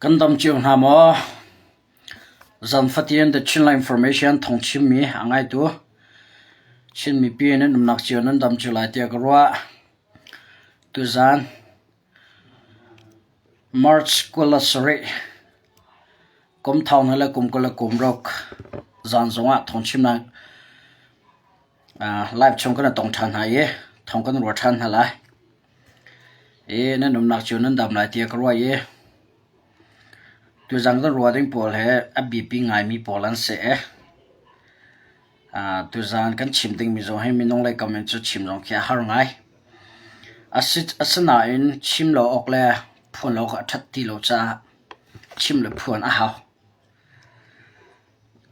Kan dam cio hna maw? Zan fatin The Chinland Information thawngchimmi a ngaitu Chin mipi nan umnak cio nan dam cio lai tiah ka ruah. Tuzan March 27 kum thong le kum 20 le kum ruk zan zongah thawngchimnak live chung kan i tong ṭhan hna i thawng kan ruah ṭhan hna lai. I nan umnak cio nan dam lai tiah ka ruah i tuzan kan ruah ding pawl hi a biapi ngaimi pawl an si i tuzan kan chim dingmi zong hi minung lei kam in cu chim zong khi a har ngai. Asinain chim lo awk le phuan lo awk a ṭhat ti lo caah chim le phuan a hau.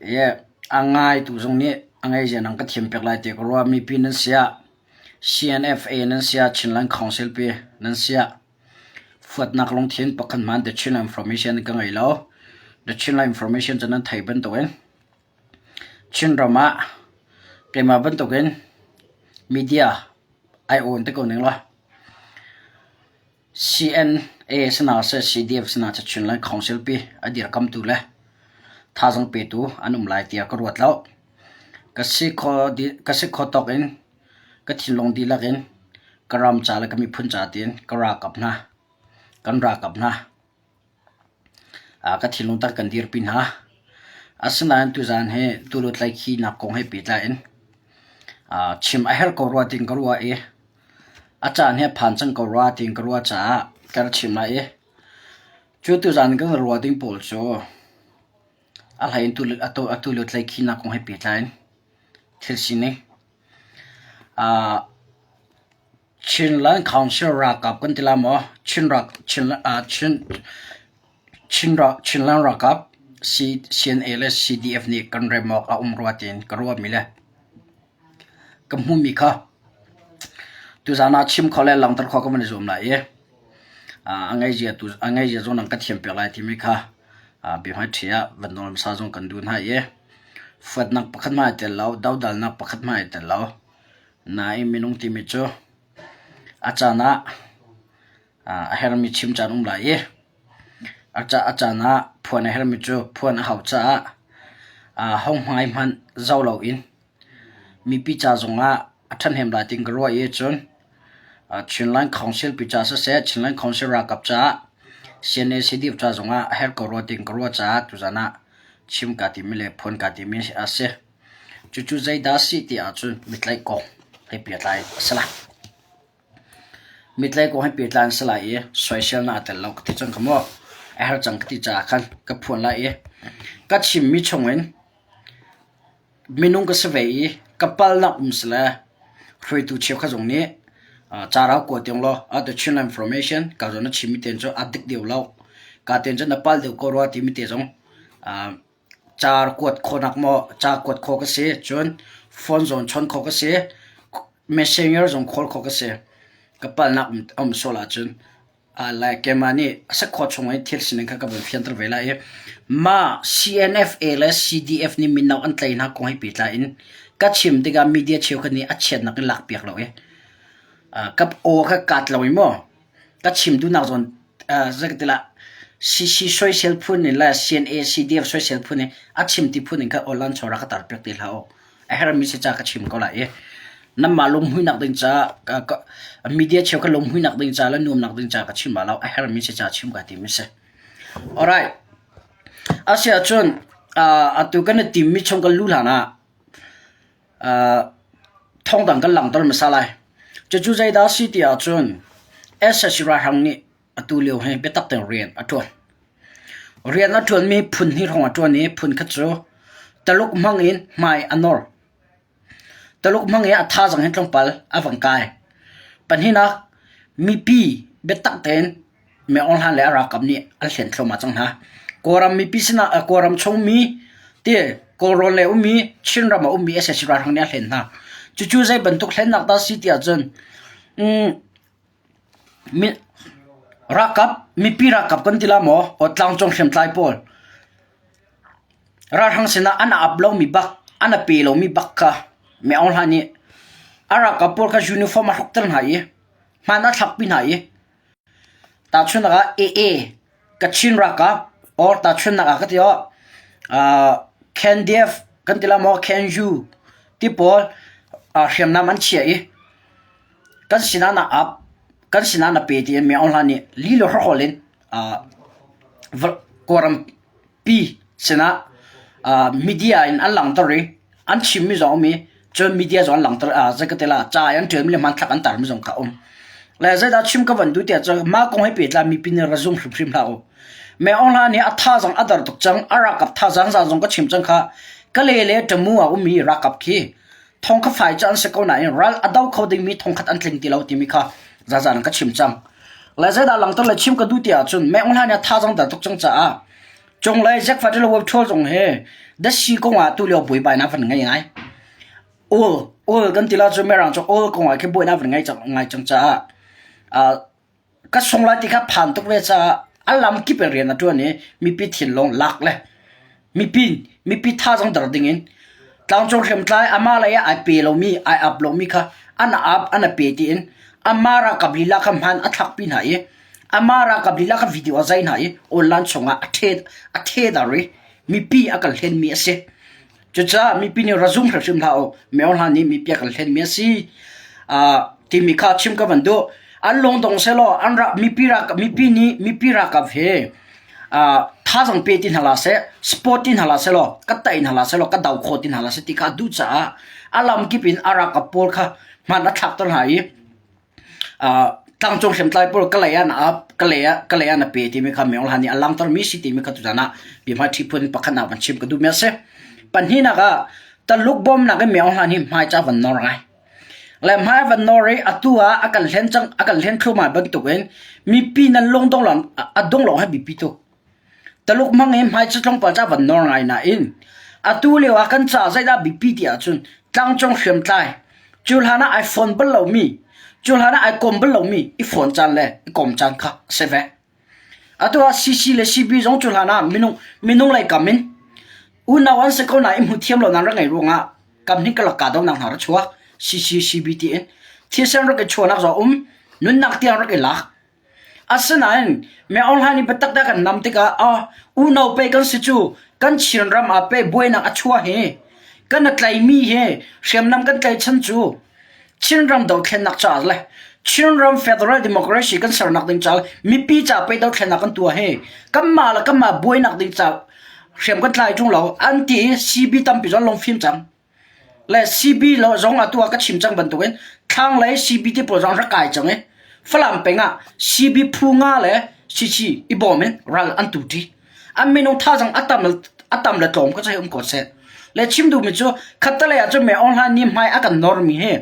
I a ngaitu zong nih a ngeizia nan ka thiam piak lai tiah ka ruah. Mipi nan si ah CNFA nan si ah Chinland Council pi nan si ah fuatnak lungthin pakhat hmanh The Chinland Information ka ngei lo. The Chinland Information cu nan thei bantukin Chinram ah keimah bantukin media ai awn te ko ning law CNA sinah seh CDF sinah seh Chinland Council pi a dirkamtu le thazaang petu an um lai tiah ka ruat lo. Ka si kho tawk in ka thinlung dihlak in ka ram ca le ka miphun ca tiin ka ralkap hna, kan ralkap hna Ka thinlung tak kan dirpi hna. Asinain tuzaan hi tulu tlaihkhihnak kong he pehtlai in chim a herh ko rua tiin ka ruah i a caan hi a phan cang ko rua tiin ka ruah caah ka rak chim lai i cu tuzaan kan ruah ding pawl cu a hlei in tulu tlaihkhihnak kong he pehtlai in thil sining Chinland Council ralkap kan ti lai maw? Chinland ralkap CNA le CDF nih kan rem awk a um rua tiin ka ruahmi le ka hmuhmi kha tuzaan ah chim kho le langhter khawh ka van i zuam lai i a ngeizia zong nan ka thiam piak lai timi kha biahmaiṭhi ah van nawl hmasa zong kan duh hna i fuatnak pakhat hmanh ai tel lo, dodalnak pakhat hmanh ai tel lo. Nain minung timi cu a caan ah a hermi chim caan um lai i a caan ah phuan a hermi cu phuan a hau caah hohmai hmanh zoh loin mipi ca zongah a ṭhahnem lai tiin ka ruah i cun Chinland Council pi ca siseh, Chinland Council ralkap caah CNA CDF ca zongah a herh ko rua tiin ka ruah caah tuzaan ah chim kaa timi le phuan kaa timi a si. Cucu zeidah a si ti ahcun mitlaih kong he pehtlai a si lai. Mitlaih kong he pehtlai an si lai i soiselnak a tel lo ka ti cang kha mu. A herh cang ka ti caah khan ka phuan lai i ka chimmi chungin minung ka si ve i ka palnak um si le hruaitu cheukhat zong nih ca rau kua tiang law the Chinland Information ka zawn na chimmi te cu a dik deuh lo. Ka ten cu na pal deuh ko rua timi te zong Car kuat khawhnak maw ca kuat khawh ka si, cun phone zong chawnh khawh ka si, messenger zong call khawh ka si. Ka palnak a um sual ahcun like keimah nih a si khawh chung in thil sining kha ka van fianter ve lai i mah CNFA le CDF nih mino an tlaih hna kong he pehtlai in ka chim tikah media cheukhat nih a chiatnak in lakpiak lo i ka aw kha kaat lo i maw ka chim duhnak zawn zeikatilah CC soisel phun in le CNA CDF soisel phun in a chim ti phun in kha online chawra ka tar piak ti hlah u. A hermi si ca ka chim ko lai i nanmah lunghmuinak ding ca media cheu kha lunghmuinak ding ca le nuamnak ding ca ka chim ma lo a hermi si ca chim ka ti mi si. Alright. Asiahcun atu kan i timmi chung kan lu hlan ah Thawngdang kan langhter hmasa lai. Cucu zeidah a si ti ahcun sac ralhrang nih atu lio hi biatak tein rian a ṭuan. Rian a ṭuanmi phun hnih hrawng a ṭuan i phun khat cu Taluk hmang in hmai a nor. Taluk hmang i a thazaang hin tlawmpal a vang kai. Pahnihnak, mipi biatak tein Min Aung Hlaing le a ralkap nih an hlen thluahmah cang hna. Kawlram mipi sinah Kawlram chungmi ti Kawlrawn lei ummi Chinram ah ummi sac ralhrang nih a hlen hna. Cucu zei bantuk hlennak dah a si ti ahcun ralkap mipi ralkap kan ti la maw tlangcung hriamtlai pawl ralhrang sinah an ap lomi bak an a pe lomi bak kha Min Aung Hlaing nih a ralkap pawl kha uniform a hrukter hna i hmaan a thlakpi hna i Tahchunhnak ah AA. Kachin ralkap or tahchunhnak ah ka ti awh KNDF kan ti la maw KNU ti pawl hriamnam an chiah i kan sinah na ap kan sinah na pe tiin Myo Aung Hla nih li le hrawkhrol in Kawlram pi sinah media in an langhter i an chimmi zong a um i cun media zong an langhter zei ka ti la ca i an ṭialmi le hmanthlak an tarmi zong kha a um. Le zeidah chim ka van duh tiah cun mah kong he pehtlai mipi nih ra zum hrimhrim hlah u. Myo Aung Hla nih a thazaang a dar tuk cang, a ralkap thazaang zaan zong ka chim cang kha. Kale le Tamu ah ummi ralkap khi thong kha fai cu an si ko nain ral a do kho dingmi thongkhat an tling ti lo timi kha zazan in ka chim cang. Le zeidah langhter le chim ka duh ti ahcun Myo Aung Hla nih a thazaang dar tuk cang caah cunglei Jack Fatil Web Ṭhawl zong hi dasi kong ah tulio buaibainak van ngei ngai. Ul ul kan ti la cu mirang cu ul kong ah khi buainak van ngei cang ngai cang caah ka sung lai ti kha phan tuk ve caah a lam kip in rian a ṭuan i mipi thinlung lak le mipi mipi thazaang der ding in tlangcung hriamtlai amah lei ah ai pe lomi ai ap lomi kha an ap an a pe tiin amah ralkap lila kha hman a thlakpi hna i amah ralkap lila kha video a zai hna i online chungah a the a thedar i mipi a kan hlenmi a si. Cucaah mipi nih ra zum hrimhrim hlah u. Myo Hla nih mipi a kan hlenmi a si. Timi kha chim ka van duh. An lungdong sehlaw an ra mipi rak mipi nih mipi ralkap he thazang pe ti hna la seh, sport ti hna la sehlaw, ka tai hna la sehlaw, ka do kho ti hna la seh ti kha a duh caah a lam kip in a ralkap pawl kha hman a thlakter hna i Tlangcung hriamtlai pawl Kalay ah na ap, Kalay ah Kalay ah na pe timi kha Myo Hla nih a langhtermi si timi kha tuzan ah bia ṭhi phun pakhatnak van chim ka duhmi a si. Pahnihnak ah Taluk bawmnak in Myo Hla nih hmai ca van nawr ngai. Le hmai van nawr i atu ah a kan hlen cang a kan hlen thluahmah bantukin mipi nan lungdong lawng a dong lawng hi biapi tuk. Taluk hmang in hmai tlawmpal ca van nawr ngai nain atu lio ah kan ca zeidah biapi ti ahcun tlangcung hriamtlai cu hlan ah ai phone bal lomi cu hlan ah ai kom bal lomi i phone caan le i kom caan kha a si ve. Atu ah CC le CB zong cu hlan ah minung minung lei kam in unau an si ko nain i hmu thiam lo nan rak ngei ruangah kam hnih ka lak donak hna ra chuak CC CB tiin thisen rak i chuahnak zong um nunnak tiang rak i lak Asinain Myo Hla nih biatak dah kan nam tikah ah unau pei kan si cu kan Chinram ah pei buainak a chuah hi kan a tlaimi hi hriamnam kan tlaichan cu Chinram dothlennak caah le Chinram Federal Democracy kan sernak ding caah mipi ca pei dothlennak kan tuah hi kanmah le kanmah buainak ding ca hriam kan tlai ṭung lo an ti i CB tampi zong lungfim cang. Le CB lo zong atu ah ka chim cang bantukin thlanglei CB ti pawl zong rak kai cang i Falam peng ah CB phu nga le CC i bawm in ral an tu ṭi. An minung thazaang a tam a tam le tlawm ka cei um ko seh. Le chim duhmi cu khattelei ah cun Myo Hla ni hmai a kan normi hi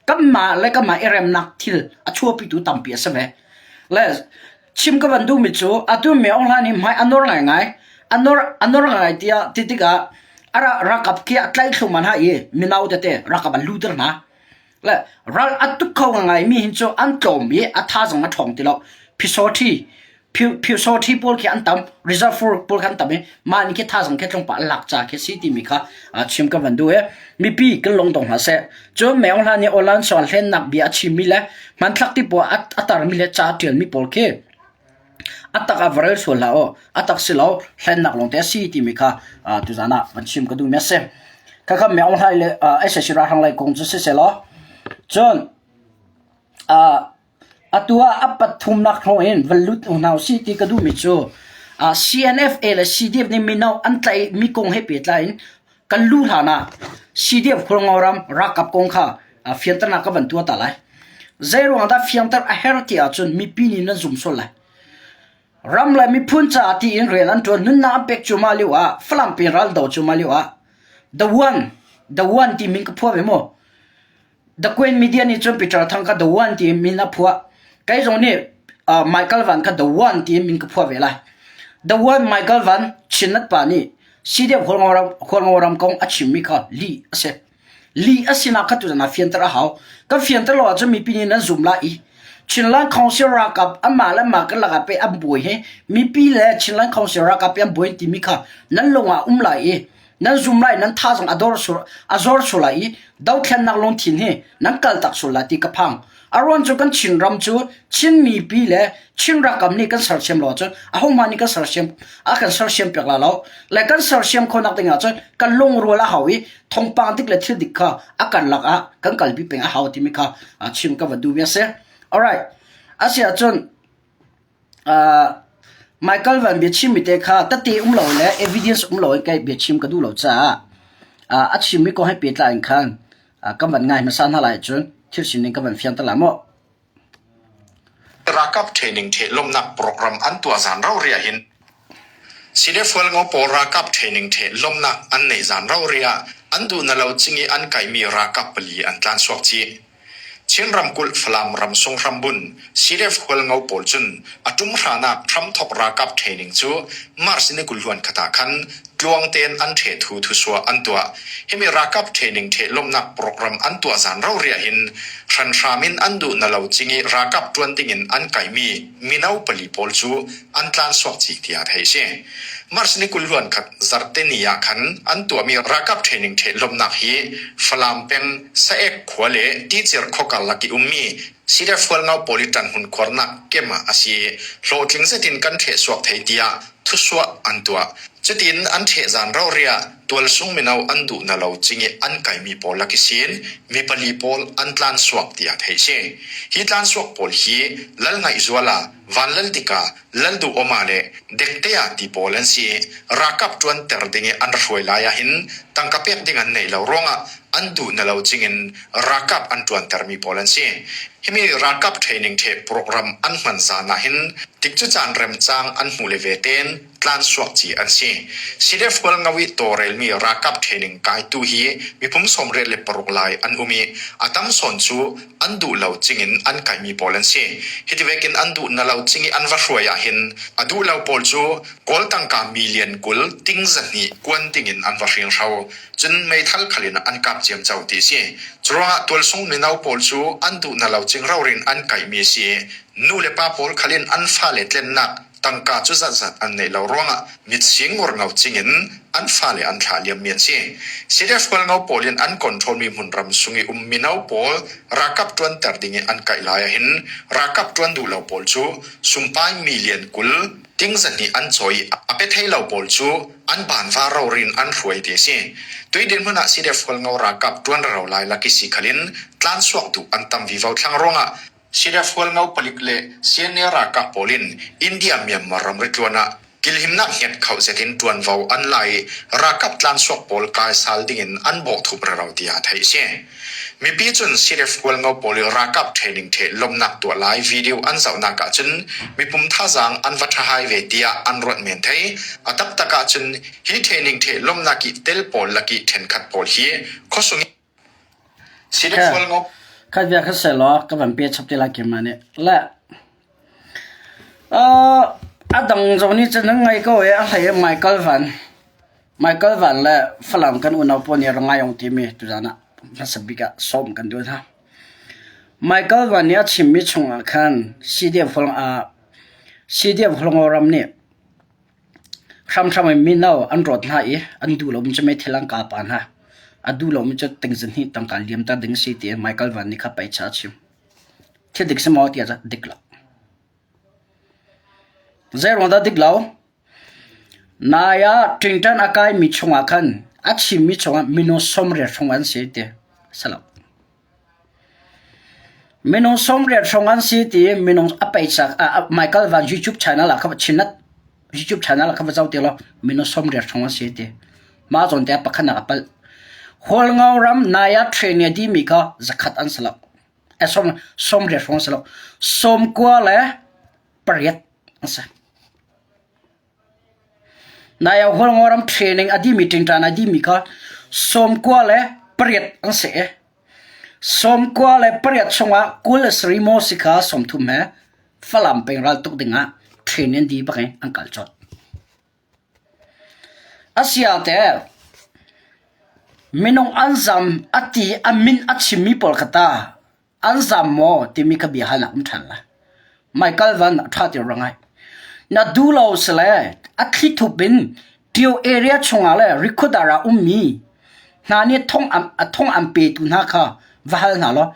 kanmah le kanmah i remnak thil a chuahpitu tampi a si ve. Le Chim ka van duhmi cu atu Myo Hla nih hmai a nor ngaingai. A nor, a nor ngaingai tiah ti tikah a ra, ralkap khi a tlaih thluahmah hna i mino tete ralkap an luter hna. Le ral a tuk kho ngaingai mi hin cu an tlawm i a thazaang a ṭhawng ti lo. Phisawṭhi, phisawṭhi pawl khi an tam, reserve force pawl khi an tam i mah nih khi thazaang khi tlawmpal an lak ca khi si timi kha chim ka van duh i mipi kan lungdong hna seh. Cun Myo Hla nih Awlan Sual hlennak bia a chimmi le hmanthlak ti pawl a tarmi le ca a ṭialmi pawl khi a tak ah va rel sual hlah u. A tak si lo, hlennak lawngte a si timi kha tuzaan ah van chim ka duhmi a si. Khakha Myo Hla le SAC ralhrang lei kong cu siseh law, cun Atu ah a pathumnak hrawng in van lut hna usih ti ka duhmi cu CNFA le CDF nih mino an tlaihmi kong he pehtlai in kan luh hlan ah CDF Khualngo ram ralkap kong kha fianternak ka van tuah ta lai. Zeiruang dah fianter a herh ti ahcun mipi nih nan zum sual lai. Ram le miphun caah tiin rian an ṭuan nunnak an pek cuahmah lio ah Falam pin ral do cuahmah lio ah The One The One ti min ka phuah ve mu. The Queen Media nih cun Peter Thang kha The One tiin min a phuah. Kei zong nih uh, Michael Van kha The One tiin min ka phuah ve lai. The One Michael Van Chinat pa nih CDF Hualngo ram kong a chimmi kha lih a si. Lih a sinak kha tuzan ah fianter a hau. Kan fianter lo ahcun mipi nih nan zum lai i Chinland Council ralkap anmah le anmah kan lakah pei an buai hi mipi le Chinland Council ralkap an buai timi kha nan lung ah um lai i nan zum lai nan thazaang a dor sur a zor sur lai i dothlennak lungthin hi nan kaltak sul lai ti ka phang. A ruang cu kan Chinram cu Chin mipi le Chin ralkap nih kan sersiam lo ahcun ahohmah nih kan sersiam a kan sersiam piak la lo. Le kan sersiam khawhnak ding ahcun kan lungrual a hau i thawngpang dik le thil dik kha a kan lak ah kan kalpi peng a hau timi kha chim ka va duhmi a si. Alright. Asiahcun Michael Van biachimmi te kha tete um lo le evidence um lo in kei biachim ka duh lo caah a chimmi kong he pehtlai in khan kan van ngai hmasa hna lai ahcun thil sining ka van fianter lai maw? Ralkap training ṭheh lawmhnak program an tuah zan rori ahhin CDF Hualngo pawl ralkap training ṭheh lawmhnak an neih zan rori ah an duh na lo cing i an kaimi ralkap pali an tlansuak chih. Chin ramkulh Falam ramsung hrambun CDF Hualngo pawl cun a ṭum hranak hramthok ralkap training cu March ni 20 hluan khat ah khan tluang tein an ṭheh thu thusuah an tuah. Himi ralkap training ṭheh lawmhnak program an tuah zan rori ahhin hranhram in an duh na lo cing i ralkap ṭuan dingin an kaimi mino pali pawl cu an tlansuak chih tiah theih a si. March ni 20 hluan khat zarhteni ah khan an tuahmi ralkap training ṭheh lawmhnak hi Falam peng Saek khua le Ticir khua karlak i ummi CDF Hualngo pawl i ṭanhmun khuarnak kem ah a si i hlawhtling zet in kan ṭhehsuak thei tiah thusuah an tuah. Cutin an ṭheh zan rori ah tualsung mino an duh na lo cing i an kaimi pawl lak i sin mi pali pawl an tlansuak tiah theih a si. Hi tlansuak pawl hi Lalngaihzuala, Vanlaldika, Lalduhawma le Dektea ti pawl an si i ralkap ṭuanter ding i an ra hruai lai ahhin tangka pek ding an neih lo ruangah an duh na lo cingin ralkap an ṭuantermi pawl an si. Himi ralkap training ṭheh program an hman zan ahhin tikcu caan remcaang an hmuh le ve tein tlansuak ci an si. CDF Hualngo i tawlrelmi ralkap training kaitu hi mipum 86 lai an um i a tam sawn cu an duh lo cingin an kaimi pawl an si. Hiti vekin an duh na lo cing i an va hruai ahhin a duh lo pawl cu Kawl tangka million 20 ting zahnih kuan dingin an va hringhro. Cun meithal khal in an kap ciamco ti a si. Curuangah tualsung mino pawl cu an duh na lo cing rorin an kaimi a si i nu le pa pawl khal in an fale tlennak tangka cu zatzat an neih lo ruangah mitsing ngurngo cingin an fale an thlah liammi an si. CDF Hualngo pawl in an control-mi hmunram sung i um mino pawl ralkap ṭuanter ding i an kaih lai ahhin ralkap ṭuan duh lo pawl cu sumpai million 20 ting zahnih an cawi i a pe thei lo pawl cu an banva rorin an hruai ti a si. Tui dirhmun ah CDF Hualngo ralkap ṭuan rero lai lak i si khal in tlansuak duh an tam vivo thlang ruangah CDF Hualngo palik le CNA ralkap pawl in India-Myanmar ramri tluan ah kilhimnak hnget kho zet in ṭuanvo an la i ralkap tlansuak pawl kaisal ding in an bawh thup rero tiah theih a si. Mipi cun CDF Hualngo pawl i ralkap training ṭheh lawmhnak tuah lai video an zohnak ahcun mipum thazaang an va ṭhahai ve tiah an ruat men thei. A taktak ahcun hi training ṭheh lawmhnak i tel pawl lak i ṭhenkhat pawl hi khuasung Khat bia kha selaw ka van pe chap te lai keimah nih. Le a dang zong nih cun an ngai ko i a hlei Michael Van Michael Van le Falam kan unau pawl nih rak ngai ong timi tuzaan ah hmasa bik ah sawm kan duh hna. Michael Van nih a chimmi chungah khan CDF CDF Hualngoram nih Hramhram in mino an rawt hna i an duh lomi cu meithal an kah pah hna. A duh lomi cu tingzahnih tangka liamter ding a si tiin Michael Van nih kha peicha a chim. Thil dik si maw tiah cun dik lo. Zeiruang dah dik lo? Nai ah ṭingṭan a kaimi chungah khan a chimmi chungah minung 80 hrawng an si ti si lo. Minung 80 hrawng an si ti minung a peisak Michael Van YouTube channel ah kha chinat YouTube channel ah kha va zoh ti law minung 80 hrawng an si ti. Mah zawn te ah pakhatnak a palh. Hualngo ram nai ah train a dimi kha zakhat an si lo. Eh, som, 80 hrawng an si lo. Sawmkua le pariat an si. Nai ah Hualngo ram training a dihmi ṭingṭan a dihmi kha 98 an si i 98 chungah 23 maw si kha 30 he Falam peng raltuk dingah training dih bak in an kal colh. Asiate minung an zam a ti a min a chimmi pawl kha ta An zam maw timi kha bia hal ah um ṭhan lai. Michael Van a ṭha ti rak ngai. Na duh lo sile a thlithup in Tio area chungah le Rikhuadar ah ummi hna nih thong an, a thong an petu hna kha va hal hna law.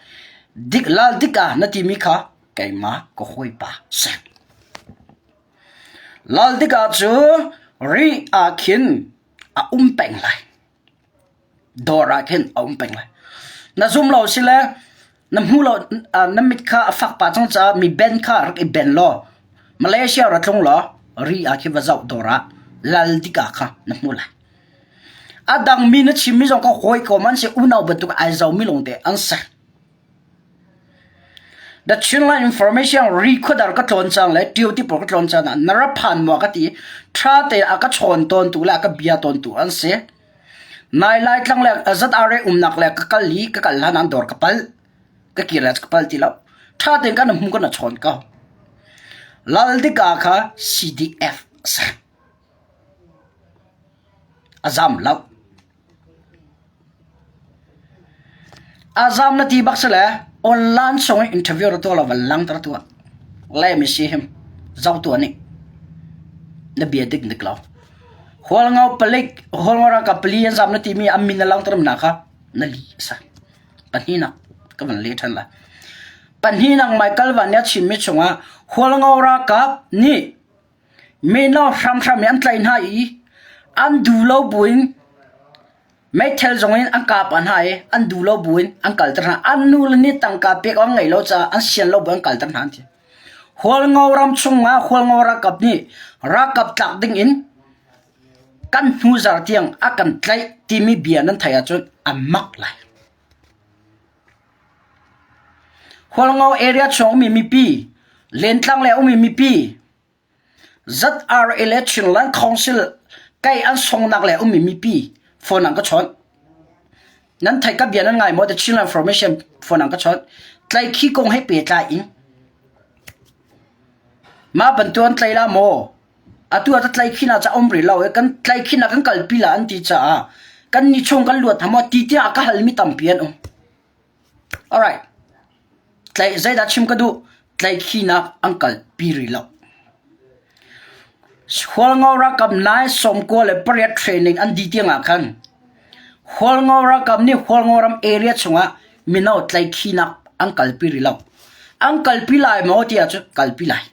Dik lal dik ah na timi kha keimah ka hawipa si. Lal dik ah cu ri ah khin a um peng lai. Dawr ah khin a um peng lai. Na zum lo si le na hmu lo na mit kha a fak pah cang caah mi ben kha rak i ben law Malaysia ra tlung law ri ah khin va zoh dawr ah lal dik ah kha na hmu lai. A dangmi na chimmi zong kha hawikom an si, unau bantuk ai zomi lawngte an si. The Chinland Information ri khuadar ka tlawn cang le ṭio ti pawl ka tlawn caan ah na ra phan maw ka ti ṭha tein a ka chawn tawntu le a ka bia tawntu an si. Nai Laitlang le ZRA umnak le ka kal i ka kal hlan ah dawr ka pal. Ka kir le ka pal ti lo. Ṭha tein kan hmu kan chawn ko. Lal Dika kha CDF a si. A zam lo. A zam na ti bak si le online song in interview ra tuah lo van lang ter tuah. Le mi si him zau tuah nih na bia dik dik lo. Hualngo palik Hualngo ralkap pali an zam na timi an min na langter na kha na li sa. Pahnihnak ka van le ṭhan lai. Pahnihnak Michael Van nih a chimmi chungah Hualngo ralkap nih Mino hramhram in an tlaih hna i an duh lo buin meithal zong in an kap hna i an duh lo buin an kalter hna. An nule nih tangka pek an ngeih lo caah an sian lo buin an kalter hna an ti. Hualngo ram chungah Hualngo ralkap nih ralkap tlak ding in kan hnu zar tiang a kan tlaih timi bia nan theih ahcun a mak lai. Hualngo area chung ummi mipi, Lentlang le ummi mipi, ZRA le Chinland Council kai an songnak le ummi mipi phone an ka chawnh. Nan theih ka bia nan ngai maw? The Chinland Formation phone an ka chawnh. Tlaikhi kong he pehtlai in mah bantuk an tlai la maw? Atu ah tlaikhin ah ca um rih lo i kan tlaikhin ah kan kalpi la an ti caah kan ni chung kan luat hna maw ti tiah a ka halmi tampi an um. Alright. Tlai zeidah chim ka duh? Tlaikhinak an kalpi rih lo. Hualngo ralkap nai 98 training an dih tiang ah khan Hualngo ralkap nih Hualngo ram area chungah mino tlaikhinak an kalpi rih lo. An kalpi lai maw tiah cu kalpi lai.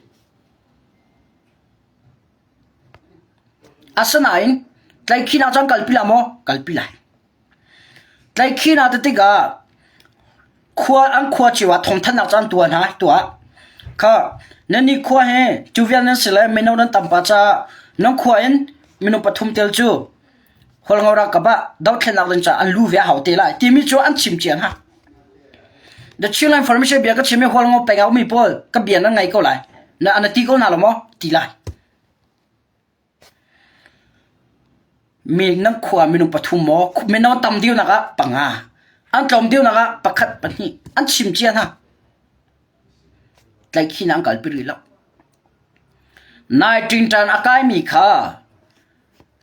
Asinain tlaikhinak cun kalpi lai maw? Kalpi lai. Tlaikhinak ti tikah khua an khua cio ah thawngthanhnak cu an tuah hna tuah. Kha nan nih khua hi cu vial nan si le mino nan tam pah caah nan khua in minung pathum tel cu Hualngo ralkap ah dothlennak ding caah an lu ve a hau te lai timi cu an chim cia hna. The Chinland Information bia ka chim i Hualngo peng ah ummi pawl ka bia nan ngai ko lai. Na na ti ko hna lo maw? Ti lai. Mi nan khua minung pathum maw mino tam deuhnak ah panga an tlawm deuhnak ah pakhat pahnih an chim cia hna. Tlaihkhih an kalpi rih lo. Nai ṭingṭan a kaimi kha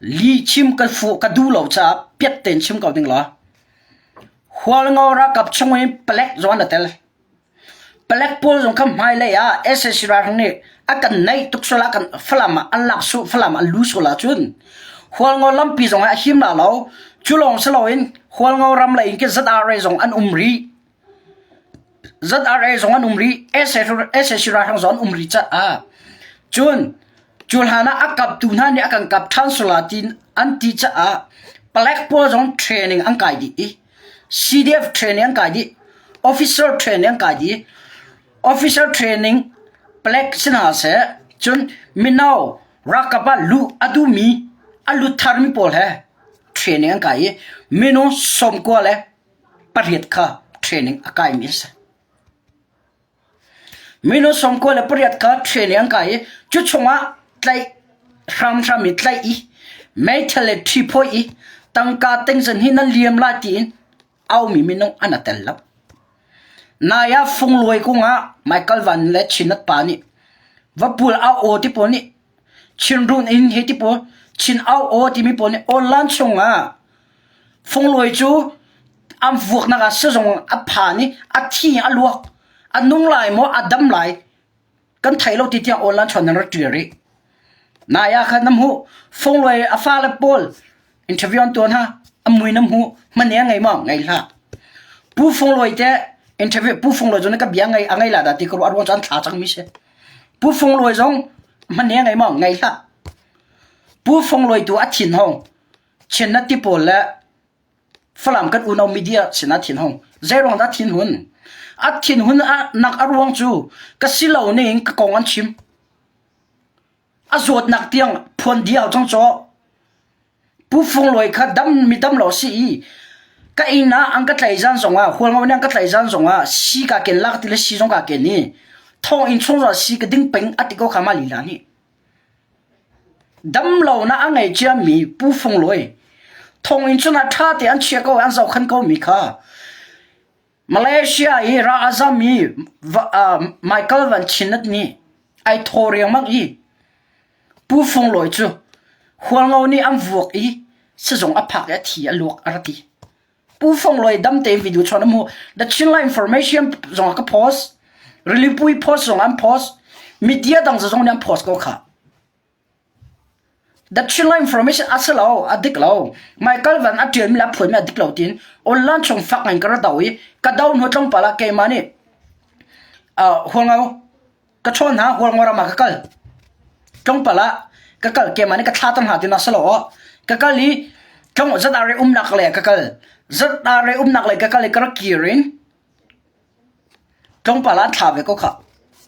Lih chim ka fuh ka duh lo caah piat tein chim ko ding law. Hualngo ralkap chung in palek zong an tel. Palek pawl zong kha hmailei ah SAC ralhrang nih a kan naih tuk sual ah kan Falam ah an lak su Falam an lu sual ahcun Hualngo lampi zong ah a him la lo. Cu lawng si loin Hualngo ram lei in khin ZRA zong an um rih. ZRA zong an um rih, SAC ralhrang zong an um rih caah cun cu hlan ah a kaptu hna nih a kan kap ṭhan sual ti an ti caah palek pawl zong training an kai dih i CDF training an kai dih, officer training an kai dih. Officer training palek si hna seh cun mino ralkap ah luh a duhmi a lut tharmi pawl he training an kai i minung 90 le pariat kha training a kaimi an si. Mino 98 kha training an kai i cu chungah tlaih hramhram i tlaih i meithal le ṭhiphawi i tangka tingzan hi nan liam lai tiin aumi minung an a tel lo. Nai ah fungluai kungah Michael Van le Chinat pa nih vapul au aw ti pawl nih Chinrun in hi ti pawl Chin au aw timi pawl nih online chungah Funglawi cu an vuaknak ah sizung a phan i a thi a luak. A nung lai maw a dam lai kan thei lo ti tiang online chuan nan rak ṭial rih. Nai ah khan na hmuh funglawi a fale pawl interview an tuah hna a mui na hmuh hmane a ngei maw ngei hlah. Pu Funglawi te Interview Pu Fung Luai zong nih ka bia ngai a ngei la dah ti ka ruah ruang cu an thla cangmi si. Pu Fung Luai zong hman he ngei maw? Ngei hlah. Pu Fung Luai tu a thin hong. Chin ti pawl le Falam kan unau media sinah thin hung. Zeiruang dah thin hun? A thin hun a nak a ruang cu ka si lo ning ka kong an chim. A zawtnak tiang phuan diau cang caw. Pu Fung Luai kha dam mi dam lo si i ka inn ah an ka tlai zan zongah hualngo nih an ka tlai zan zongah si ka ken lak ti le si zong ka ken i thong inn chung zongah si ka ding peng a ti ko kha ma lila nih. Damlonak a ngei ciami Pu Fung Luai thonginn chungah ṭha tein an chiah ko i an zohkhenh komi kha Malaysia i ral a zammi Michael Van Chin nih ai thaw riangmang i Pu Fung Luai cu Hualngo nih an vuak i sizung a phak i a thi a luak a ra ti. Pu Fung Luai dam tein video chuan a hmuh. The Chinland Information zong ah ka post. Rilipui post zong an post. Media dang zong nih an post ko kha. The Chinland Information a si lo, a dik lo. Michael Van a ṭialmi le a phuanmi a dik lo tiin online chung fak ngai ka ra do i ka do hnu tlawmpal ah keimah nih uh, huangau Ka chawn hna Hualngo ram ah ka kal. Tlawmpal ah ka kal keimah nih ka thla tam hna ti na si lo aw. Ka kal i tlong ZRA umnak lei ah ka kal. ZRA umnak lei ka kal i ka rak kir in tlawmpal ah an thla ve ko kha.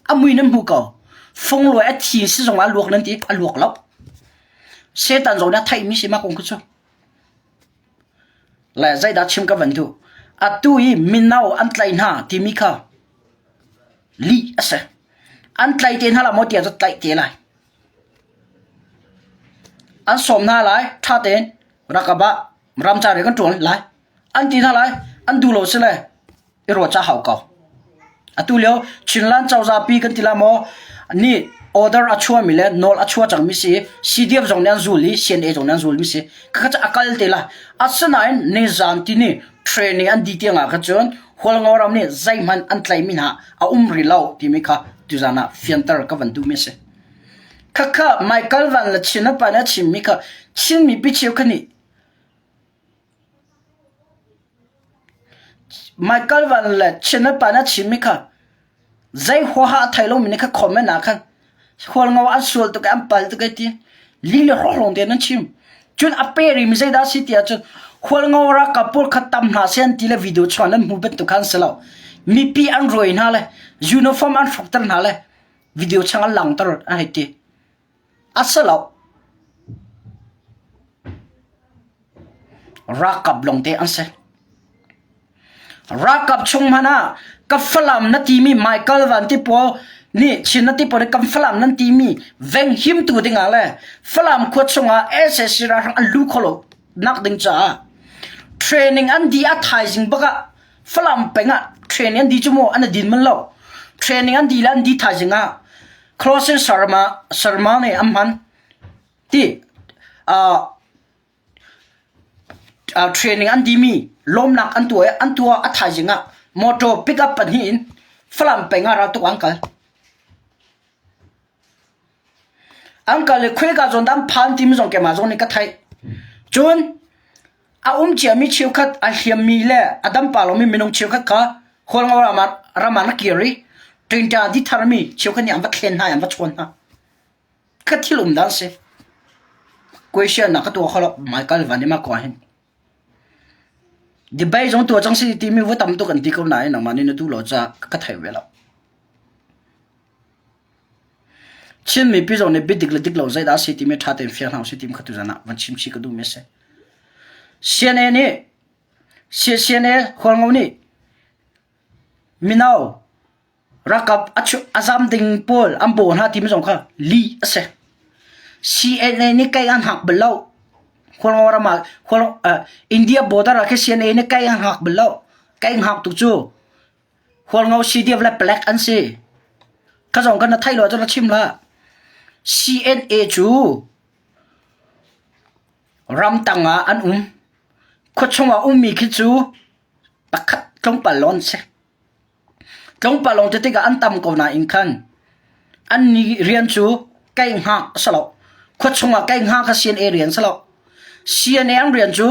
A mui nan hmu ko. Fungluai a thi si zong ah luak nan ti a luak lo. Satan zong nih a theihmi si mah kong khi cu. Le zeidah chim ka van duh. Atu i mino an tlaih hna timi kha Lih a si. An tlaih te hna la maw tiah cu tlaih te lai. An sawm hna lai ṭha tein rakap ah ramcar i kan ṭuan lai. An ti hna lai an duh lo si le i ruah ca hau ko. Atu lio Chinland cozah pi kan ti la maw nih order a chuahmi le nawl a chuah cangmi si CDF zong nih an zul i CNA zong nih an zulmi si. Khakha cu a kal te lai. Asinain nizan tini training an dih tiang ah khan cun Hualngo ram nih zeihmanh an tlaihmi hna a um rih lo timi kha tuzan ah fianter ka van duhmi a si. Khakha Michael Van le Chin pa nih a chimmi kha Chin mipi cheukhat nih Michael Van le Chin pa nih a chimmi kha Zei huaha a thei lomi nih kha comment ah khan Hualngo an sual tuk i an pal tuk ai ti. Li le hrawkhlawng tein an chim. Cun a pe rimi zeidah a si ti ahcun Hualngo ralkap pawl kha tam hna seh an ti le video chuan an hmu bantuk kha an si lo. Mipi an ruai hna le uniform an hrukter hna le video chang an langter an hei ti. A si lo. Ralkap lawngte an si. Ralkap chung hmanh ah ka Falam na timi Michael Van ti pawl nih Chin na ti pawl nih kan Falam nan timi venghimtu dingah le Falam khua chungah sac ralhrang an lu kho lo nak ding caah training an dih a thaizing bak ah Falam peng ah training an dih cu mu an i din man lo. Training an dih le an dih thaizing ah Crossing Sharma Sharma nih an hman ti uh, training an dimi lawmnak an tuah i an tuah a thaizing ah motor pickup pahnih in Falam peng ah raltuk an kal. An kal i khuika zawn dah an phan timi zong keimah zong nih ka theih. Cun a um ciami cheukhat a hliammi le a dam pah lomi minung cheukhat kha Hualngo ram ah ram ah na kir i ṭingṭa di tharmi cheukhat nih an va thlen hna i an va chawn hna. Ka thil um dan si. Question na ka tuah kho lo. Michael Van Ima ko hin. Debate zong tuah cang si timi va tam tuk an ti ko nain nangmah nih na duh lo caah ka thei ve lo. Chin mipi zong nih biadik le dik lo zeidah a si timi ṭha tein fiang hna usih timi kha tuzan ah van chim chih ka duhmi a si. CNA nih CNA Hualngo nih mino Ralkap a zam ding pawl an bawh hna timi zong kha lih a si. CNA nih kei an hngak bal lo. Hualngo ram ah India border ah khin CNA nih kei an hngak bal lo. Kei hngak tu cu Hualngo CDF le palek an si. Kha zong kha na theih lo ahcun na chim hlah. CNA cu ramtang ah an um. Khuachung ah ummi khi cu pakhat tlawmpal lawng an si. Tlawmpal lawng ti tikah an tam ko nain khan an ni rian cu kei hngak a si lo. Khuachung ah kei hngak kha CNA rian a si lo. CNA an rian cu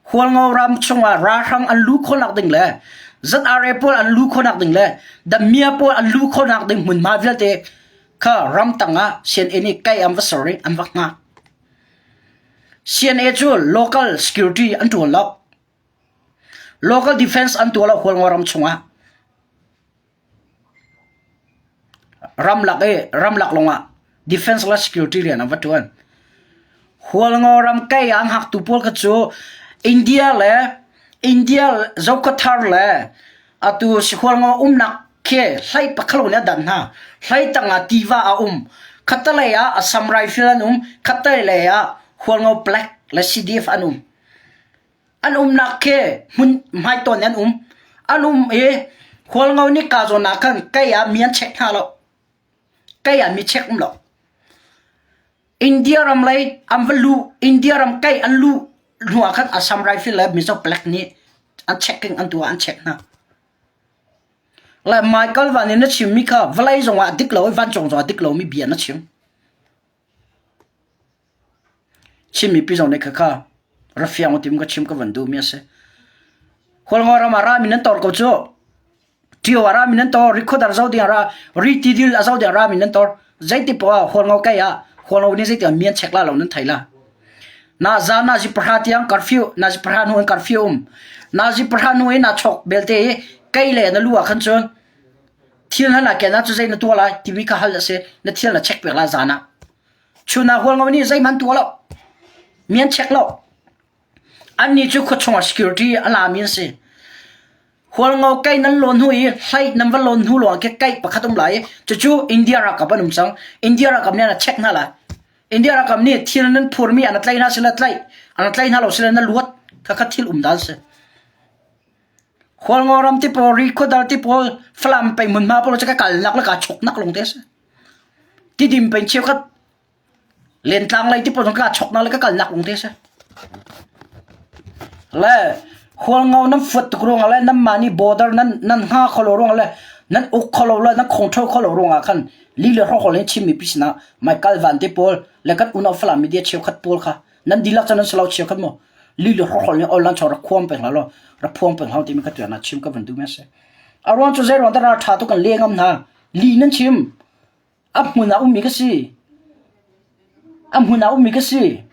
Hualngo ram chungah ralhrang an luh khawhnak ding le. ZRA pawl an lu khawhnak ding le Damia pawl an lu khawhnak ding hmunhma vialte kha ramtang ah CNA nih kai an va ser i an va hngak. CNA cu local security an ṭuan lo. Local defense an tuah lo Hualngo ram chungah. Ramlak i ramlak lawngah defense le security rian an va ṭuan. Hualngo ram kei ah hngaktu pawl kha cu India le India Zokathar le atu Hualngo umnak khi hlei pakhat nih a dan hna. Hlei tangah tiva a um. Khattalei ah Assam Rifle an um. Khattalei ah Hualngo Black le CDF an um. An umnak khi hmun hmaitawn an um. An um i Hualngo nih kaa zawn ah khan kei ah mi an check hna lo. Kei ah mi check um lo. India ram lei an va luh, India ram kei an luh hnu ah khan Assam Rifle le Mizo Black nih an checking an tuah an check hna. Le Michael Van in na chimmi kha vawlei zongah a dik lo i vancung zongah a dik lomi bia na chim. Chin mipi zong nih khakha ra fiang u tim ka chim ka van duhmi a si. Hualngo ram ah rami nan tor ko cu. Ṭio ah rami nan tor, rikhuat a zo ding ah ra, ri tidil a zo ding ah rami nan tor. Zeiti poah ah Hualngo kai ah Hualngo nih zeiti ah mi an check la lo nan thei la. Na za na zi pahra tiang curfew, na zi pahra hnu in curfew um. Na zi pahra hnu in na chok belte i kei le na lu ah khan cun thil hna na ken ah cu zei na tuah lai timi kha hal a si. Na thil na check pek la zan ah. Chun ah Hualngo nih zeihmanh tuah lo. Mi an check lo. Annih cu khuachung ah security a lami an si. Hualngo kai nan lawn hnu i hlei nan va lawn hnu lawng khi kai pakhat um lai i cucu India ralkap an um cang. India ralkap nih an check hna lai. India ralkap nih thil nan phurmi an tlaih hna sile tlaih, an tlaih hna lo sile na luat. Khakha thil um dan si. Hualngo ram ti pawl, Rikhuadar ti pawl, Falam peng hmunhma pawl cu ka kalnak le kaa choknak lawng te a si. Tidim peng cheukhat Lentlang lei ti pawl zong ka choknak le ka kalnak lawng te a si. Le Hualngo nan fuat tuk ruangah le nanmah nih border nan nan hnga kho lo ruangah le nan uk kho lo le nan control kho lo ruangah khan li le hrawkhrol in Chin mipi sinah Michael Van te pawl le kan unau Falam media cheukhat pawl kha nan dihlak cu nan si lo cheukhat maw li le hrawkhrol in online chong rak khuam peng hlah law rak phuang peng hlah timi kha tuan ah chim ka van duh mi a si. A ruang cu zei ruang dah ralṭha tuk kan le ngam hna li nan chim A hmun ah ummi ka si. A hmun ah ummi ka si.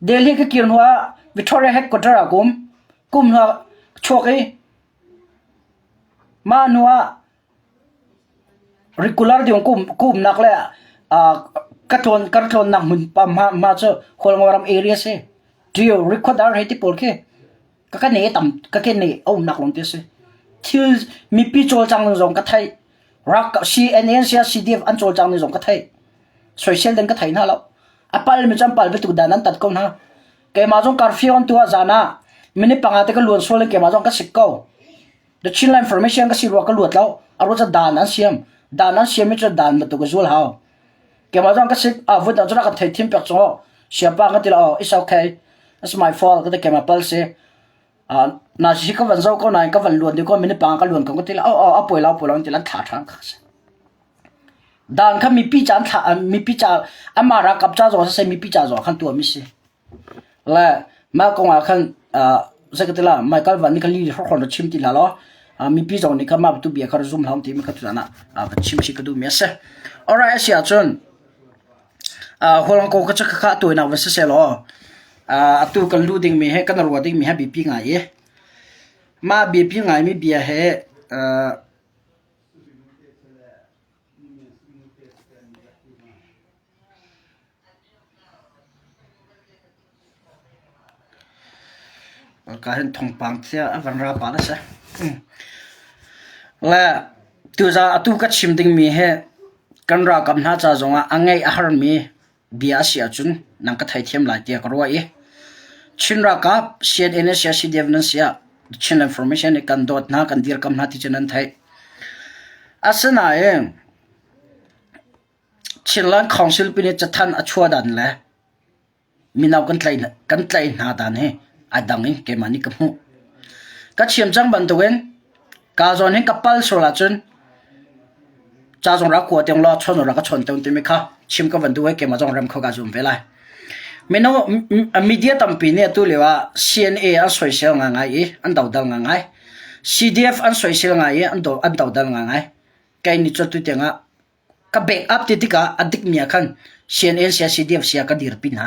Delhi ka kir hnu ah Victoria headquarter ah ka um. Kum hnu ah chuak i mah hnu ah regular ding kum kumnak le ka tlawn ka tlawnnak hmun pa hma hma cu Hualngo ram area si. Tio Rikhuadar hei ti pawl khi. Ka ka ne tam ka ke ne a umnak lawng te si. Thil mipi cawlcang ning zong ka theih. Rak CNN sia CDF an cawlcang ning zong ka theih. Soisel ding ka thei hna lo. A pal mi cu an pal bantuk dan an tat ko hna. Keimah zong curfew an tuah zan ah minute panga te ka luan sual in keimah zong ka sik ko. The Chinland Information ka si rua ka luat lo. A ruat dan an siam. Dan an siam mi cu dan bantuk ka zul hau. Keimah zong ka sik a vut ah cun ka thei thim pek cu siapa ka ti lo it's okay. It's my fault ka ti keimah pal si. Na si ka van zo ko nain ka van luan ding ko minute panga ka luan ko ka ti la oh oh a poi lo poi lo ti lan thla ṭhan kha si. Dan kha mipi ca an thla mipi ca amah ralkap ca zong siseh mipi ca zong khan tuah mi si. Le mah kong ah khan zei ka ti la Michael Van nih khan lili hrawkhrol na chim ti hlah law mipi zong nih khan mah bantuk bia kha zum hlah ti mi kha tutan ah va chim si ka duh mi a si. Alright a si ahcun Hualngo ka cu khakha tawinak va siseh law atu kan luh dingmi he kan ruah dingmi he biapi ngai i mah biapi ngaimi bia he Ka hin thawngpang cia a van ra pah na si. Le tuzaan atu ka chim dingmi hi kan ralkap hna ca zongah a ngeih a harmi bia a si ahcun nang ka theithiam lai tiah ka ruah i Chin ralkap CNA nan si ah CDF nan si ah Chin Information nih kan dawt hna kan dirkamh hna ti cu nan theih. Asinain Chinland Council pi nih cathanh a chuah dan le mino kan tlaih kan tlaih hna dan hi a dang in keimah nih ka hmuh. Ka chim cang bantukin ka zawn hin ka pal sual ahcun ca zong rak kua tiang law chawn rak ka chawn tawn timi kha chim ka van duh i keimah zong rem kho ka zum ve lai. Mino media tampi nih atu lio ah CNA an soisel ngaingai i an dodal ngaingai. CDF an soisel ngai i an do an dodal ngaingai. Kei nih cu atu tiang ah ka back up ti tikah a dikmi ah khan CNN sia CDF sia ka dirpi hna.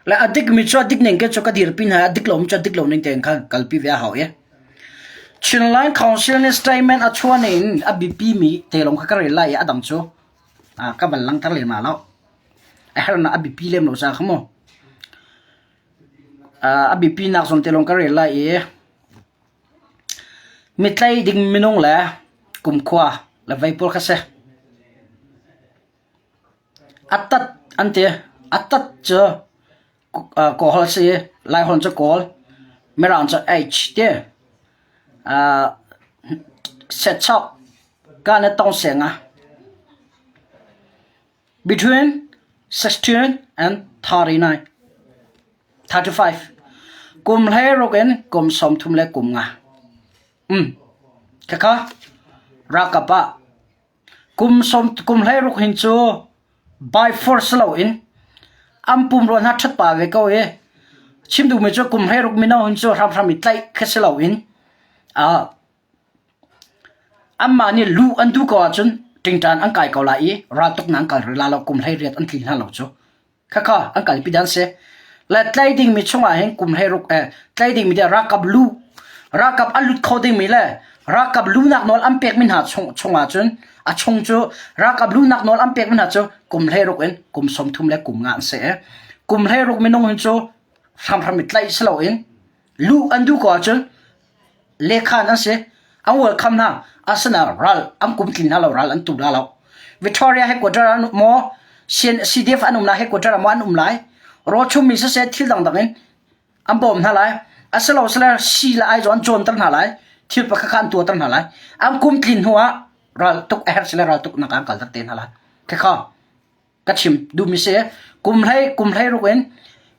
Le a dikmi cu a dik ning ke cu ka dirpi hna, a dik lomi cu a dik lo ning tein khan kalpi ve a hau i. Chinland Council nih statement a chuah ning a biapi mi te lawng kha ka rel lai i a dang cu ka van langhter lem la lo. A hernak a biapi lem lo ca kha mu. A biapi nak zawn te lawng ka rel lai i mitlei ding minung le kumkhua le vei pawl kha si. A tat an ti. A tat cu Kawl si. Laiholh cu Kawl. Mirang cu H ti. Setchok ka na tong seng ah. Between 16 and 39, 35. Kum 16 in kum 30 le kum nga. Um. Khakha ralkap ah kum som kum 16 hin cu by force loin an pumrua hna ṭhat pa ve ko i chim duhmi cu kum 16 mino hin cu hramhram i tlaih kha si loin uh, Anmah nih luh an duh ko ahcun ṭingṭan an kai ko lai i raltuknak an kal rih lai lo, kum 18 an tli hna lo cu. Khakha an kalpi dan si. Le tlai dingmi chungah hin kum 16 eh tlai dingmi tiah ralkap lu ralkap a lut kho dingmi le ralkap lunak nawl an pekmi hna chung chungah cun a chung cu ralkap lunak nawl an pekmi hna cu kum 16 in kum 30 le kum nga an si i kum 16 minung hin cu hramhram i tlaih si loin luh an duh ko ahcun Lekhan an si. An welcome hna. Asinain ral an kum tlin hna lo, ral an tu la lo. Victoria headquarter an maw CDF an um lai headquarter maw an um lai. Rawchum mi siseh thil dangdang in an bawm hna lai. Asilo sile si le ai an cawnter hna lai. Thil pakhat kha an tuahter hna lai. An kum tlin hnu ah ral tuk a herh sile ral tuk nak an kalter te hna lai. Khekha. ka chim duhmi si kum hlei kum hlei ruk in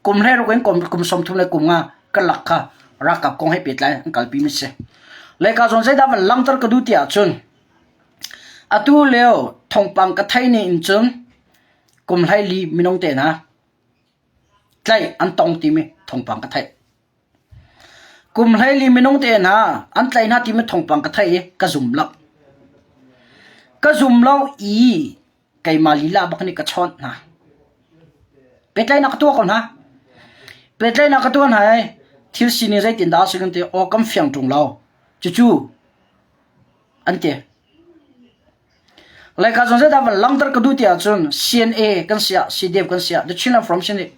kum hlei ruk in kum kum 30 le kum nga ka lak kha ralkap kong he pehtlai an kalpi mi si le ka zawn zeidah van langhter ka duh ti ahcun atu lio thawngpang ka thei ni in cun kum hlei li minung te hna tlaih an tong timi thawngpang ka theih Kum 14 minung te hna an tlaih hna timi thawngpang ka theih i ka zum lo. Ka zum lo i keimah lila bak nih ka chawnh hna. Pehtlaihnak ka tuah ko hna. Pehtlaihnak ka tuah hna i thil sining zeitindah a si kan ti aw kan fiang ṭung lo. Cucu an ti. Laica zong zeidah van langhter ka duh ti ahcun CNA kan siah, CDF kan siah, The Chinland Forum sin nih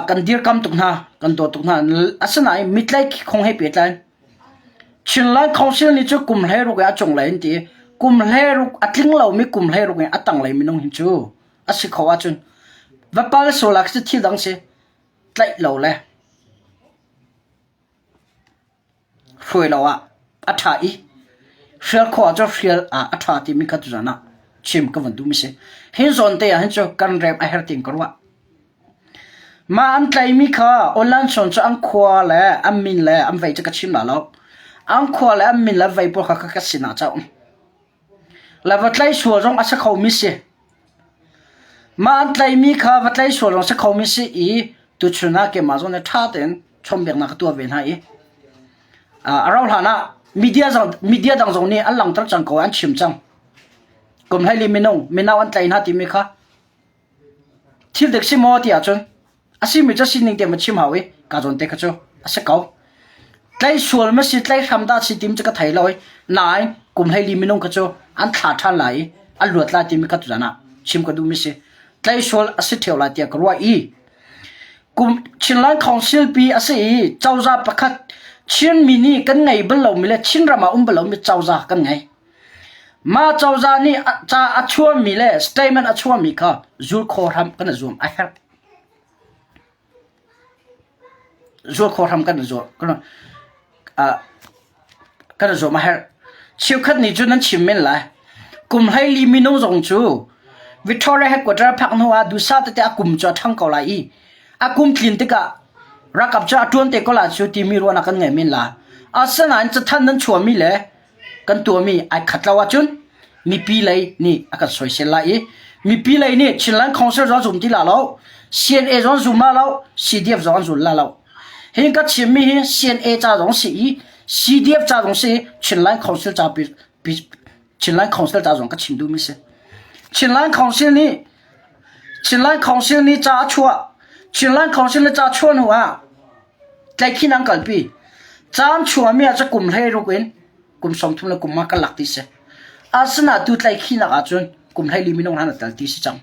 kan dirkam tuk hna, kan dawt tuk hna. Asinain mitlai khong he pehtlai. Chinland Council nih cu kum 16 i a cunglei an ti. Kum 16 a tling lomi kum 16 in a tanglei minung hi cu a si kho ahcun va pal sual ah khi thil dang si tlaih lo le hruai lo ah a ṭha i hrial khawh ahcun hrial ah a ṭha timi kha tuzan ah chim ka van duhmi si. Hi zawn te ah hin cu kan rem a herh tiin ka ruah. Mah an tlaihmi kha online chawn cu an khua le an min le an vei cu ka chim la lo. An khua le an min le vei pawl kha ka sinah ca um. Le va tlaih sual zong a si khomi si. Mah an tlaihmi kha va tlaih sual zong a si khomi si i tuchun ah keimah zong nih ṭha tein chawnhbiaknak ka tuah ve hna i a rauh hlan ah media zong media dang zong nih an langhter cang ko an chim cang. Kum 14 minung mino an tlaih hna timi kha thil dik si maw ti ahcun A simi cu sining te ma chim hau i ka zawn te kha cu a si ko. Tlai sual ma si tlai hram dah si tim cu ka thei lo i nain kum 14 minung kha cu an thla ṭhan lai i an luat lai timi kha tuzan ah chim ka duhmi si. Tlai sual a si ṭheo lai tiah ka ruah i kum Chinland Council pi a si i cozah pakhat Chinmi nih kan ngei bal lomi le Chinram ah um bal lomi cozah kan ngei. Mah cozah nih ca a chuahmi le statement a chuahmi kha zul kho hram kan i zuam a herh. Zual khawh hram kan i zuam kan i zuam a herh. Cheukhat nih cun nan chim men lai. Kum 14 minung zong cu Victoria headquarter phak hnu ah duhsah tete a kum cu a ṭhang ko lai i a kum tlin tikah ralkap cu a ṭuan te ko lai cu timi ruahnak kan ngei men la. Asinain cathanh nan chuahmi le kan tuahmi ai khat lo ahcun mipi lei nih a kan soisel lai i Mipi lei nih Chinland Council zong zum ti la lo, CNA zong zum la lo, CDF zong an zul la lo. Hi ka chimmi hi CNA ca zong si i CDF ca zong si i Chinland Council ca pi, pi Chinland Council ca zong ka chim duhmi si. Chinland Council nih Chinland Council nih ca a chuah. Chinland Council nih ca chuah hnu ah tlaihkhin an kalpi. Caan chuahmi ah cu kum 16 in kum 30 le kum ma kan lak ti si. Asina tu tlaihkhinak ahcun kum 14 minung han a tel ti si cang.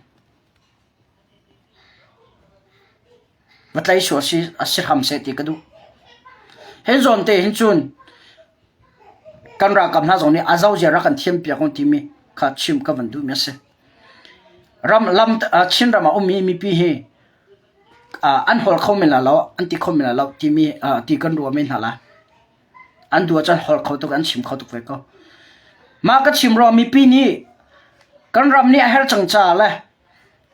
Va tlai sual si a si hram seh ti ka duh. Hi zawn te hin cun kan ralkap hna zong nih a zozia rak kan thiam piak ung timi kha chim ka van duhmi a si. Ram lam Chin ram ah ummi mipi hi an hawl kho men la lo, an ti kho men la lo timi ti kan ruah men hna la. An duh ahcun hawl kho tuk an chim kho tuk ve ko. Mah ka chim ruang mipi nih kan ram nih a herh cang caah le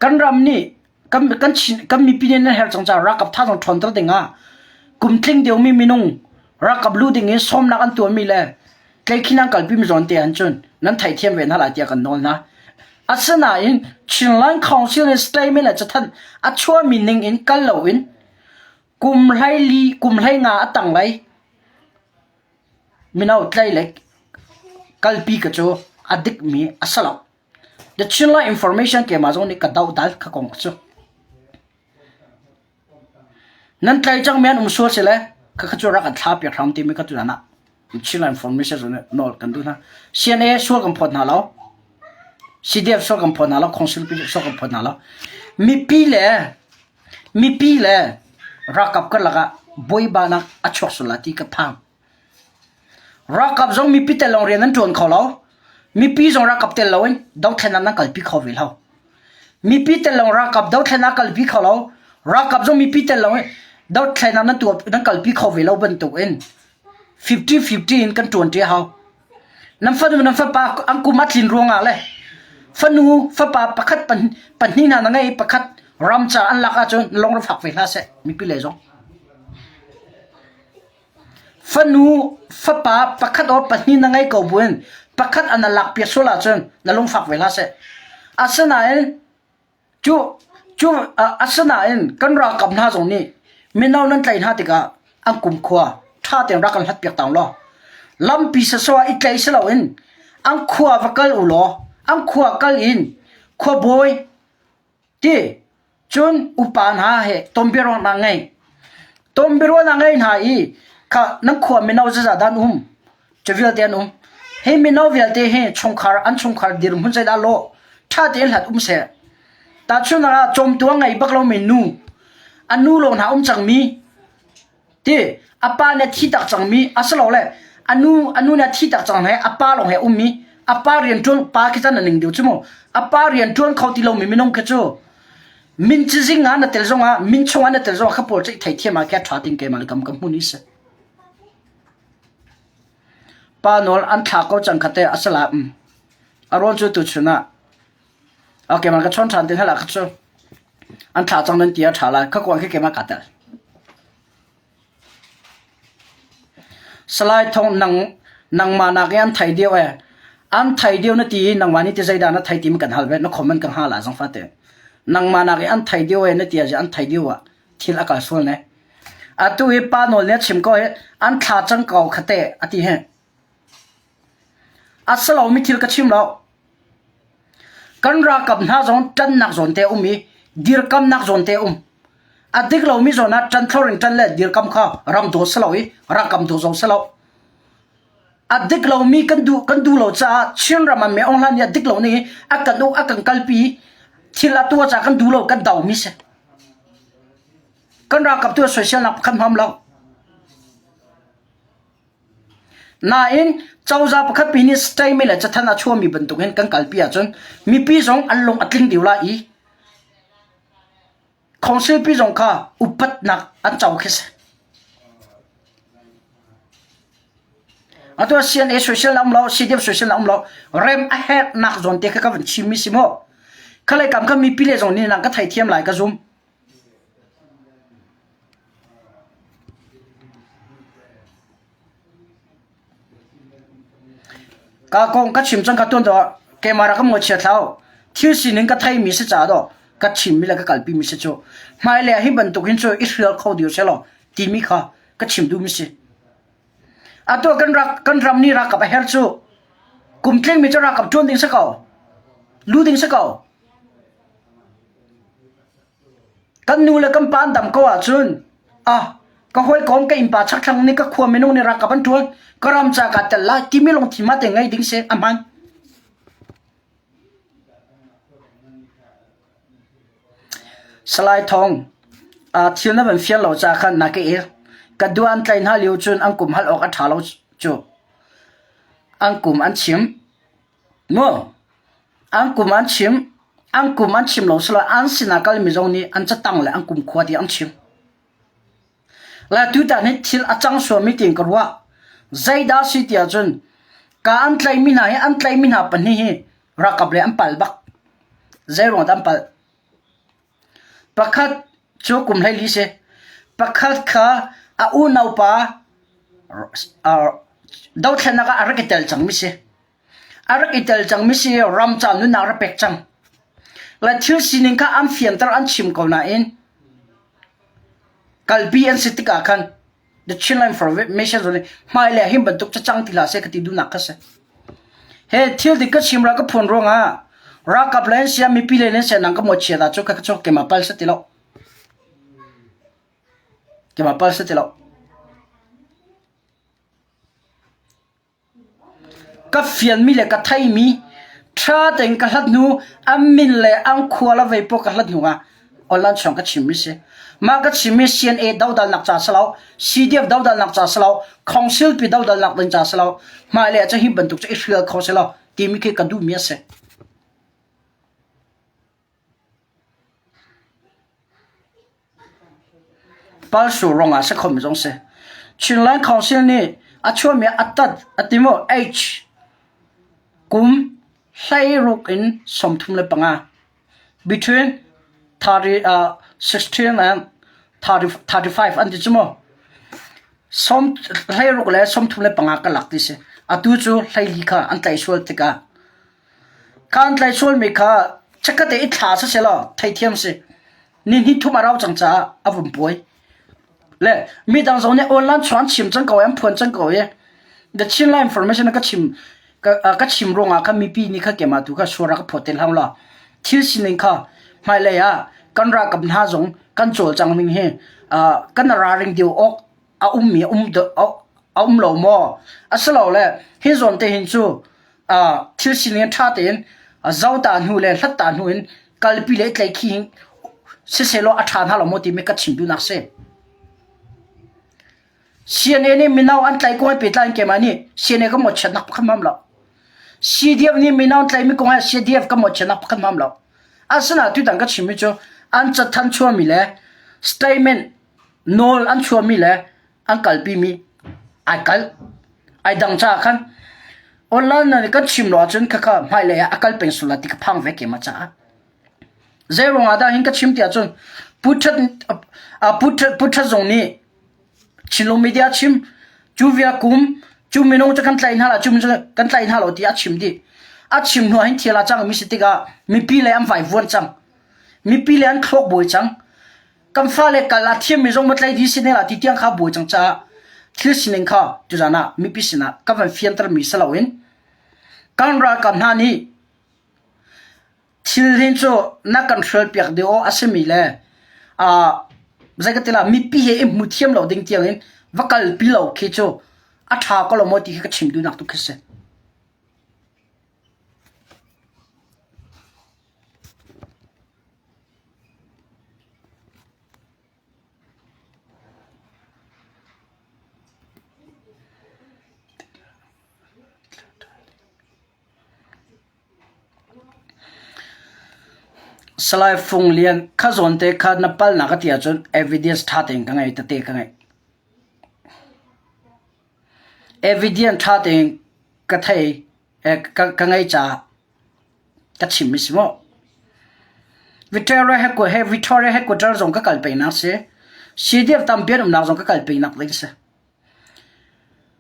kan ram nih kan kan Chin kan mipi nih nan herh cang caah ralkap tha zong ṭhawnter ding ah kum tling deuhmi minung ralkap lu ding in sawmnak an tuahmi le tleikhin an kalpi mi zawn te ahcun nan theihthiam ve hna lai tiah kan nawl hna. Asinain Chinland Council in statement le cathanh a chuahmi ning in kal loin kum 14 kum 15 a tanglei mino tlei le kalpi ka cu a dikmi a si lo. The Chinland Information keimah zong nih ka dohdal kha kong cu. Nan tlai cangmi an um sual si le khakha cu rak kan thla piak hram timi kha tutan ah Chinland Information zong nih nawl kan duh hna. CNA sual kan phawt hna lo. CDF sual kan phawt hna lo. Council sual kan phawt hna lo. Mipi le mipi le ralkap karlak ah buaibanak a chuak sual lai ti ka phang. Ralkap zong mipi tel lawng rian an ṭuan kho lo. Mipi zong ralkap tel loin dothlennak nan kalpi kho ve lo. Mipi tel lawng ralkap dothlennak kalpi kho lo. Ralkap zong mipi tel loin dothlennak nan tuah nan kalpi kho ve lo bantukin 50-50 in kan ṭuan ṭi a hau. Nan fanu nan fapa an kum a tlin ruangah le fanu fapa pakhat pahnih hna na ngei pakhat ram ca an lak ahcun na lung fak ve hlah seh mipi lei zong. Fanu, fapa pakhat or pahnih na ngei ko buin pakhat an na lakpiak sual ahcun na lungfak ve hlah seh. Asinain cu cu asinain kan ralkap hna zong nih mino nan tlaih hna tikah an kumkhua ṭha tein rak kan hlatpiak taung law lampi sasawh ah i tlaih si loin an khua va kal u law an khua kal in khuabawi Ti cun upa hna he tonbiaruahnak ngei. Tonbiaruahnak ngei hna i kha nan khua mino zeizah dah an um? Cu vialte an um. Hi mino vialte hi chungkhar an chungkhar dirhmun zeidah lawh ṭha tein hlat um seh. Tahchunhnak ah cawmtu a ngei bak lomi nu, a nu lawng hna um cangmi, Ti a pa nih a thi tak cangmi asilole a nu a nu nih a thi tak cang he a pa lawng he ummi a pa rianṭuan pa khi cun a ning deuh cu mu a pa rianṭuan kho ti lomi minung khi cu min cizing ah na tel zongah min chungah na tel zongah kha pawl cu i theithiam ah khi a ṭha ting keimah le kam ka hmun i si pa nawl an thla ko cang kha te asala um a rawn cu tuchun ah okay man ka chon ṭhan te hala kha cu An thlah cang nan ti a ṭha lai. Khakuang khi keimah kaa tel. Salai Thong nang nangmah nak i an thei deuh ee. An thei deuh na ti i nangmah nih ti zeidah na thei ti kan hal ve na comment kan hal ah zong fate. Nangmah nak i an thei deuh ee na ti ah an thei deuh ah thil a kal sual ne. Atu hi pa nawl nih a chim ko hi an thla cang ko khate a ti hi. A si lomi thil ka chim lo. Kan ralkap hna zong ṭannak zawn te a um i dirkamnak zawn te a um. A dik lomi zawn ah ṭan thlor in ṭan le dirkam kha ram daw si lo i ralkam daw zong si lo. A dik lomi kan duh kan duh lo caah Chin ram ah Myo Aung Hlaing nih a dik lo ning i a kan uk a kan kalpi thil a tuah caah kan duh lo kan domi si. Kan ralkap tu soiselnak pakhat hmam lo. Nain cozah pakhat pi nih statement le cathanh a chuahmi bantukin kan kalpi ahcun mipi zong an lung a tling deuh lai i council pi zong kha upatnak an co khi si. Atu ah CNA social na um lo, CDF social na um lo, rem a herhnak zawn te kha ka van chimmi si mu. Khalei kam kha mipi le zong nih nang ka theithiam lai ka zum. Ka kong ka chim cang ka tuan tuah keimah rak ka ngawichia thlau. Thil sining ka theimi si ca dawh ka chimmi le ka kalpimi si cu hmailei ah hi bantuk hin cu i hrial kho dih selaw timi kha ka chim duhmi si. Atu kan rak kan ram nih ralkap a herh cu kum tlingmi cu ralkap ṭuan ding si ko. Lu ding si ko. Kan nu le kan pa an dam ko ahcun ah ka hawikom ka innpa chakthlang nih ka khua minung nih ralkap an ṭuan ka ram ca kaa tel lai timi lungthin mah te ngei ding si a hman. Salai Thawng, aa thil na van fial lo ca khan na ka el. Ka dua an tlaih hna lio cun an kum hal awk a ṭha lo cu. An kum an chim. Mu, an kum an chim. An kum an chim lo silo an sinah kalmi zong nih an catang le an kumkhua tiang an chim. Le tutan hi thil a cang sualmi tiin ka ruah. Zeidah si ti ahcun ka an tlaihmi hna hi an tlaihmi hna pahnih hi ralkap le an pal bak. Zeiruang dah an palh? Pakhat cu kum 14 si. Pakhat kha a unaupa dothlennak ah a rak i tel cangmi si. A rak i tel cangmi si ram ca nunnak rak pek cang. Le thil sining kha an fianter an chim ko nain kalpi an si tikah khan the Chinland Information zone hmailei hin bantuk cacang ti hlah seh ka ti duhnak kha si. He thil dik ka chim ra ka phuan ruangah ralkap le sia mipi le sia nang ka mo chia da chu ka chu ke ma pal sa ti lo. Ke ma pal sa ti lo. Ka fianmi le ka theimi ṭha tein ka hlat hnu an min le an khua le vei pawl ka hlat hnu ah online chung ka chimmi si. Mah ka chimmi CNA dodalnak ca si lo, CDF dodalnak ca si lo, Council pi dodalnak ding ca si lo, hmailei ah cun hi bantuk cu i hrial kho si lo timi khi ka duhmi a si. Palsu ruangah si khomi zong si. Chinland Council nih a chuahmi a tat a ti maw H kum 16 in 35 between 30, uh, 16 and 30, 35 an ti cu maw som 16 le 35 ka lak ti si atu cu 14 kha an tlaih sual tikah Kha an tlaih sualmi kha chikkhat te i thla siselaw theithiam si. Ni hnih thum a rau cang caah a vun puai. Le midang zong nih online chung an chim cang ko i an phuan cang ko i the Chinland information ka chim ka, ka chim ruangah khan mipi nih kha keimah tu kha suara ka phawt te hlang la. Thil sining kha hmailei ah kan ralkap hna zong kan cawlcang ning hi uh, kan ralring deuh awk a ummi a um a um lo maw asilole hi zawn te hin cu thil sining ṭha tein zota hnu le hlatta hnu in kalpi le tlei khi siselaw a ṭha hna lo maw timi ka chim duhnak si. CNA nih mino an tlai kong he pehtlai in keimah nih CNA ka mawhchiatnak pakhat hmam lo. CDF nih mino an tlaimi kong he CDF ka mawhchiatnak pakhat hmam lo. Asinain tutan ka chimmi cu an cathanh chuahmi le statement nawl an chuahmi le an kalpimi ai kalh ai dang caah khan online na kan chim lo ahcun khakha hmailei ah a kal peng sual lai ti ka phang ve keimah caah zei ruangah dah hin ka chim ti ahcun Pu Ṭhat Pu Ṭhat Pu Ṭhat zong nih Chinlung media chim cu via kum cu minung cu kan tlaih hna la cu minung cu kan tlaih hna lo ti a chim dih a chim hnu ah hin thil a cang mi si tikah mipi le an vaivuan cang mipi le an thluak buai cang Kan fale kal a thiammi zong matlei dih si ne la ti tiang kha buai cang caah thil sining kha tuzan ah mipi sinah ka van fiantermi si loin kan ralkap hna nih thil hin cu na kan hrualpiak dih awk a simi le uh, zei ka ti la mipi he i hmu thiam lo ding tiang in va kalpi lo khi cu a ṭha ko lo maw ti khi ka chim duhnak tu khi si. Salai Fung Lian kha zawn te kha na palnak a ti ahcun evidence ṭha tein ka ngei tete ka ngei. Evidence ṭha tein ka thei ka ngei caah Ka chim si maw? Victoria he Victoria headquarter zong ka kal pengnak si. CDF tampi an umnak zong ka kal pengnak ding si.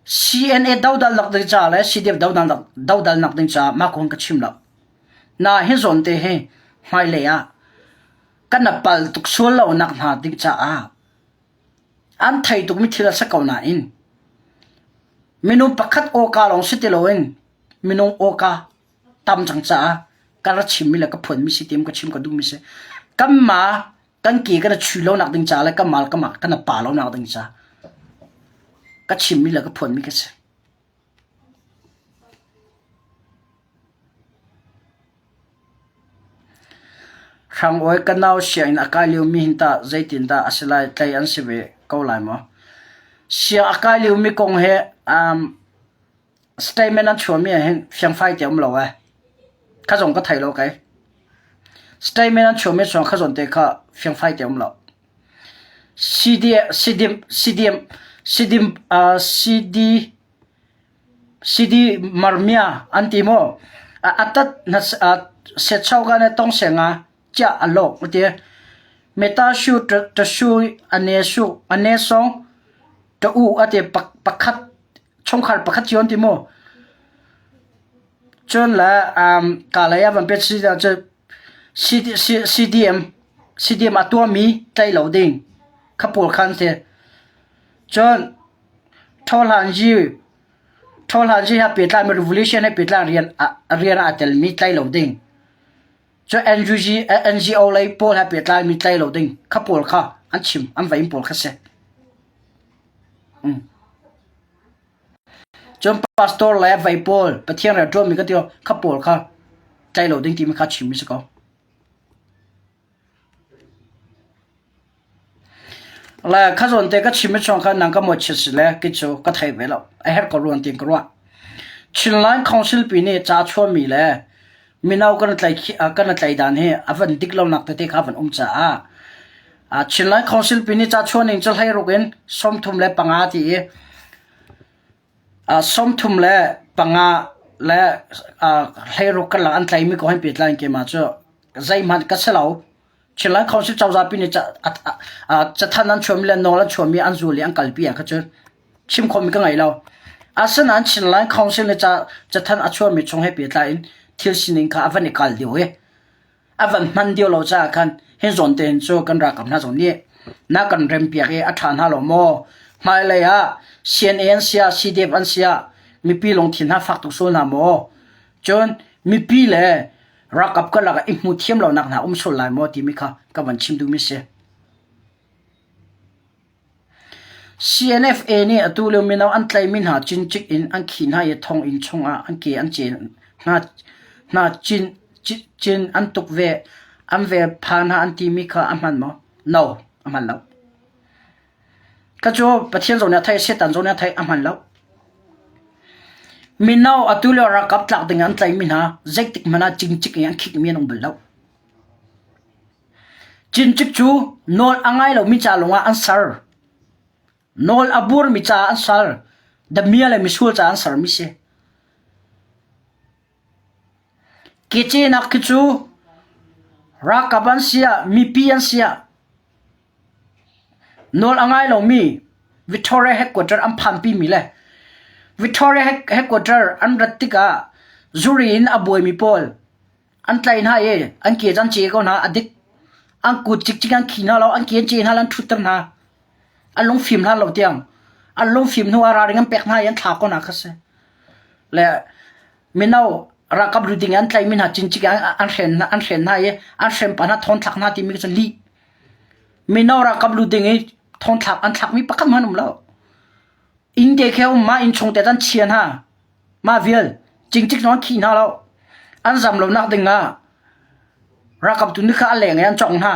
CNA dodal nak ding ca le CDF dodal nak ding ca mah kong ka chim lo. Na hi zawn te hi hmailei ah kan a pal tuk sual lo nak hna ding caah an thei tukmi thil a si ko nain minung pakhat awka lawng si ti loin minung awka tam cang caah ka ra chimmi le ka phuanmi si tim ka chim ka duhmi si. Kanmah kan ke kan i chui lo nak ding ca le kan mal kan kan pa lo nak ding ca ka chimmi le ka phuanmi ka si. Hrangawi ka nau sianginn a kai liomi hin tah zeitindah a si lai tlai an si ve ko lai maw? Siang a kai liomi kong he um, Statement an chuahmi ah hin fiangfai te um lo ee. Kha zong ka thei lo kei. Statement an chuahmi chuang kha zawn te kha fiangfai te um lo. CD, CDM, CDM, CDM, uh, CD, CD marmia an ti mo. Atat na set chau ka ne tong se nga chia a lok ti. Meta shu ta shu ane shu ane song ta u ate pakhat chungkhar pakhat cio an ti mu. Cun le um, ka lei ah van pet si cu CDM CDM a tuahmi tlaih lo ding kha pawl kha an si. Cun Ṭhawhlanzi Ṭhawhlanzi he pehtlai mi revolution he pehtlai rian rian ah aa telmi tlaih lo ding. Cun NUG NGO lei pawl he pehtlai mi tlaih lo ding kha pawl kha an chim an vein pawl kha si. Cun pastor le vei pawl Pathian rian ṭuanmi ka ti kha pawl kha tlai lo ding timi kha chimmi si ko. Le kha zawn te ka chim chung kha nang ka mawhchiat si le ki cu ka thei ve lo. A herh ko ruang tiin ka ruah. Chinland Council pi nih ca chuahmi le mino kan tlai kan tlai dan hi a van dik lonak tete kha van um caah Chinland Council pi nih ca chuah ning cu hleiruk in 35 ti i 35 le hleiruk karlak an tlaimi ko hin pehtlai in keimah cu zeihmanh ka si lo. Chinland Council cozah pi nih cathanh an chuahmi le nawl an chuahmi an zul i an kalpi ah kha cun chim khawhmi ka ngei lo. Asinain Chinland Council nih cathanh a chuahmi chung he pehtlai in thil sining kha a van i kal deuh i a van hman deuh lo caah khan hin zawn tein cu kan ralkap hna zong nih na kan rempiak i a ṭha hna lo maw? Hmailei ah CNA an si ah CDF an si ah mipi lungthin hna fak tuk sual hna maw? Cun mipi le ralkap karlak ah i hmu thiam lonak hna um sual lai maw timi kha ka van chim duhmi si. CNFA nih atu lio mino an tlaihmi hna cincik in an khih hna i thonginn chungah an ke an cen hna cin an tuk ve an vel pha hna an timi kha a hman maw? No, a hman lo. Kha cu Pathian zong nih a theih, Satan zong nih a theih, a hman lo. Mino atu lio ralkap tlak ding an tlaihmi hna zeitik hmanh ah cincik in an khikmi an um bal lo. Cincik cu nawl a ngai lomi ca lawngah an ser. Nawl a burmi caah an ser. Damia le misual caah an sermi si. Kecenak khi cu ralkap an si ah, mipi an si ah, nawl a ngai lomi Victoria headquarter an phanpimi le Victoria headquarter an rat tikah zuri in a buaimi pawl An tlaih hna i an ke an ce ko hna, a dik. An kut cikcik an khi hna lo, an ke an ce hna lo, an ṭhutter hna. An lungfim hlan lo tiang. An lungfim hnu ah ralring an pek hna i an thla ko hna kha si. Le mino ralkap lu ding an tlaihmi hna cincik an hren hna, an hren hna i an hrem pa hna thawnthlak hna timi cu lih. Mino ralkap lu ding i thawnthlak an thlakmi pakhat hmanh um lo. Inn te khi a um ma inn chung te an chia hna. Mah vial cingcik zong an khih hna lo. An zam lonak ding ah ralkap tu nih kha a leng i an cawk hna.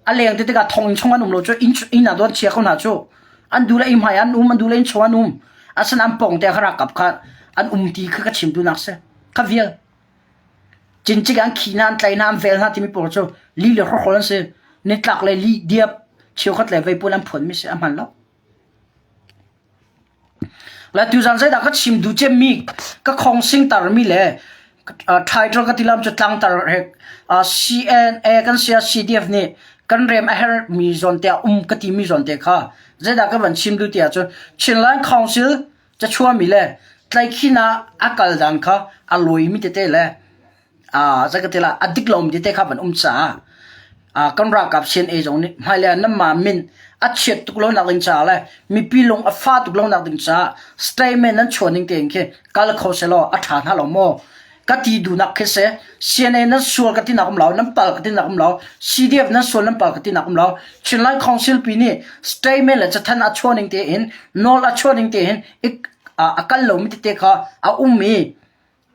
A leng ti tikah thonginn chung an um lo cu inn inn ah an chia ko hna cu. An duh le inn hmai an um, an duh le inn chung an um. Asinain an pawng te kha ralkap kha an um ti kha ka chim duhnak si. Kha vial. Cincik an khih hna, an tlaih hna, an vel hna timi pawl cu li le hrokhrawl an si. Nitlak le li diap cheukhat le vei pawl an phuanmi si a hman lo. Le tuzan zeidah ka chim duh cemmi ka khongsing tarmi le title ka ti lam cu tlangtar he CNA kan sia CDF nih kan rem a hermi zawn te um ka timi zawn te kha zeidah ka van chim duh ti ahcun Chinland Council cachuami le tlaikhin ah a kal dan kha a lawimi tete le. Zei ka ti lai a dik lomi tete kha van um caah kan ralkap CNA zong nih hmailei ah nanmah min a chiat tuk lonak ding caah le mipi lung a fah tuk lonak ding caah statement nan chuah ning tein khi kal kho sehlaw a ṭha hna lo maw? Ka ti duhnak khi si. CNA nan sual ka tinak um lo, nan pal ka tinak um lo, CDF nan sual nan pal ka tinak um lo. Chinland Council pi nih statement le cathanh a chuah ning tein, nawl a chuah ning tein a kal lomi tete kha a um i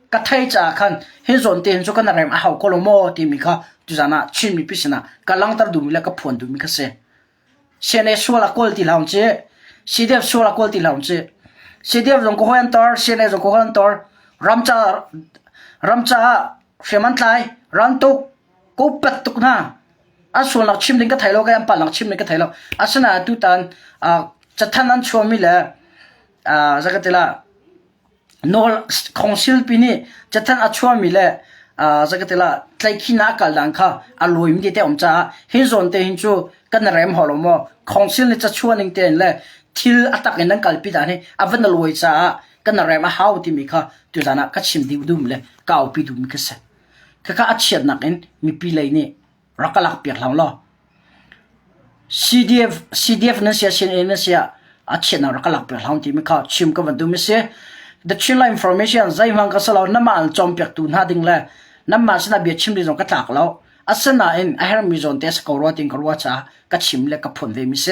ka thei caah khan hi zawn te hin cu kan rem a hau ko lo maw timi kha tuzan ah Chin mipi sinah ka langhter duhmi le ka phuan duhmi kha si. CNA sual a kawl ti hlah ci, CDF sual a kawl ti hlah ci. CDF zong ka hawi an tor, CNA zong ka hawi an tor. Ramca ramca ah hriam an tlai, ran tuk, ko pat tuk hna. An sualnak chim ding ka thei lo, kai an palnak chim ding ka thei lo. Asinain tutan cathan an chuahmi le zakatila Nawl khawngsil pi nih cathanh a chuahmi le zakatila tlaihkhihnak a kal dan kha a lawimi tete a um caah hi zawn te hin cu kan rem hau lo maw? Khawngsil nih cachuah ning tein le thil a tak in nan kalpi dan hi a van a lawi caah kan rem a hau timi kha tuzan ah ka chim dih duhmi le ka aupi duhmi kha si. Khakha a chiatnak in mipi lei nih rak ka lakpiak hlah law CDF CDF nan sia CNA nan sia a chiatnak rak ka lakpiak hlah timi kha chim ka van duhmi si. The Chinland Information zeihmanh ka si lo namah an cawnpiaktu hna ding le namah sinah bia chim ding zong ka tlak lo. Asinain a herhmi zawn te a si ko rua tiin ka ruah caah ka chim le ka phuan ve mi si.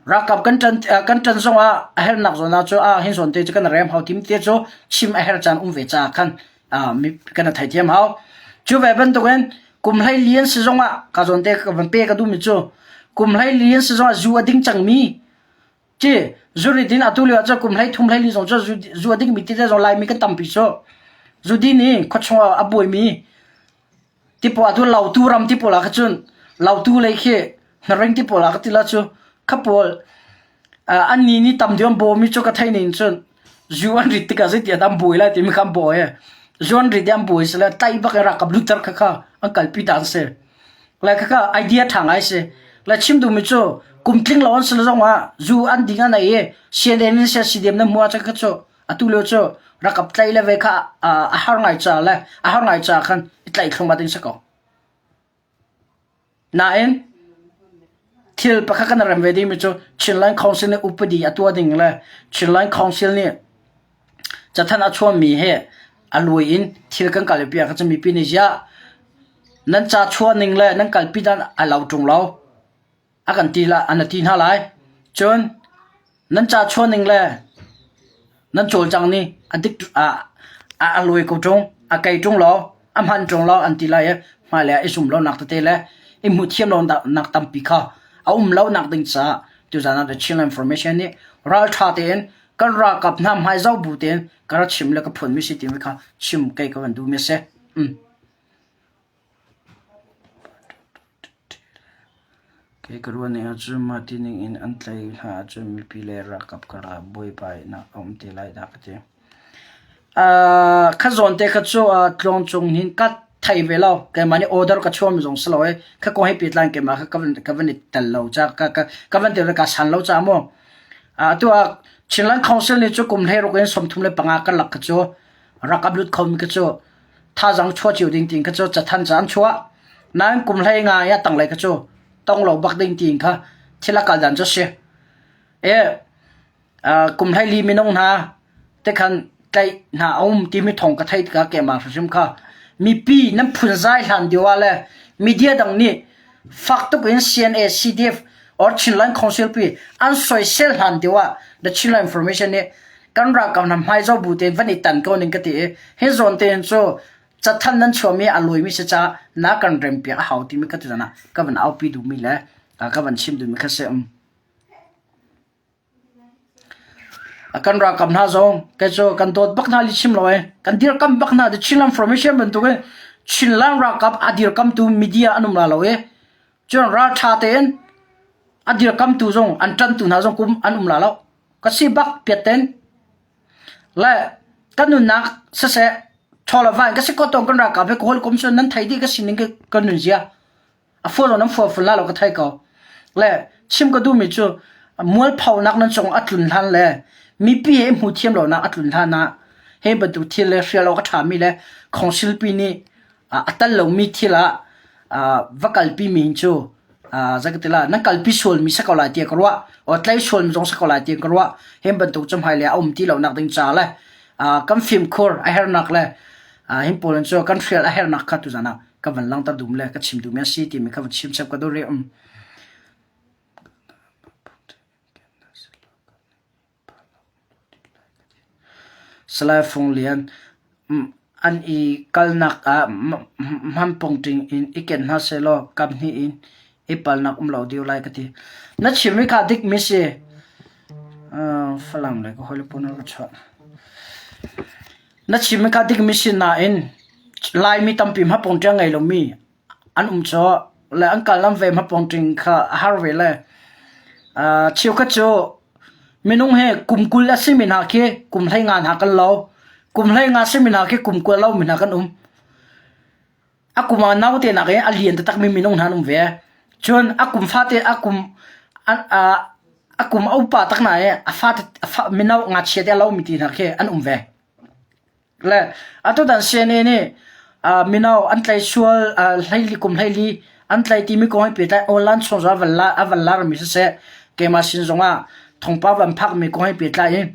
Ralkap kan ṭan kan ṭan zongah a herhnak zawn ah cu ah hin zawn te cu kan rem hau tim te cu chim a herh caan um ve caah khan kan i theithiam hau. Cu ve bantukin kum 14 an si zongah ka zawn te ka van pe ka duhmi cu kum 14 an si zongah zu a ding cangmi ci zurit in atu lio ah cun kum 13 14 zong cu zu a dingmi tete zong Laimi kan tampi cu. Zu din i khuachung ah a buaimi Tipawl atu lautu ram tipawl ah kha cun lautu lei khi hnaring tipawl ah ka ti la cu kha pawl an ni ni tam deuh an bawmi cu ka theih ning cun zu an rit tikah zeiti an buai lai timi kha an buai zu an rit i an buai sile tlaih bak in ralkap lutter kha kha an kalpi ta an si le kha kha idea ṭha ngai si le chim duhmi cu kum tling lo an si le zong ah zu an ding an ei i CNN in seh CDM na hmuh ahcun kha cu Atu lio cu rakap tlaih le ve kha a har ngai ca le a har ngai ca khan i tlaih thlum ding si ko. Nain thil pakhat kan rem ve dingmi cu Chinland Council nih upadi a tuah ding le Chinland Council nih cathanh a chuahmi he a lui in thil kan kalpi ah khan mipi nih ziah nan ca chuah ning le nan kalpi dan a lo ṭung lo. A kan ti la an ti hna lai. Cun nan ca chuahning le nan cawlcang nih a dik a a lawi ko ṭung, a kei ṭung law, a hman ṭung law an ti lai i hmailei ah i zum lonak tete le i hmuh thiam lonak tampi kha a um lonak ding caah tuzaan ah The Chinland Information nih ralṭha tein kan ralkap hna hmai zoh bu tein ka ra chim le ka phuanmi si timi kha chim kei ka van duhmi a si. Mm. Kei ka ruah ning ahcun mah ti ning in an tlaih hna ahcun mipi le ralkap karah buaibainak a um te lai dah ka ti. Kha zawn te kha cu tluangcung hin ka thei ve lo. Keimah nih order ka chuahmi zong si lo i kha kong he pehtlai in keimah kha ka van, ka van i tel lo ca ka, ka, ka van tel ka san lo ca mu. Atu ah Chinland Council nih cu kum 16 in 35 karlak kha cu ralkap lut khomi kha cu thazaang chuah cio ding tiin kha cu cathanh ca an chuah. Nain kum 15 i a tanglei kha cu tong lo bak ding tiin kha thil a kal dan cu si. E kum 14 minung hna te khan tlaih hna a um timi thawng ka theih tikah keimah hrimhrim kha mipi nan phunzai hlan deuh ah le media dang nih fak tuk in CNA, CDF or Chinland Council pi an soisel hlan deuh ah The Chinland Information nih kan ralkap hna hmai zoh bu tein van i tan ko ning ka ti i hi zawn tein cu cathanh nan chuahmi a lawimi si caah na kan rempiak a hau timi ka ti ah ka van aupi duhmi le ka van chim duhmi kha si. Kan ralkap hna zong kei cu kan dawt bak hna li chim lo ee. Kan dirkamh bak hna. The Chinland Formation bantuk in Chinland ralkap a dirkamtu media an um la lo i cun ralṭha tein a dirkamtu zong an ṭantu hna zong kum an um la lo. Ka si bak piatten. Le kan nunnak siseh ṭhaw le vai ka si ko tawn kan ralkap he ka hawikom cu nan thei dih ka sining ka nunzia. A fual nan fual ful la lo ka thei ko. Le chim ka duhmi cu mualphonak nan cung a tlun hlan le mipi he hmu thiam lonak a tlun hlan ah he bantuk thil le hrial awk a ṭhami le khongsilpi nih. A tal lomi thil ah va kalpi mi hin cu zeikatila nan kalpi sualmi si ko lai tiah ka ruah. Or tlai sualmi zong si ko lai tiah ka ruah. Hi bantuk cu hmailei ah a um ti lonak ding ca le kan fimkhur a herhnak le hin pawl in cu kan hrial a herhnak kha tuzan ah ka van langhter duhmi le ka chim duhmi a si timi kha van chim chap ka duh rih. Salai Fung Lian an i kalnak ah hmanpungṭing in i ken hna sehlaw kaphnih in i palnak um lo deuh lai ka ti. Na chimmi kha dikmi si. Falam lei ka hawile pawl nan ka chuah. Na chimmi kha dikmi si nain Laimi tampi hmapungṭing a ngei lomi an um caw le an kal lam ve hmapawngṭing kha a har ve le cheukhat cu minung hi kum 20 a simi hna khi kum 15 hna kan lo kum 15 simi hna khi kum 20 lomi hna kan um a kum ah naute nak i a lian taktak mi minung hna an um ve cun a kum fate a kum a kum a upa tak na i a fate mino ngakchia te a lomi ti hna khi an um ve Le atutan CNA nih mino an tlaih sual hleili kum 14 an tlaih timi kong he pehtlai online chung zong a van larmi siseh keimah sin zongah thawngpang van phakmi kong he pehtlai in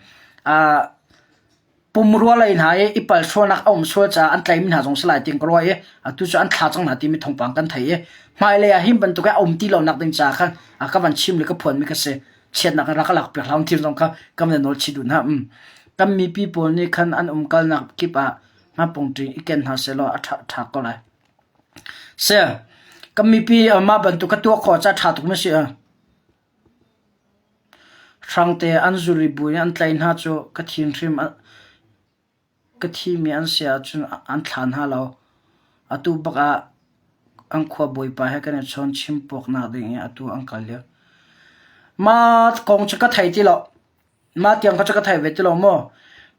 pumrua lei hna i i palhsualnak a um sual caah an tlaihmi hna zong si lai tiin ka ruah i atu cu an thla cang hna timi thawngpang kan thei i hmailei ah hin bantuk a um ti lonak ding caah khan ka van chim le ka phuanmi ka si. Chiatnak in rak ka lakpiak hlah thil zong kha kan van nawl chih duh hna. Kan mipi pawl nih khan an umkalnak kip ah hmapungṭing i ken hna sehlaw a ṭha, ṭha ko lai. Se, kan mipi mah bantuk ka tuah khawh caah ṭha tuk ma si. Hrangte an zuri bu in an tlai hna cu ka thin hrim Ka thimi an si ahcun an thla hna lo. Atu bak ah an khua bawipa he kan i chawn chimpuaknak ding i atu an kal lio. Mah kong cu ka thei ti lo. Mah tiang kha cu ka thei ve ti lo mu.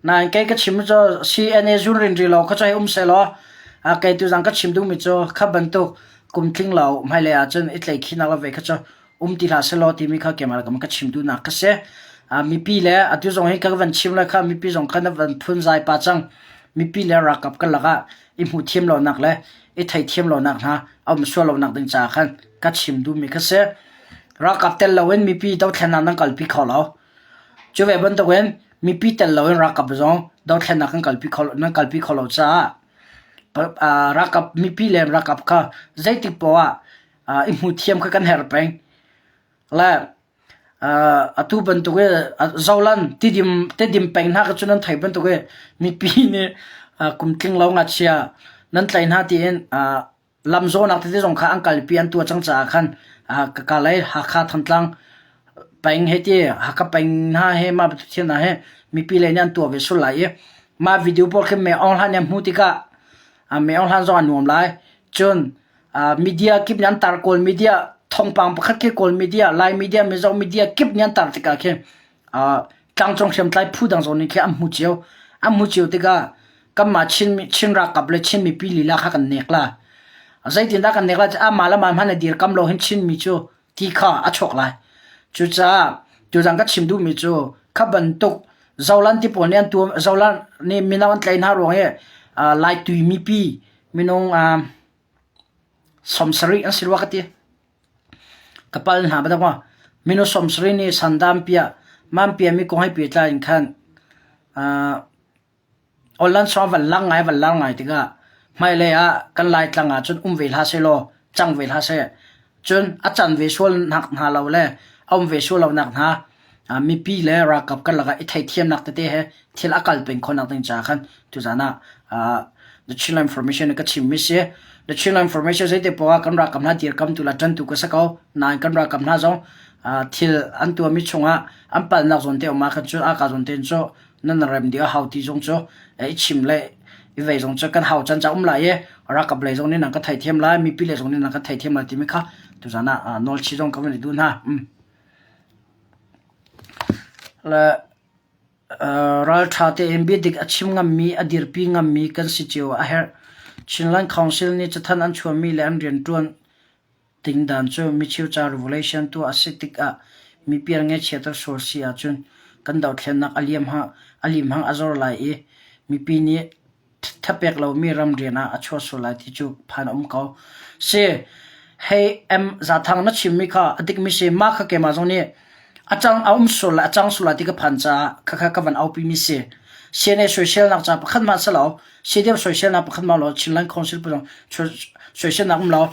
Nain kei ka chim cu CNA zun rin ri lo kha cu hei um sehlaw kei tuzang ka chim duhmi cu kha bantuk kum tling lo hmailei ahcun i tleikhinak le ve kha cu um ti hlah sehlaw timi kha keimah le ka chim duhnak ka si. Mipi le atu zong hi ka van chim le kha mipi zong kha na van phun zai pa cang. Mipi le ralkap kan lakah i hmuh thiam lonak le i thei thiam lonak hna a um sual lonak ding caah khan ka chim duhmi kha si. Ralkap tel loin mipi dothlennak nan kalpi kho lo. Cu ve bantukin mipi tel loin ralkap zong dothlennak kan kalpi kho nan kalpi kho lo caah ralkap mipi le ralkap kha zeitik poah ah i hmu thiam kha kan herh peng. Le atu bantuk i zolan tidim tidim peng hna kha cu nan thei bantuk i mipi nih kum tling lo ngakchia nan tlai hna tiin lamzawhnak tete zong kha an kalpi an tuah cang caah khan ka lei Hakha Thantlang peng he ti Hakha peng hna he mah bantuk thil hna he mipi lei nih an tuah ve sul lai i mah video pawl khi me Aung Hlan nih a hmuh tikah me Aung Hlan zong a nuam lai. Cun media kip nih an tar Kawl media thawngpang pakhat khi Kawl media Lai media Mizo media kip nih an tar tikah khi tlangcung hriamtlai phu dang zong nih khi an hmu cio an hmu cio tikah kanmah Chin Chin ralkap le Chin mipi lila kha kan nek la zeitindah kan nek la amah le mah hmanh a dirkam lo hin Chin mi cu ti kha a chuak lai cucaah tuzang ka chim duhmi cu kha bantuk Zolan ti pawl nih an tuam Zolan nih mino an tlai hna ruang i Laitui mipi minung 70 an si rua ka ti. Ka pal hna bantuk maw minung 70 nih sandam piah man piahmi kong he pehtlai in khan Online song van lang ngai van lang ngai tikah hmailei ah kan Laitlang ah cun um ve hlah sehlaw cang ve hlah seh. Cun a can ve sual nak hna lo le a um ve sual lo nak hna mipi le ralkap kan lakah i theithiamnak tete he thil a kal peng khawhnak ding caah khan tuzan ah The Chinland Information ka chimmi si. The Chinland Information zeite poah kan ralkap hna dirkamtu le ṭantu ka si ko. Nain kan ralkap hna zong thil an tuahmi chungah an palhnak zawn te um ah khan cun aka zawn te cu nan rem dih a hau ti zong cu i chim le i vei zong cu kan hau can ca um lai i ralkap lei zong nih nan ka theithiam lai mipi lei zong nih nan ka theithiam lai timi kha tuzan ah nawlchi zong ka van i duh hna. Le ralṭha tein biadik a chim ngammi, a dirpi ngammi kan si cio a herh. Chinland Council nih cathanh an chuahmi le an rianṭuan ding dan cu micheu ca revolution tuah a si tikah mipi an ngaihchiater sual si ahcun kan dothlennak a liam hang a zor lai i mipi nih. Thapek lomi ramrian ah a chuah sual lai ti cu phan a um ko. Si, hei M Zathang na chimmi kha a dikmi si. Mah kha keimah zong nih a cang a um sual lai, a cang sual lai ti ka phan caah khakha ka van aupi mi si. CNA soiselnak ca pakhat hmanh si lo. CDF soiselnak pakhat hmanh lo. Chinland Council pa zong soiselnak um lo.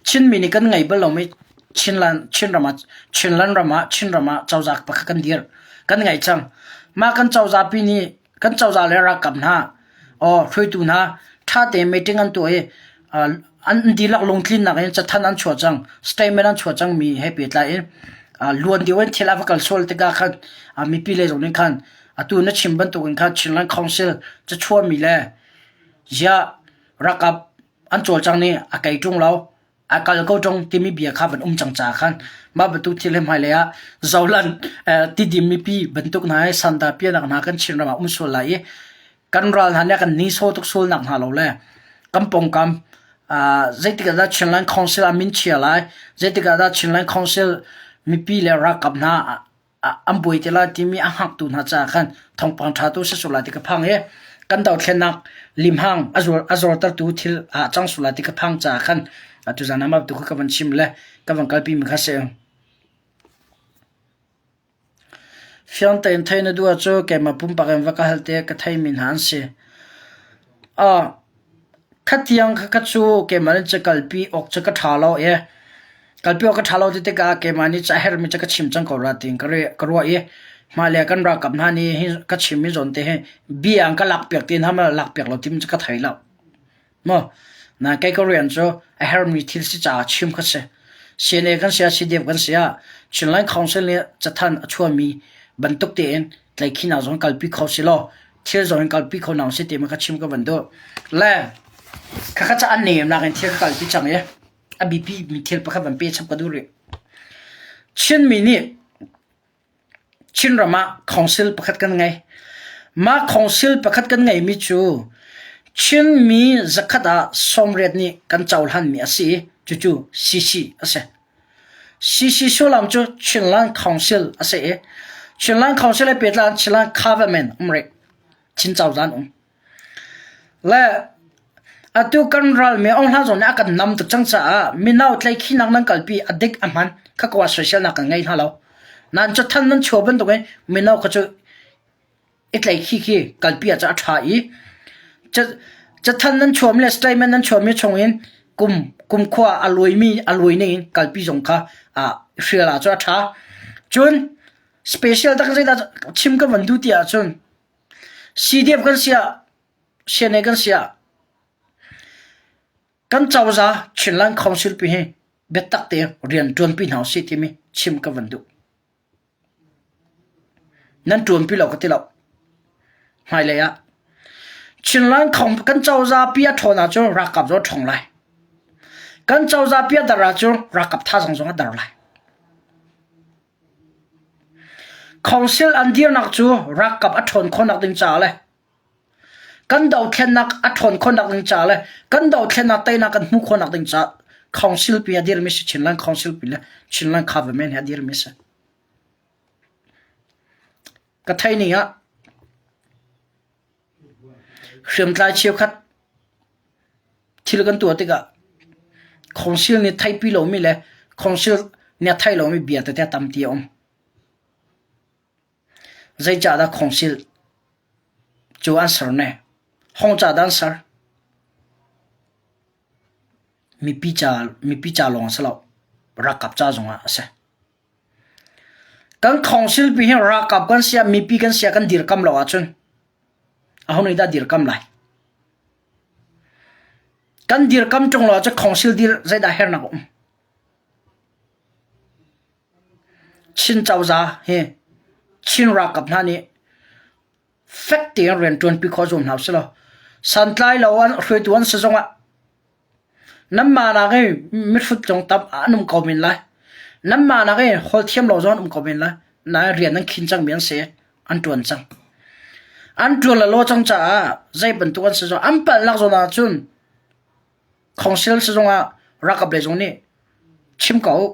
Chinmi nih kan ngei bal lomi Chinland Chinram ah Chinland ram ah Chinram ah cozah pakhat kan dir. Kan ngei cang. Mah kan cozah pi nih kan cozah le ralkap hna aw hruaitu hna ṭha tein meeting an tuah i an dihlak lungtlinnak in cathanh an chuah cang statement an chuah cangmi he pehtlai in luan deuh in thil a va kal sual tikah khan mipi lei zong nih khan atu na chim bantukin khan Chinland Council cachuahmi le ziah ralkap an cawlcang nih a kei ṭung lo a kal ko ṭung timi bia kha van um cang caah khan mah bantuk thil hi hmailei ah zolan tidim mipi bantuk hna hi sanda pianak hna kan Chinram ah um sual lai i kan ral hna nih kan ni saw tuk sual nak hna lo le kan pawngkam zeitik ah dah Chinland Council ah min chia lai zeitik ah dah Chinland Council mipi le ralkap hna an buai te lai timi a hngaktu hna caah khan thawngpang ṭha tu si sual lai ti ka phang i kan dothlennak limhang a zual a zortertu thil ah cang sual lai ti ka phang caah khan atu zan ah mah tu kha ka van chim le ka van kalpi mi kha si. Fiang tein thei na duh ahcun keimah pumpak in va ka hal te ka thei mi hna an si. Khatiang kha ka cu keimah nih ca kalpi awk cu ka ṭha lo i kalpi awk ka ṭha lo ti tikah keimah nih ca a herhmi cu ka chim cang ko rua tiin ka ruah i hmailei kan ralkap hna nih hi ka chimmi zawn te hi bia an ka lakpiak ti hna maw lakpiak lo timi cu ka thei lo. Maw na kei ka rian cu a herhmi thil si caah chim kha si. CNA kan si ah CDF kan si ah Chinland Council nih cathanh a chuahmi bantuk tein tlaihkhihnak zong kalpi kho si law thil zong in kalpi kho hna usih ti ma ka chim ka van duh. Le khakha ca an nem nak in thil ka kalpi cang i a biapi mi thil pakhat van pe chap ka duh rih. Chinmi nih Chinram ah council pakhat kan ngei. Mah council pakhat kan ngeimi cu Chinmi zakhat ah sawmriat nih kan cohlanmi a si i cucu CC a si. CC sullam cu Chinland Council a si i Chinland Council he pehtlai in Chinland Government um rih. Chin cozah an um. Le atu kan ral me Aung Hla zong nih a kan nam tuk cang caah mino tlaikhinak nan kalpi a dik a hman kha ko ah soiselnak kan ngei hna lo. Nan cathan nan chuah bantukin mino kha cu i tlaihkhih khi kalpi ah cun a ṭha i cathanh nan chuahmi le statement nan chuahmi chungin kum kumkhua a luaimi a luai ning in kalpi zong kha hrial ah cun a ṭha. Cun special tak zeidah chim ka van duh ti ahcun CDF kan si ah CNA kan si ah kan cozah Chinland Council pi hi biatak tein rian ṭuanpi hna usih timi chim ka van duh. Nan ṭuanpi lo ka ti lo. Hmailei ah Chinland kan cozah pi a ṭhawn ahcun ralkap zong a ṭhawng lai. Kan cozah pi a dar ahcun ralkap thazaang zong a dar lai. Council an dirnak cu ralkap a ṭhawn khawhnak ding caah le kan dothlennak a ṭhawn khawhnak ding caah le kan dothlennak teinak kan hmuh khawhnak ding caah council pi a dirmi si Chinland Council pi le Chinland Government hi a dirmi si. Ka theih ning ah hriamtlai cheukhat thil kan tuah tikah council nih theihpi lomi le council nih a theih lomi bia tete tampi a um. Zeicahdah council cu an ser ne? Hong ca dah an ser? Mipi ca mipi ca lawng a si lo. Ralkap ca zongah a si. Kan council pi hi ralkap kan si ah mipi kan si ah kan dirkam lo ahcun aho nih dah dirkam lai? Kan dirkam ṭung lo ahcun council dir zeidah hernak a um? Chin cozah hi Chin ralkap hna nih fek tein rianṭuanpi khawh zuam hna usih law santlai lo an hruaitu an si zongah nanmah nak i mihrut zong tam an um ko men lai. Nanmah nak i holh thiam lo zong an um ko men lai. Nain rian an khin cangmi an si. An ṭuan cang. An ṭuan le law cang caah zei bantuk an si zong an palhnak zawn ahcun Council si zongah ralkap lei zong nih chim ko u.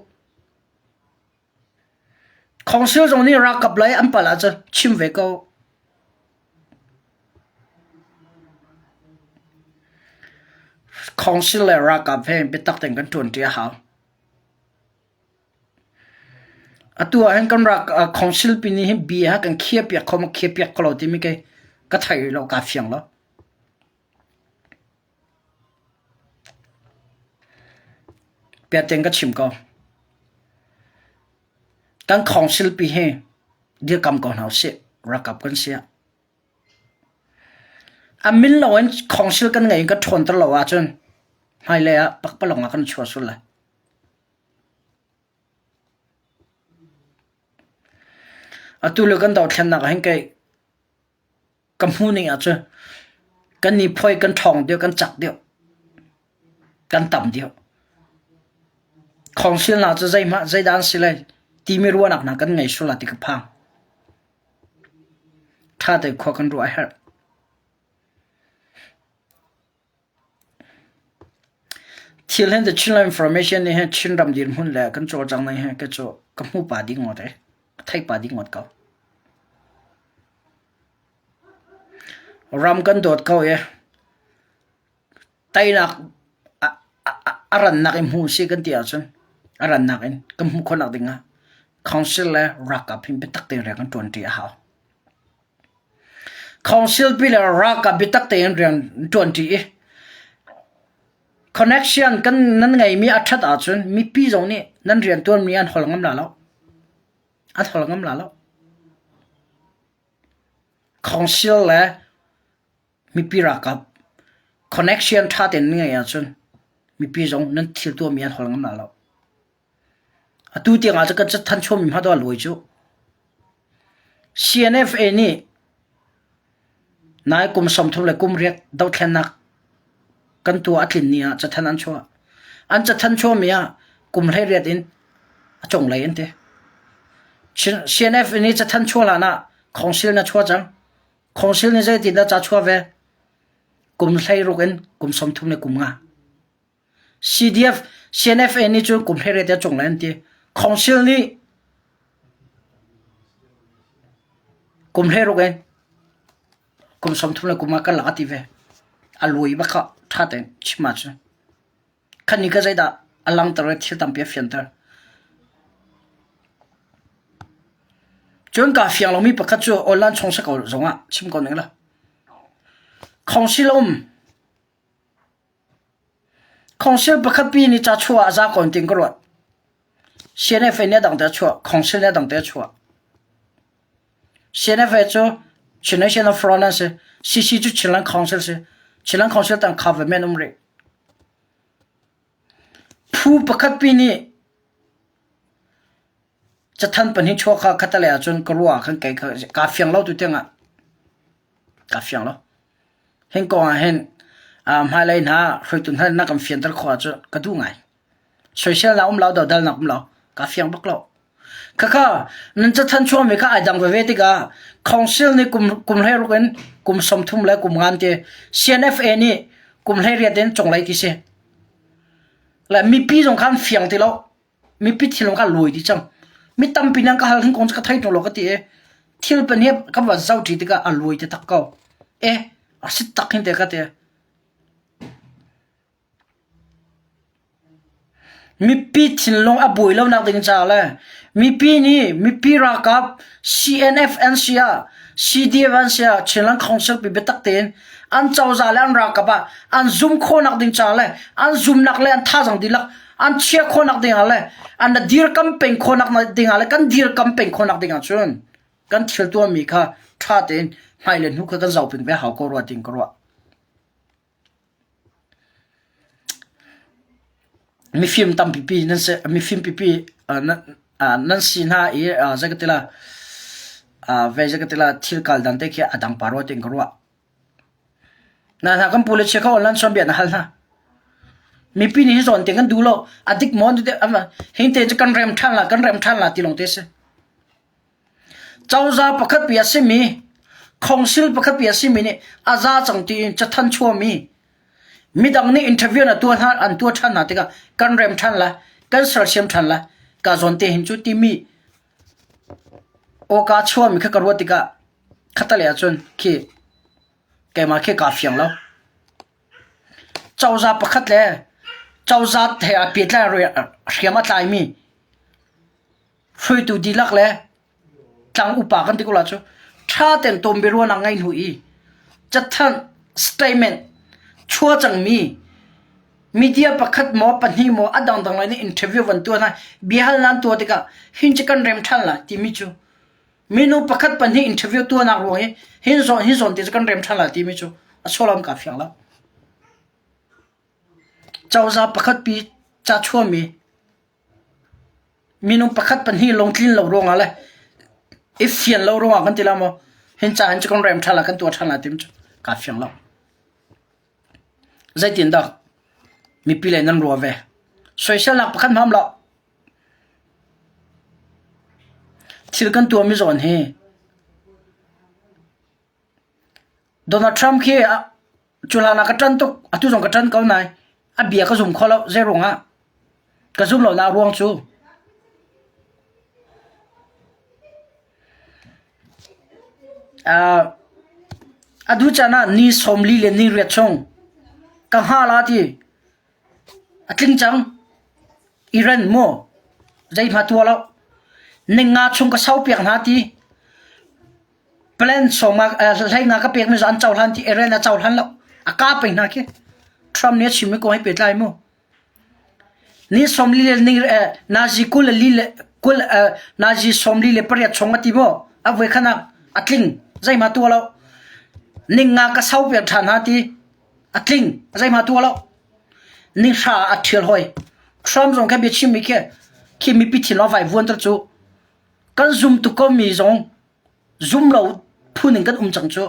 Council zong nih ralkap lei an palh ahcun chim ve ko. Council le ralkap he biatak tein kan ṭuanṭi a hau. Atu ah hin kan rak council pi nih hin bia kan khiahpiak kho maw khiahpiak kho lo timi kei ka thei lo kaa fiang lo. Piaten ka chim ko. Kan council pi hi dirkam ko hna usih. Ralkap kan si ah. A min loin council kan ngei in kan ṭhawnter lo ahcun hmailei ah pakpalawng ah kan chuah sual lai. Atu le kan dothlennak ah hin kei ka hmuh ning ahcun kan i phuai kan ṭhawng deuh kan cak deuh kan tam deuh. Council hna cu zeihmah zeidah an si lai timi ruahnak hna kan ngei sual lai ti ka phang. Ṭha tein khua kan ruah a herh. Thil hin The Chinland Information nih hin Chinram dirhmun le kan cawlcang ning hi ka cu ka hmu pa dih ngawt ee. Ka thei pa dih ngawt ko. Ram kan dawt ko i teinak a rannak in hmu si kan ti ahcun a rannak in kan hmuh khawhnak ding ah council le ralkap hin biatak tein rian kan ṭuanṭi a hau. Council pi le ralkap biatak tein rian ṭuanṭi i connection kan nan ngeimi a ṭhat ahcun mipi zong nih nan rianṭuanmi an hol ngam la lo. An hol ngam la lo. Council le mipi ralkap connection ṭha tein nan ngeih ahcun mipi zong nan thil tuahmi an hol ngam la lo. Atu tiang ah cun kan thanchomi hmanh a luai cu. CNFA nih nai kum 30 le kum riat dothlennak kan tuah a tlin ni ah cathanh an chuah. An cathanh chuahmi ah kum 18 in a cunglei an ti. CNFA nih cathanh chuah hlan ah council na chuah cang. Council nih zeitindah ca chuah ve? Kum 16 in kum 30 le kum nga. CDF, CNFA nih cun kum 18 te cung lai an ti. Council nih kum 16 in kum 30 le kum ah kan lak a ti ve. A lui bak kha ṭha tein chim ahcun. Khan ni ka zeidah a langter i thil tampi a fianter. Cun kaa fiang lomi pakhat cu online chung si ko zongah chim ko ning la. Council um Council pakhat pi nih ca chuah ah za kawn ting ka ruat. CNFA nih a dang te a chuah, Council nih a dang te a chuah. CNFA cu Chin National Front an si. CC cu Chinland Council si. Chinland Council tang government um rih. Phu pakhat pi nih Cathanh pahnih chuak kha khatalei ahcun ka ruah ah khan kei kha kaa fiang lo tu tiangah kaa fiang lo. Hin kong ah hin hmailei hna hruaitu hna na kan fianter khawh ahcun ka duh ngai. Soiselnak um lo, dodalnak um lo, kaa fiang bak lo. Khakha nan cathanh chuahmi kha ai dang veve tikah council nih kum kum 16 in kum 30 le kum ngan ti CNFA nih kum 18 in cunglei ti si. Le mipi zong khan fiang ti lo. Mipi thil ka lawi dih cang. Mi tampi nan ka hal hin kong cu ka thei ṭung lo ka ti i thil pahnih ka van zoh ṭi tikah a lawi te tak ko. Eh, a si tak hin te ka ti. Mipi thinlung a buai lonak ding ca le mipi nih mipi ralkap CNF an si ah CDF an si ah Chinland Council pi biatak tein an cozah le an ralkap ah an zum khawhnak ding ca le an zumnak le an thazaang dihlak an chia khawhnak ding ah le an dirkam peng khawhnak ding ah le kan dirkam peng khawhnak ding ah cun kan thil tuahmi kha ṭha tein hmai le hnu kha kan zoh peng ve hau ko rua ting ka ruah. Mifim tampipi nan si mifim pipi nan si hna i zei ka ti la ve zei ka ti la thil kal dan te khi a dang pa rua ting ka ruah. Na hna kan pu le chia kha online chawn bia na hal hna. Mipi nih hi zawn te kan duh lo. A dik maw hin te cu kan rem ṭhan la kan rem ṭhan la ti lawng te si. Cozah pakhat pi a simi council pakhat pi a simi nih a za cang tiin cathanh chuahmi midang nih interview na tuah hna an tuah ṭhan hna tikah kan rem ṭhan la kan sersiam ṭhan la ka zawn te hin cu timi awka chuahmi kha ka ruat tikah Khatalei ahcun khi keimah khi kaa fiang lo. Cozah pakhat le cozah he aa pehtlai hriam a tlaimi hruaitu dihlak le tlang upa kan ti ko la cu ṭha tein tawnbiaruahnak ngeih hnu i cathanh statement chuah cangmi media pakhat maw pahnih maw a dangdang lei nih interview van tuah hna biahalnak an tuah tikah hin cu kan rem ṭhan lai timi cu minu pakhat pahnih interview tuahnak ruang i hin zawn hin zawn ti cu kan rem ṭhan lai timi cu a sullam kaa fiang lo. Cozah pakhat pi ca chuahmi Minung pakhat pahnih lungtlin lo ruangah le i fian lo ruangah kan ti la maw hin ca hin cu kan rem ṭhan la kan tuah ṭhan la timi cu kaa fiang lo. Zeitindah mipi lei nan ruah ve? Soiselnak pakhat hmam lo. Thil kan tuahmi zawn hi Donald Trump khi cu hlan ah ka ṭan tuk, atu zong ka ṭan ko nain a bia ka zum kho lo. Zei ruangah? Ka zum lonak ruang cu uh, a duh caan ah ni 40 le ni riat chung ka hnga la ti a tling cang. Iran maw zeihma tuah lo. Ninga chung ka sau piak hna ti. Plan hlei nga ka pekmi cu an cohlan ti Iran a cohlan lo. A ka peng hna khi. Trump nih a chimmi kong he pehtlai mu. Ni 40 le ni nazi 20 le li le kul nazi 48 chung a ti mu. A voi khan ah a tling. Zeihmah tuah lo. Ning nga ka sau piak ṭhan hna ti. A tling. Zeihmah tuah lo. Ni hra a ṭhial hoi. Trump zong kha bia chimmi khi khi mipi thin a vai vuanter cu kan zum tuk ko mi zong zum lo phun in kan um cang cu.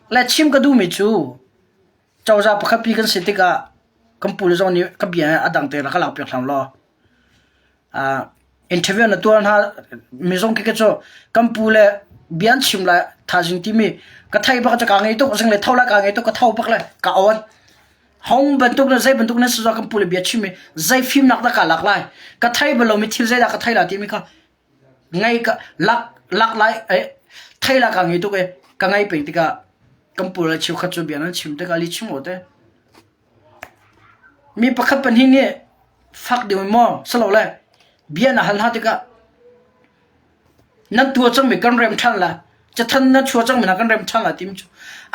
Le chim ka duhmi cu cozah pakhat pi kan si tikah kan pu le zong nih ka bia a dang te rak ka lak piak hram law. Uh, interview na tuar hna mi zong khi cu kan pu le bia an chim lai thazing timi ka thei bak ka ngei tuk zing le tho lai ka ngei tuk ka tho bak le ka on hong bantuk na zei bantuk na si kan pu le bia chim mi zei fimnak dah ka lak lai ka thei bal lomi thil zei dah ka thei la timi kha Ngei ka lak lak lai thei la ka ngei tuk e ka ngei peng tikah kan pu le cheukhat cu bia nan chim tikah li chim aw te. Mi pakhat pahnih nih fak deuh in maw silole bia na hal hna tikah nan tuah cangmi kan rem ṭhan la cathan na chuah cangmi hna kan rem ṭhan la timi cu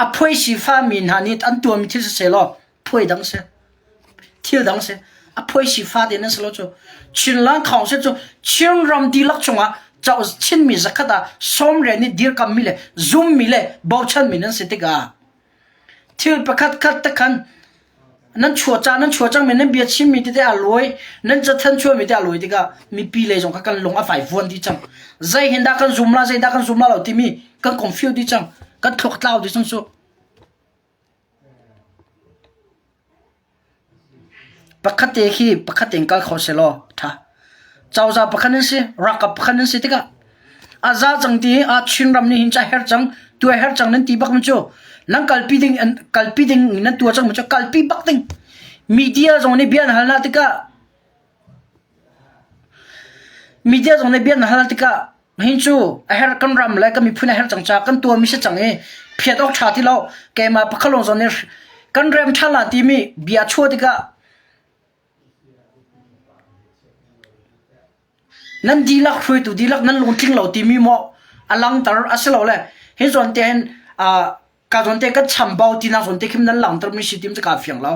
a phuai sifa mi hna nih an tuahmi thil siseh law phuai dang si. Thil dang si. A phuai sifa te nan si lo cu. Chinland Council cu Chinram dihlak chungah Chinmi zakhat ah sawmriat nih dirkammi le zummi le bochanmi nan si tikah thil pakhat khat te khan nan chuah ca nan chuah cangmi nan bia chimmi tete a lawi nan cathan chuahmi te a lawi tikah mipi lei zong kha kan lung a fai vuan dih cang zei hin dah kan zum la zei dah kan zum la lo timi kan confuse dih cang kan thluak tlau dih cang cu Pakhat te khi pakhat tein kal kho sehlaw a ṭha. Cozah pakhat nan si, ralkap pakhat nan si tikah a za cang ti ah Chinram nih hin ca herh cang, tuah herh cang nan ti bak mi cu nan kalpi ding kalpi ding nan tuah cang mi cu kalpi bak ding. Media zong nih bia an hal hna tikah Media zong nih bia an hal tikah hin cu a herh kan ram le kan miphun a herh cang caah kan tuahmi si cang i phiat awk ṭha ti lo keimah pakhat lawng zong nih kan rem ṭhan la timi bia chuah tikah nan dihlak hruaitu dihlak nan lungtling lo timi maw a langter a si lo le hi zawn te hin ka zawn te kan chambau tinak zawn te khim nan langter mi si tim cu kaa fiang lo.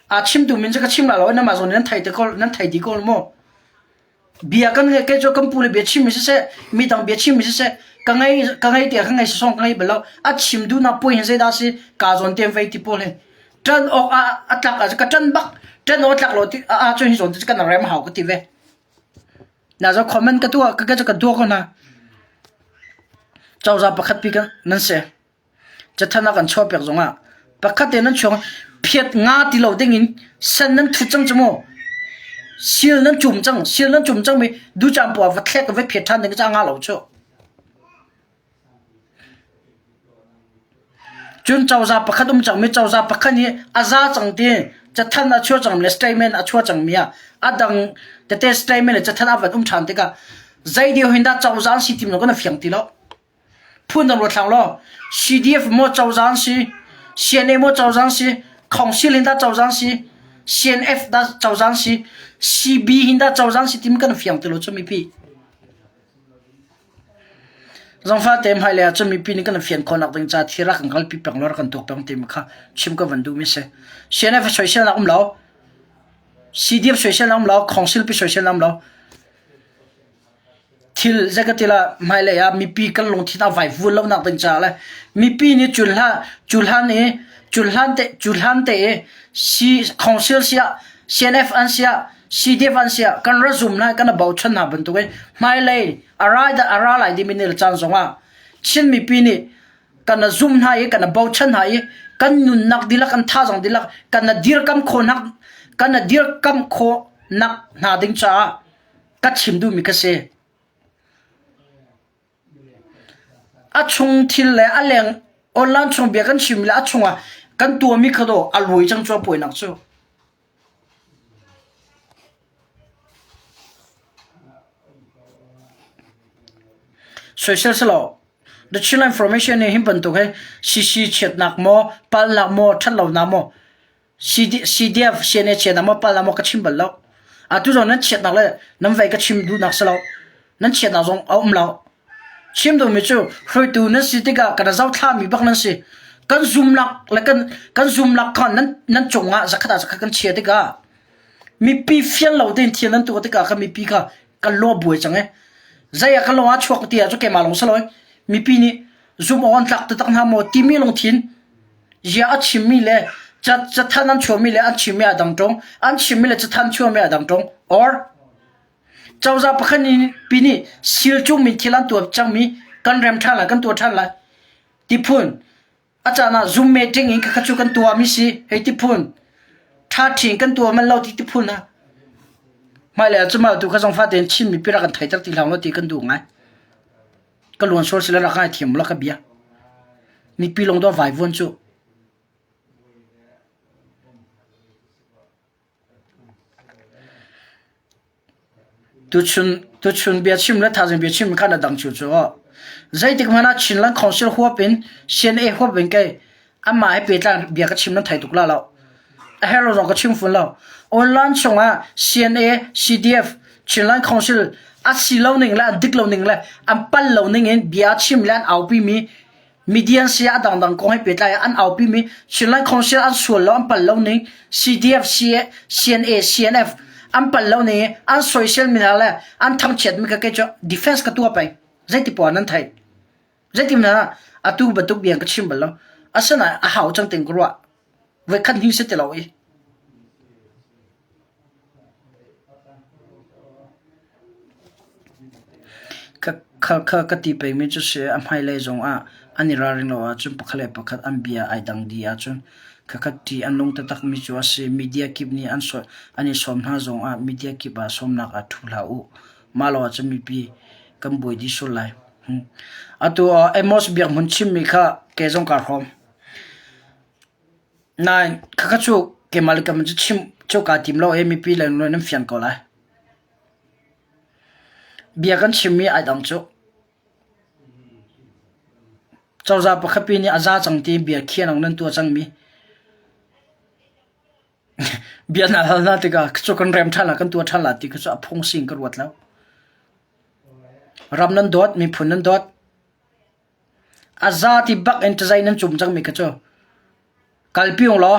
A chimtu min cu ka chim la lo namah zawn nan thei te ko nan thei di ko mu. Bia kan ngai ke cu kan pu le bia chim mi siseh mi dang bia chim mi siseh ka ngei ka ngei te ka ngei song ka ngei bal lo a chim du na poi hin zeidah si ka zawn te vei ti pawl hin ṭan awk a a tlak ah ka ṭan bak ṭan awk tlak lo ti a cun hi zawn te kan rem hau ka ti ve. Na zo comment ka tuah ka ka duak ko hna. Cozah pakhat pi kan nan si. Cathan ah kan chuah piak zongah pakhat te nan chuang phiat nga ti lo ding in sen nan thut cang cu mu. Sil nan cum cang, sil nan cum cang mi du cam puah va thlek va phiat than ding ca nga lo cu. Cun cozah pakhat um cangmi cozah pakhat nih a za cang ti cathanh a chuah cangmi le statement a chuah cangmi ah a dang tete statement le cathanh a van um ṭhan tikah zei deuh hin dah cozah an si ti kan fiang ti lo. Phun dang ruat hlang law CDF maw cozah an si, CNA maw cozah an si. Council hin dah cozah si, CNF dah cozah si, CB hin dah cozah si timi kan fiang ti lo cu mipi. Zangfah te hmailei ah cun mipi nih kan fian khawhnak ding ca thil rak kan kalpi peng law rak kan tuak peng timi kha chim ka van duhmi si. CNF soiselnak um lo, CDF soiselnak um lo, Council pi soiselnak um lo. Thil zei ka ti la hmailei ah mipi kan lungthin a vaivuan lonak ding caah le mipi nih cu hlan cu hlan i cu hlan te cu hlan te i C council siah CNF an siah CDF an siah kan ra zum hna kan i bochan hna bantukin hmailei a ra a ra lai dimi ni le caan zongah Chin mipi nih kan zum hna i kan bochan hna i kan nunnak dihlak kan thazaang dihlak kan dirkam khawhnak kan dirkam khawhnak hna ding caah ka chim duhmi ka si. A chung thil le a leng online chung bia kan chim le a chungah kan tuahmi kha do a luai cang cu a puainak cu. Soisel silo The Chinland Information nih hin bantuk he CC chiatnak maw palnak maw ṭhatlonak maw CDF CNA chiatnak maw palnak maw ka chim bal lo. Atu zong nan chiatnak le nan vei ka chim duhnak si lo. Nan chiatnak zong a um lo. Chim duhmi cu hruaitu nan si tikah kan zohthlami bak nan si. Kan zumnak le kan kan zumnak kha nan nan cungah zakhat ah zakhat kan chia tikah mipi fian lo tein thil nan tuah tikah kha mipi kha kan lawh buai cang e. Zei ah kan lawng ah chuak ti ah cu keimah lawng si lo mipi nih zum awk an tlak taktak hna maw timi lungthin Zia a chimmi le cathanh an chuahmi le an chimmi a dang ṭung, an chimmi le cathanh chuahmi a dang ṭung. Or cozah pakhat pi nih sil cungmi thil an tuah cangmi kan rem ṭhan lai, kan tuah ṭhan lai ti phun. A caan ah Zoom meeting in khakha cu kan tuahmi si hei ti phun. Ṭha ṭhi in kan tuah manh lo ti ti phun ha. Hmailei ah cu mah tu kha zong fate in Chin mipi rak kan theiter ti hlah law ti kan duh ngai. Ka luan sual sila rak ngaithiam la ka bia. Mipi lung dawh vaivuan cu. Tuchun tuchun biachim le thazing biachim kha na dang chu cu. Zeitik hmanh ah Chinland Council huap in CNA huap in kei amah he pehtlai bia ka chim nan thei tuk la lo. A herh lo zong ka chim fun lo. Online chungah CNA, CDF, Chinland Council a si lo ning le an dik lo ning le an pal lo ning in bia chim le an aupi mi media si a dangdang kong he pehtlai an aupi mi Chinland Council an sual lo an pal lo ning CDF, CNA, CNF an pal lo ning an soisel mi hna le an thangchiat mi ka kei cu defense ka tuah peng. Zeiti poah nan theih. Zeitin dah atu bantuk bia ka chim bal lo. Asinain a hau cang ting ka ruah. Voikhat hni si ti lo i. Ka kha kha ka ti pengmi cu si a hmailei zong ah an i ralring lo ahcun pakhat le pakhat an bia ai dang dih ahcun khakhat ṭih an lung taktakmi cu a si. Media kip nih an an i sawm hna zong ah media kip ah sawmnak ah ṭhu hlah u. Mah lo ahcun mipi kan buai dih sual lai. Atu ah Amos biakhmun chimmi kha ke zong kaa hrawm. Nain khakha cu keimah le keimah cu chim cu kaa tim lo i mipi le nan fiang ko lai. Bia kan chimmi ai dang cu. Cozah pakhat pi nih a za cang ti bia khian nan tuah cangmi. Bia na hal hna tikah cu kan rem ṭhan la kan tuah ṭhan la ti kha cu a phung sing ka ruat lo. Ram nan dawt, miphun nan dawt. A za ti bak in ṭazai nan cum cangmi kha cu kalpi ung law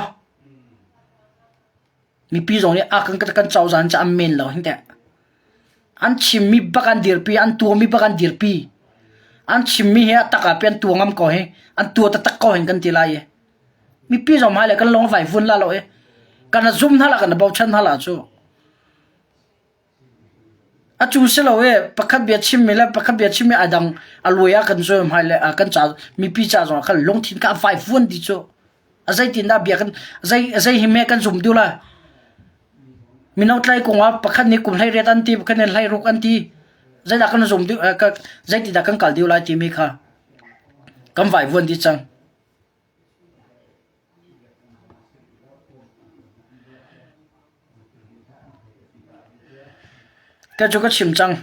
mipi zong nih a kan kan cozah cu an men lo hin teh. An chimmi bak an dirpi, an tuahmi bak an dirpi. An chimmi hi a tak ah pi an tuah ngam ko hi, an tuah taktak ko hin kan ti lai i. Mipi zong hmailei kan lung a vai vun la lo i kan zum hna la kan bochan hna la cu. A cu si lo i pakhat bia chimmi le pakhat bia chimmi a dang a luai ah kan cu hmailei ah kan ca mipi ca zong ah khan lungthin kha a vai vuan dih cu. A zeitin dah bia kan zei zei hi me kan zum deuh lai. Mino tlai kong ah pakhat nih kum 18 an ti pakhat nih 16 an ti. Zeidah kan zum deuh zeitindah kan kal deuh lai timi kha kan vai vuan dih cang. Ka cu ka chim cang.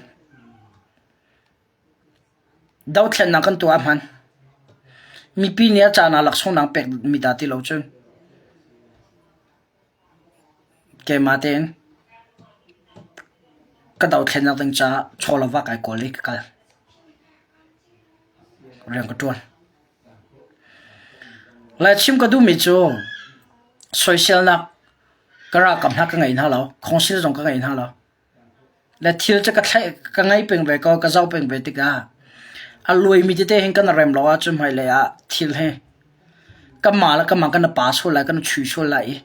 Dothlennak kan tuah a hman. Mipi nih a caan ah laksawng pek mi dah ti lo cun. Keimah tein ka dothlennak ding caah chaw le va kai kawl i ka kal. Rian ka ṭuan. Lai chim ka duhmi cu soiselnak ka ralkap hna ka ngei hna lo, khawngsil zong ka ngei hna lo. Le thil cu ka thlaih ka ngei peng ve ko, ka zoh peng ve tikah a luaimi tete hin kan rem lo ahcun hmailei ah thil hi kanmah le kanmah kan i pa sual lai, kan i chui sual lai i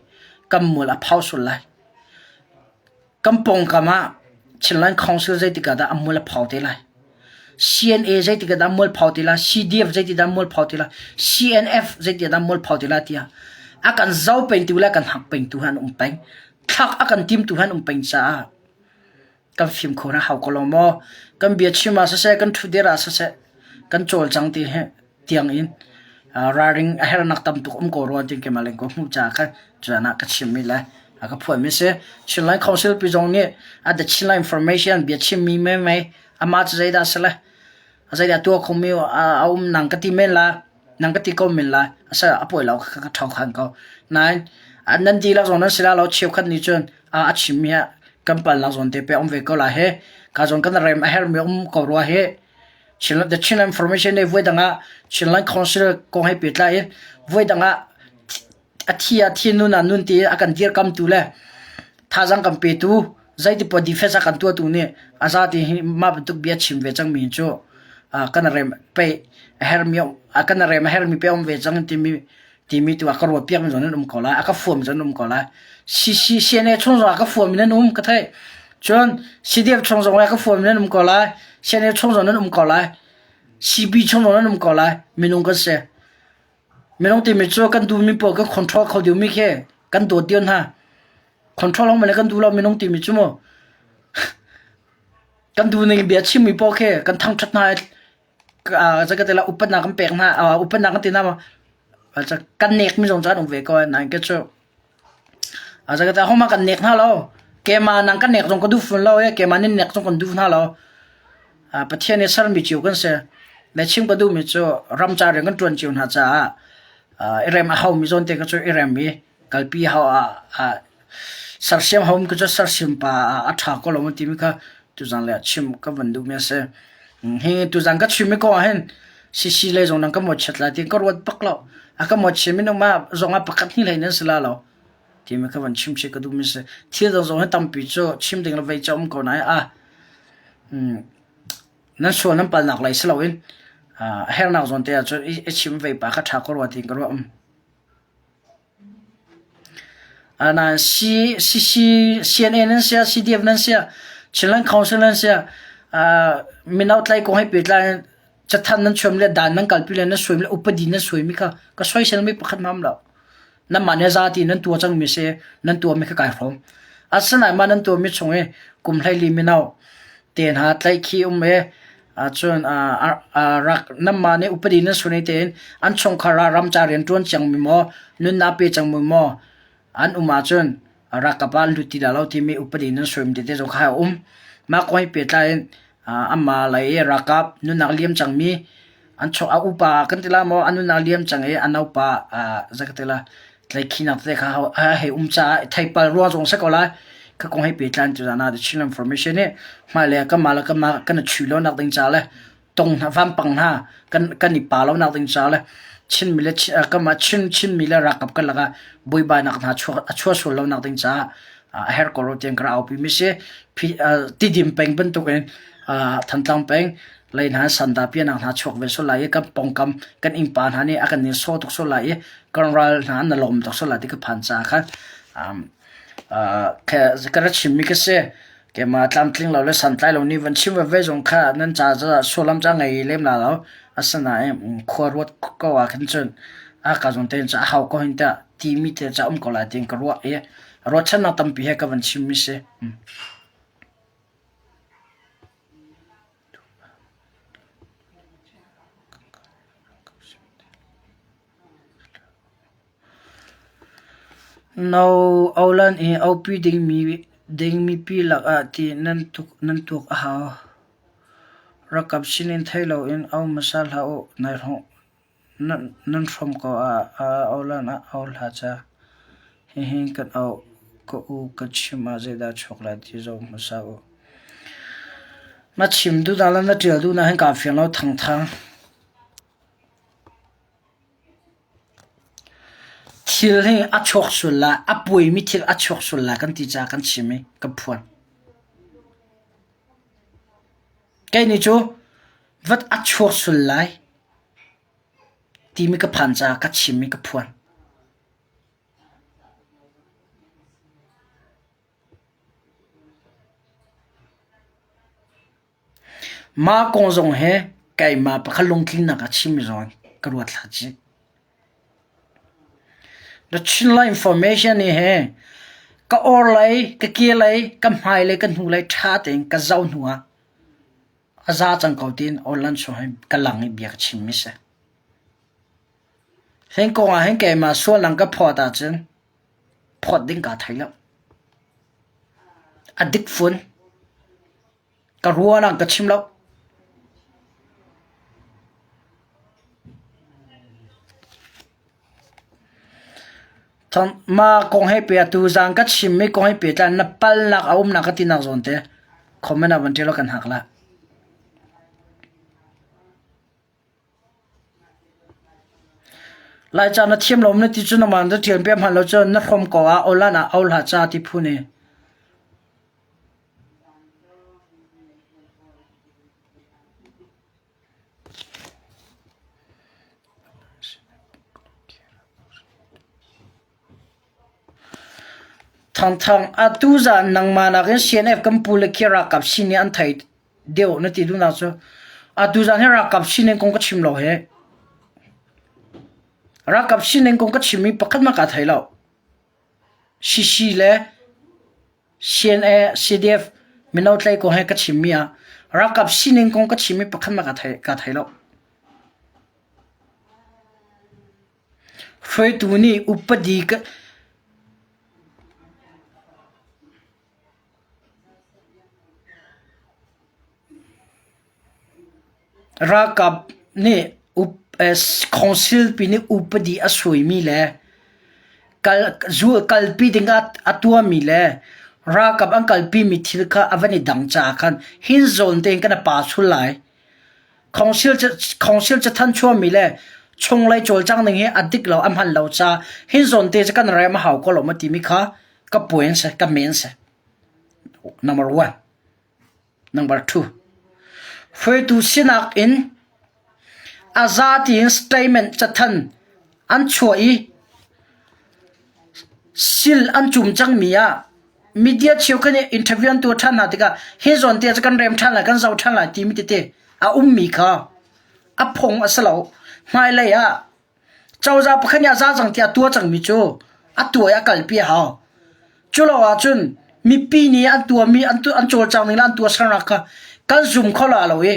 kan mual a phau sual lai. Kan pawngkam ah Chinland Council zeitik ah dah a mual a phau te lai? CNA zeitik ah dah mual phau te lai? CDF zeitik dah mual phau te lai? CNF zeitik dah mual phau te lai tiah a kan zoh pengtu le kan hak pengtu han um peng. Thlak a kan timtu han um peng caah kan fimkhur a hau ko lo maw? Kan bia chim ah siseh, kan ṭhutdir ah siseh, kan cawlcang ti hi tiang in ralring a hernak tam tuk um ko rua ti keimah leng ko hmuh caah khan cuan ah ka chimmi le a ka phuahmi si. Chinland Council pi zong nih a the Chinland Information bia chimmi mei mei amah cu zeidah si le zeidah tuah khomi a um nang ka ti men la nang ka ti ko men la asa a pawi lo ka ka ṭhau khan ko. Nain nan dihlak zong nan si la lo cheukhat nih cun a chimmi ah kan palnak zawn te pe um ve ko la he ka zawn kan rem a hermi um ko rua he Chinland the Chinland Information nih voidang ah Chinland Council kong he pehtlai in voidang ah a thi ah thi nun ah nun ti a kan dirkamtu le thazaang kan petu zeiti poah defense a kan tuahtu nih a zati hi mah bantuk bia chim ve cangmi cu kan rem pe a hermi kan rem a hermi pe um ve cang timi timi tu a ka ruat piak mi zong nan um ko lai a ka fuam zong nan um ko lai CC CNA chung zong a ka fuam nan um ka theih cun CDF chung zong a ka fuam nan um ko lai CNA chung zong nan um ko lai CB chung zong nan um ko lai minung kan si minung timi cu kan duhmi paoh kan control kho diomi khi kan dawt dio hna control hong mane kan duh lo minung timi cu mu kan duh ning bia chimmi paoh khi kan thangṭhat hna Zeikatila upatnak kan pek hna, upatnak kan ti hna maw? Kan nekmi zong cu an um ve ko nain ke cu zeikatila hohmanh kan nek hna lo. Keimah nang kan nek zong ka duh fawn lo i keimah nih nek zong kan duh hna lo. Pathian nih sermi cio kan si. Le chim ka duhmi cu ramcar rian kan ṭuan cio hna caah i rem a haumi zawn te kha cu i rem i kalpi hau ah sersiam haumi cu sersiam pa a ṭha ko lo maw timi kha tuzan le chim ka van duhmi a si. Hi tuzan ka chimmi kong ah hin CC lei zong nan ka mawchiat lai ti ka ruat bak lo. A ka mawchiat minung ma zong ah pakhat hnih hlei nan si la lo. Timi ka van chim chih ka duhmi si. Thil dang zong hi tampi cu chim ding le vei ca um ko nain ah nan sual nan palnak lei si loin a hernak zawn te ah cun i chim ve pa kha ṭha ko rua tiin ka ruah. CNA nan si ah, CDF nan si ah, Chinland Council nan si ah, mino tlai kong he pehtlai in cathanh nan chuam le dan nan kalpi le nan suaimi le upadi nan suaimi kha ka soiselmi pakhat hmanh um lo. Nanmah nih zati nan tuah cangmi si, nan tuahmi kha kai hrawm. Asinain mah nan tuahmi chung i kum 14 mino te hna tlaihkhih um i Ahcun rak nanmah nih upadi nan suni tein an chungkhar ah ramca rian ṭuan cangmi maw, nunnak pe cangmi maw an um ahcun ralkap ah an lut ti lai lo timi upadi nan suaimi tete zong kha a um. Mah kong he pehtlai in anmah lei i ralkap nunnak liam cangmi an chung a upa kan ti lai maw, a nunnak liam cang i a naupa zei ka ti lai tlaihkhihnak tete kha a hei um caah theipal ruang zong si ko lai. Kha kong he pehtlai in tuzaan ah The Chin Information nih hmailei ah kanmah le kanmah kan i chui lonak ding ca le tong hna vampang hna kan kan i pa lonak ding ca le Chinmi le kanmah Chin Chinmi le ralkap kan lakah buaibainak hna chuak a chuah sual lonak ding caah a herh ko ro tiang ka rak aupi mi si. Tidim peng bantukin Thantlang peng lei hna sanda pianak hna chuak ve sual lai i kan pawngkam kan innpa hna nih a kan nin sawh tuk sual lai i kan ral hna an lawm tuk sual lai ti ka phan caah khan ka ra chimmi ka si. Keimah tlamtling lo le santlai lo nih van chim veve zong kha nan ca sullam ca ngei lem la lo. Asinain khua ruat ko ah khin cun a ka zong tein cu a hau ko hin tiah timi te ca um ko lai tiin ka ruah i ruahchannak tampi he ka van chimmi si. No olan i aupi dingmi pi lakah ti nan tuk a hau. Rakap sinin thei loin au hmasa hlah u. Nan hrawm ko ah olan ah au hlah ca. Hihi kan auh. Ka u ka chim ah zeidah chuak lai ti zoh hmasa u. Na chim duhnak le na ṭial duhnak hin kaa fiang lo thangthang. Thil hi a chuak sual lai, a puaimi thil a chuak sual lai kan ti caah kan chim i kan phuan. Kei nih cu vat a chuak sual lai timi ka phan caah ka chim i ka phuan. Mah kong zong hi keimah pakhat lungtlinnak a chimmi zong ka ruat hlah cih. The Chinland Information nih hi ka orhlei, ka kehlei, ka hmailei, ka hnulei ṭha tein ka zoh hnu ah a za cang ko tiin online chung hin ka lang i bia ka chimmi si. Hin kong ah hin keimah sualnak ka phawt ahcun phawt ding kaa thei lo. A dik fun. Ka ruahnak ka chim lo. Mah kong he pe tu zang ka chimmi kong he pehtlai na palnak a umnak ka tinak zawn te comment ah van ṭial law kan hak la. Laica na thiam lo na ti cu nangmah na ṭial piak hmanh lo cun na hrom ko ah awlan ah au hlah ca ti phun i. Thangthang atu zan nangmah nakin CNF kan pu le khi ralkap sin nih an thei deuh na ti duhnak cu atu zan hi ralkap sining kong ka chim lo he. Ralkap sining kong ka chimmi pakhat hmanh kaa thei lo. CC le CNA, CDF mino tlei kong he ka chimmi ah ralkap sining kong ka chimmi pakhat hmanh kaa thei, kaa thei lo. Hruaitu nih upadi ka ralkap nih council pi nih upadi a suaimi le kalpi ding ah a tuahmi le ralkap an kalpimi thil kha a van i dang caah khan hin zawn tein kan i pa sul lai. Council cathanh chuahmi le chunglei cawlcangh ning hi a dik lo, a hman lo caah hin zawn te cu kan rem a hau ko lo maw timi kha ka point si, ka main si. Number one. Number two. Hruaitu sinak in a za tiin statement cathanh an chuah i sil an cum cangmi ah media cheukhat nih interview an tuah ṭhan hna tikah hi zawn te cu kan rem ṭhan lai kan zoh ṭhan lai timi tete a ummi kha a phung a si lo. Hmailei ah cozah pakhat nih a za cang tiah a tuah cangmi cu a tuah i a kalpi a hau. Cu lo ahcun mipi nih an tuahmi an cawlcang ning le an tuahsernak kha kan zum kho la lo i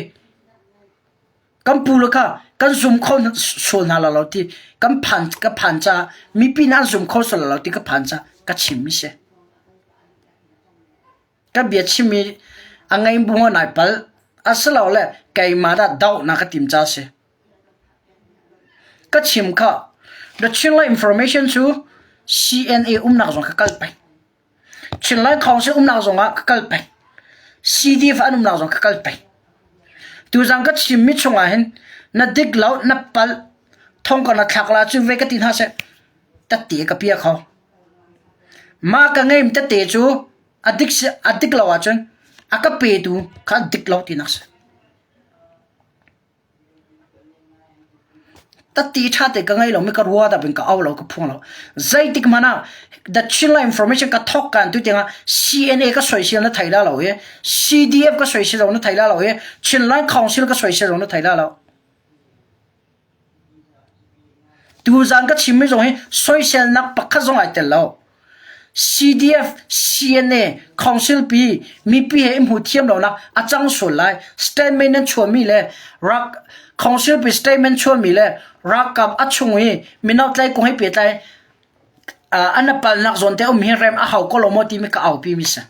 kan pu le kha kan zum kho sual hna lo ti kan phan ka phan caah mipi nih an zum kho sual lo ti ka phan caah ka chimmi si. Ka bia chimmi a ngei bu nai pal asilole keimah dah doh na ka tim ca si. Ka chim kha the Chinland information cu CNA umnak zong ka kal peng. Chinland Council umnak zong ah ka kal peng. CDF an umnak zong ka kal peng. Tuzang ka chimmi chungah hin na dik lo na palh thong ka na thlak la cu ve ka ti hna seh tette ka pia kho. Mah ka ngeim tette cu a dik a dik lo ahcun a ka petu kha dik lo tinak si. Tatti ṭha te ka ngei lomi ka rua dah bin ka au lo ka phung lo. Zeitik hmanh ah the Chinland information ka thawk kan tu tiangah CNA ka soisel na thei la lo i CDF ka soisel zong na thei la lo i Chinland Council ka soisel zong na thei la lo. Tuzan ka chimmi zong hi soiselnak pakhat zong ai tel lo. CDF, CNA, Council pi mipi he i hmu thiam lonak a cang sual lai. Statement nan chuahmi le rak Council pi statement chuahmi le ralkap a chung i mino tlai kong he pehtlai an a palnak zawn te um hi rem a hau ko lo maw timi ka aupi mi si.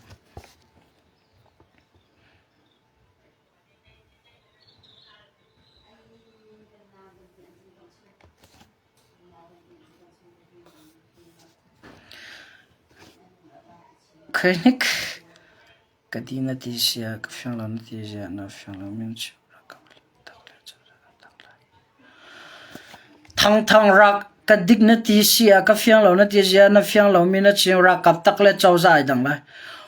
Okay hnik. Ka di na ti sia ka fiang lo na ti zia na fiang lo min chim Thangthang rak ka dik na ti si ah ka fiang lo na ti zia na fiang lo mi na chim ralkap tak le cozah ai dang lai.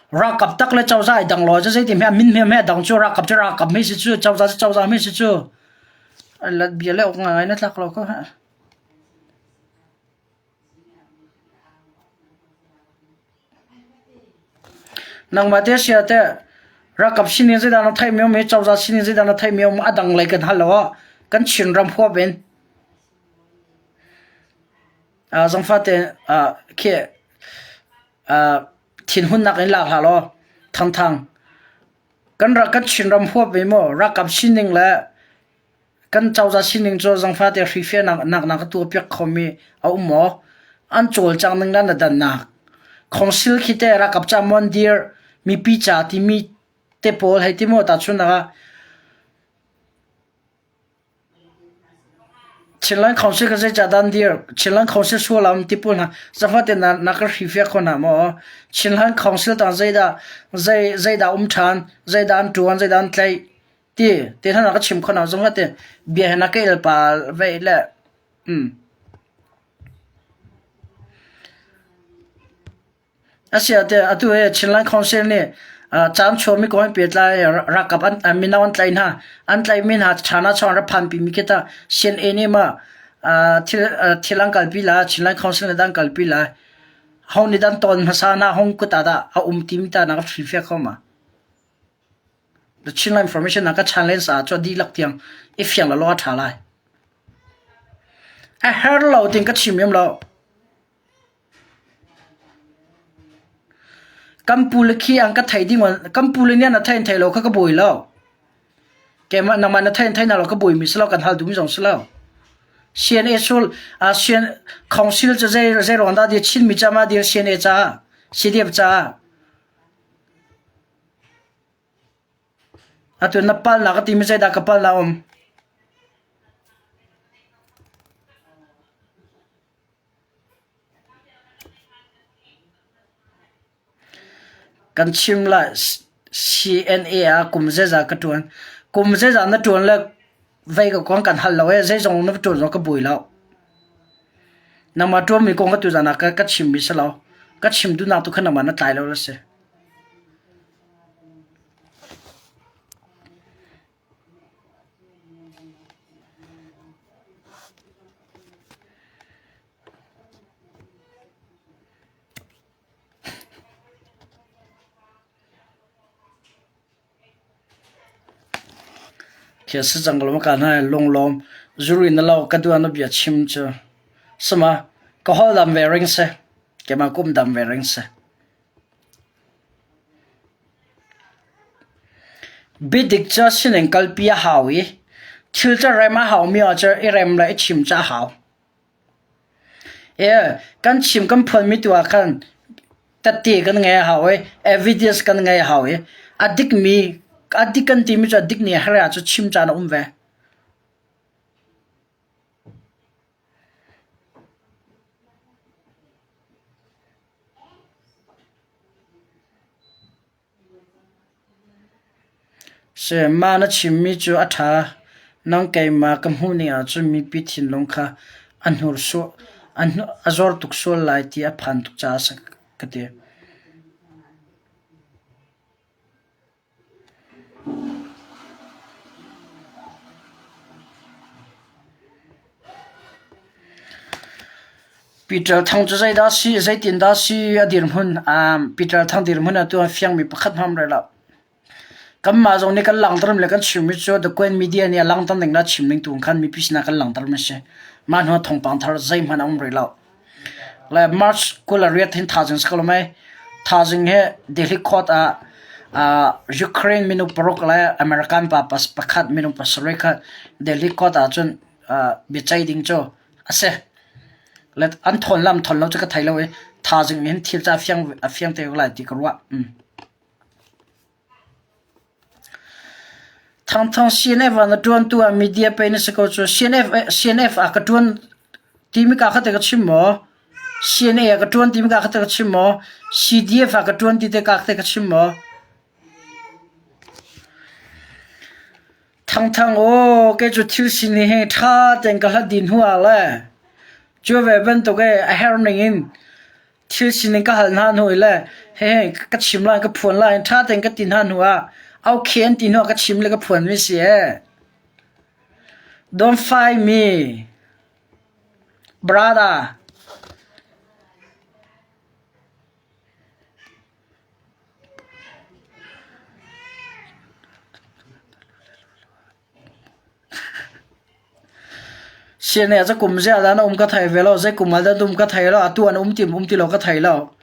Ralkap tak le cozah ai dang lo cu zeiti hme min hme hme dang cu ralkap cu ralkap mi si cu cozah cu cozah mi si cu. Lat bia le ok ngai na tlak lo ko ha. Nangmah te sia teh ralkap sining zeidah na theihmi um i cozah sining zeidah na theihmi um a dang lei kan hal lo ah kan Chinram huap in zangfah tein khi thinhunnak in lak hlah law thangthang kan rak kan Chinram huap in maw ralkap sining le Kan cozah sining cu zangfate hrifiahnak nak a tuahpiak khomi a um maw? An cawlcang ning le na dannak. Khongsil khi teh ralkap ca maw an dir, mipi ca timi te pawl hei ti maw tahchunhnak ah Chinland Council ka zei ca dah an dir? Chinland Council sullam ti pawl hna zangfate na na ka hrifiah kho hna maw? Chinland Council tang zeidah zei zeidah um ṭhan, zeidah an ṭuan, zeidah an tlaih? Ti te hna ka chim kho na zong te bia he na ka el pa ve le um Asia te atu he Chinland Council nih caan chuami kong in pehtlai ralkap an mino an tlaih hna. An tlaihmi hna China chung rak phanpi mi khi tah CNA nih ma thil thil an kalpi lai, Chinland Council nih dah an kalpi lai. Ho nih dah an tawn hmasa hna, hong kut ah dah a um timi ta na ka hrilhfiah kho ma? The Chinland Information ah ka chan len sa cu dihlak tiang i fiang law a ṭha lai. A her lo ting ka chim em lo. Kan pu le khi ang ka thei ding kan pu le nih na thei thei lo kha ka buai lo. Keimah nangmah na thei thei na lo ka buai mi si lo kan hal duhmi zong si lo. CNA sul a CN council cu zei zei ruang dah dir Chin mi ca ma dir CNA ca CDF ca Atu na palnak a timi zeidah ka palnak a um? Kan chim lai CNA ah kum zeizah ka ṭuan. Kum zeizah na ṭuan le vei ka kong kan hal lo ee zeizong na ṭuan zong ka buai lo. Nangmah ṭuanmi kong ka tuzan ah ka chimmi si lo. Ka chim duhnak tu kha nangmah na tlai lo la si. Khi a si cang lo ka hna lunglawm zuri na lo ka duan na bia chim cu sama ka hol dam ve ring se keimah kum dam ve ring se Biadik cu sining kalpi a hau i thil cu rem a haumi ahcun i rem le i chim cu a hau. Kan chim kan phuanmi tu ah khan tette kan ngei a hau i evidence kan ngei a hau i a dikmi a dik kan timi cu a dik ni a herh ahcun chim caan a um ve. Mah na chimmi cu a ṭha. Nang keimah ka hmuhning ahcun mipi thinlung kha a zor tuk sual lai ti a phan tuk caah a si ka ti. Peter Thang cu zeidah a si, zeitindah a si a dirhmun? Peter Thang dirhmun ah tu a fiangmi pakhat hmanh rih lo. Kanmah zong nih kan langhter le kan chimmi cu The Quen Media nih a langhter ning le a chim ning tu khan mipi sinah kan langhter mi a si. Mah hnu ah thawngpang thar zeihmanh a um rih lo. Le March 28 hin thazing si ko lo mei? Thazing hi Delhi court ah Ukraine minung paruk le American pa pakhat minung pasarih kha Delhi court ah cun biaceih ding cu a si. Le an thawn le an thawn lo cu ka thei lo i thazing hin thil cu a fiang a fiang te ko lai ti ka ruah. Thangthang CNF ah na ṭuantu ah media pei na si ko cu. CNF, CNF ah ka ṭuan timi ka kha te ka chim maw? CNA ah ka ṭuan timi ka te ka chim maw? CDF ah ka ṭuan ti te ka te ka chim maw? Thangthang aw kei cu thil sining hi ṭha tein ka hlat dih hnu ah le cu ve bantuk i a herh ning in thil sining ka hal hna hnu i le hihi ka chim lai ka phuan lai ṭha tein ka ti hna hnu ah okay an ti hnu ah ka chim le ka phuan mi si ee. Don't fight me, brother. Siane cu kum ziah dah na um ka thei ve lo, zei kum ah dah na um ka thei lo, atu an um ti um ti lo ka thei lo.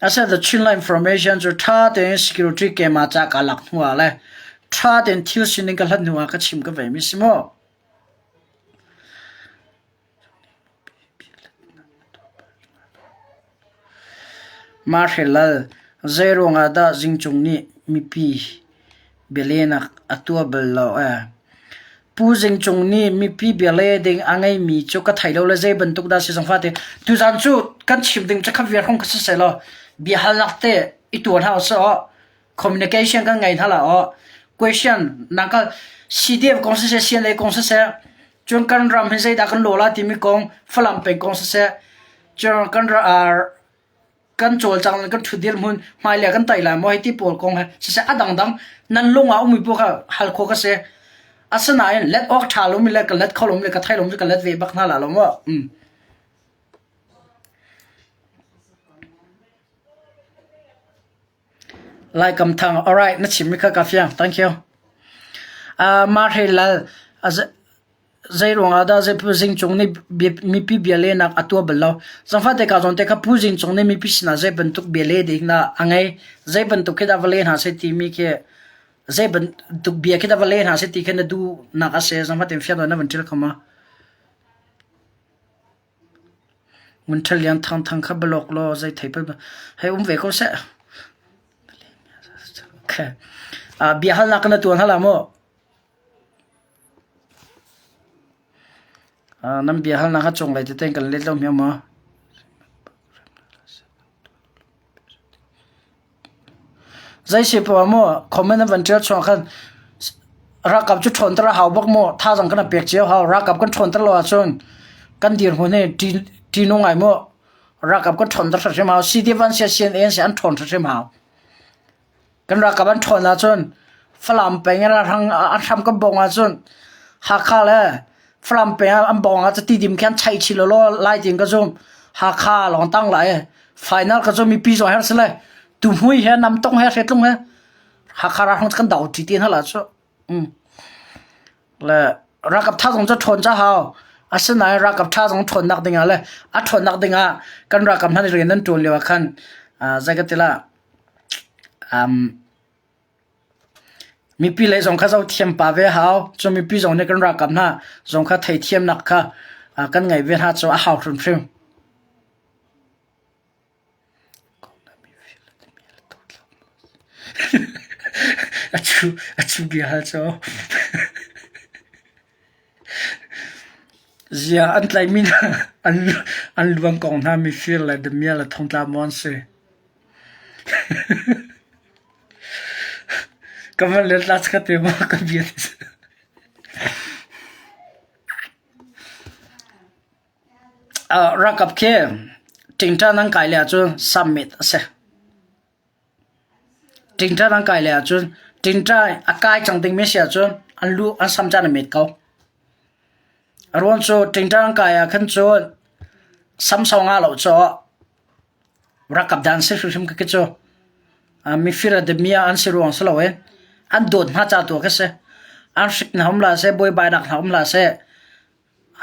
Asinain the Chinland Information cu ṭha tein security keimah ca kaa lak hnu ah le ṭha tein thil sining ka hlat hnu ah ka chim ka vei mi si mu. Mahre Lal, zeiruang ah dah Zingcung nih mipi bialehnak a tuah bal lo ee? Pu Zingcung nih mipi bialeh ding a ngeimi cu ka thei lo le zei bantuk dah si zong fate tuzaan cu kan chim ding cu kha vial hong ka si sehlaw biahalnak te i tuan hau seh aw communication kan ngei hna la aw question nang ka CDF kong siseh CNA kong siseh cun kan ram hi zeidah kan lawh la timi kong Falam peng kong siseh cun kan kan cawlcang le kan ṭhutdir hmun hmailei kan tai lai maw hei ti pawl kong he siseh a dangdang nan lung ah ummi pawl kha hal khawh ka si. Asinain let awk ṭha lomi le ka let kho lomi le ka thei lomi ka let ve bak hna la lo maw? Mm. Lai Kam Thang, alright, na chimmi kha ka fiang. Thank you. Uh, Marhe Lal, Zeiruang ah dah Pu Zing Cung nih mipi bialehnak a tuah bal lo? Zangfah te ka zawn te kha Pu Zing Cung nih mipi sinah zei bantuk bialeh ding dah a ngei? Zei bantuk khi dah va leh hna seh timi khi zei bantuk bia khi dah va leh hna seh ti khi na duhnak a si. Zangfah tein fiang na van ṭial kho ma? Ngun Ṭhal Lian Thang Thang kha blog law zei thei pei hei um ve ko seh. Okay. Uh, bia halnak na tuan hala maw? Nan biahalnak a cunglei tete in kan let lo hme maw? Zei si poah maw comment an van ṭial chuah khan ralkap cu ṭhawnter a hau bak maw thazaang kan pek cio hau ralkap kan ṭhawnter lo ahcun kan dirhmun hi ṭihnung ngai maw ralkap kan ṭhawnter hrimhrim hau CDF an si CNA an si an ṭhawn hrimhrim hau. Kan ralkap an ṭhawn ahcun Falam peng in an hram kan bawng ahcun Hakha le Falam peng ah an bawng ah Tidim khi an chaih chih lawlaw lai tiin ka zumh. Hakha lawng tang lai. Final ka cu mipi zong her si lai. Tuhmui he namtong he hretlung he Hakha ralhrang kan do ṭi ti hna la cu. Mm. Le ralkap tha zong cu ṭhawn ca hau. Asinain ralkap tha zong ṭhawnnak dingah le a ṭhawnnak dingah kan ralkap hna nih rian an ṭuan lio ah khan zei ka ti la Mipi lei zong kha zohthiam pa ve hau. Cun mipi zong nih kan ralkap hna zong kha theithiamnak kha kan ngeih ve hna cu a hau hrimhrim. A chu bia hal cu. Ziah an tlaihmi hna an luang kong hna mifir le damiah le thongtla maw an si? Ka van let la ka te maw ka bia Ralkap khi ṭingṭan an kai le ahcun summit a si. Ṭingṭan an kai le ahcun ṭingṭan a kai cang dingmi si ahcun an lu an sam caan a met ko. A ruang cu ṭingṭan an kai ah khan cun sam sau ngah lo cu Ralkap dan si hrimhrim khi cu mifir a demi ah an si ruang si loin an dawt hna ca tu ah khi si. An hrik hna um hlah seh, buaibainak hna um hlah seh.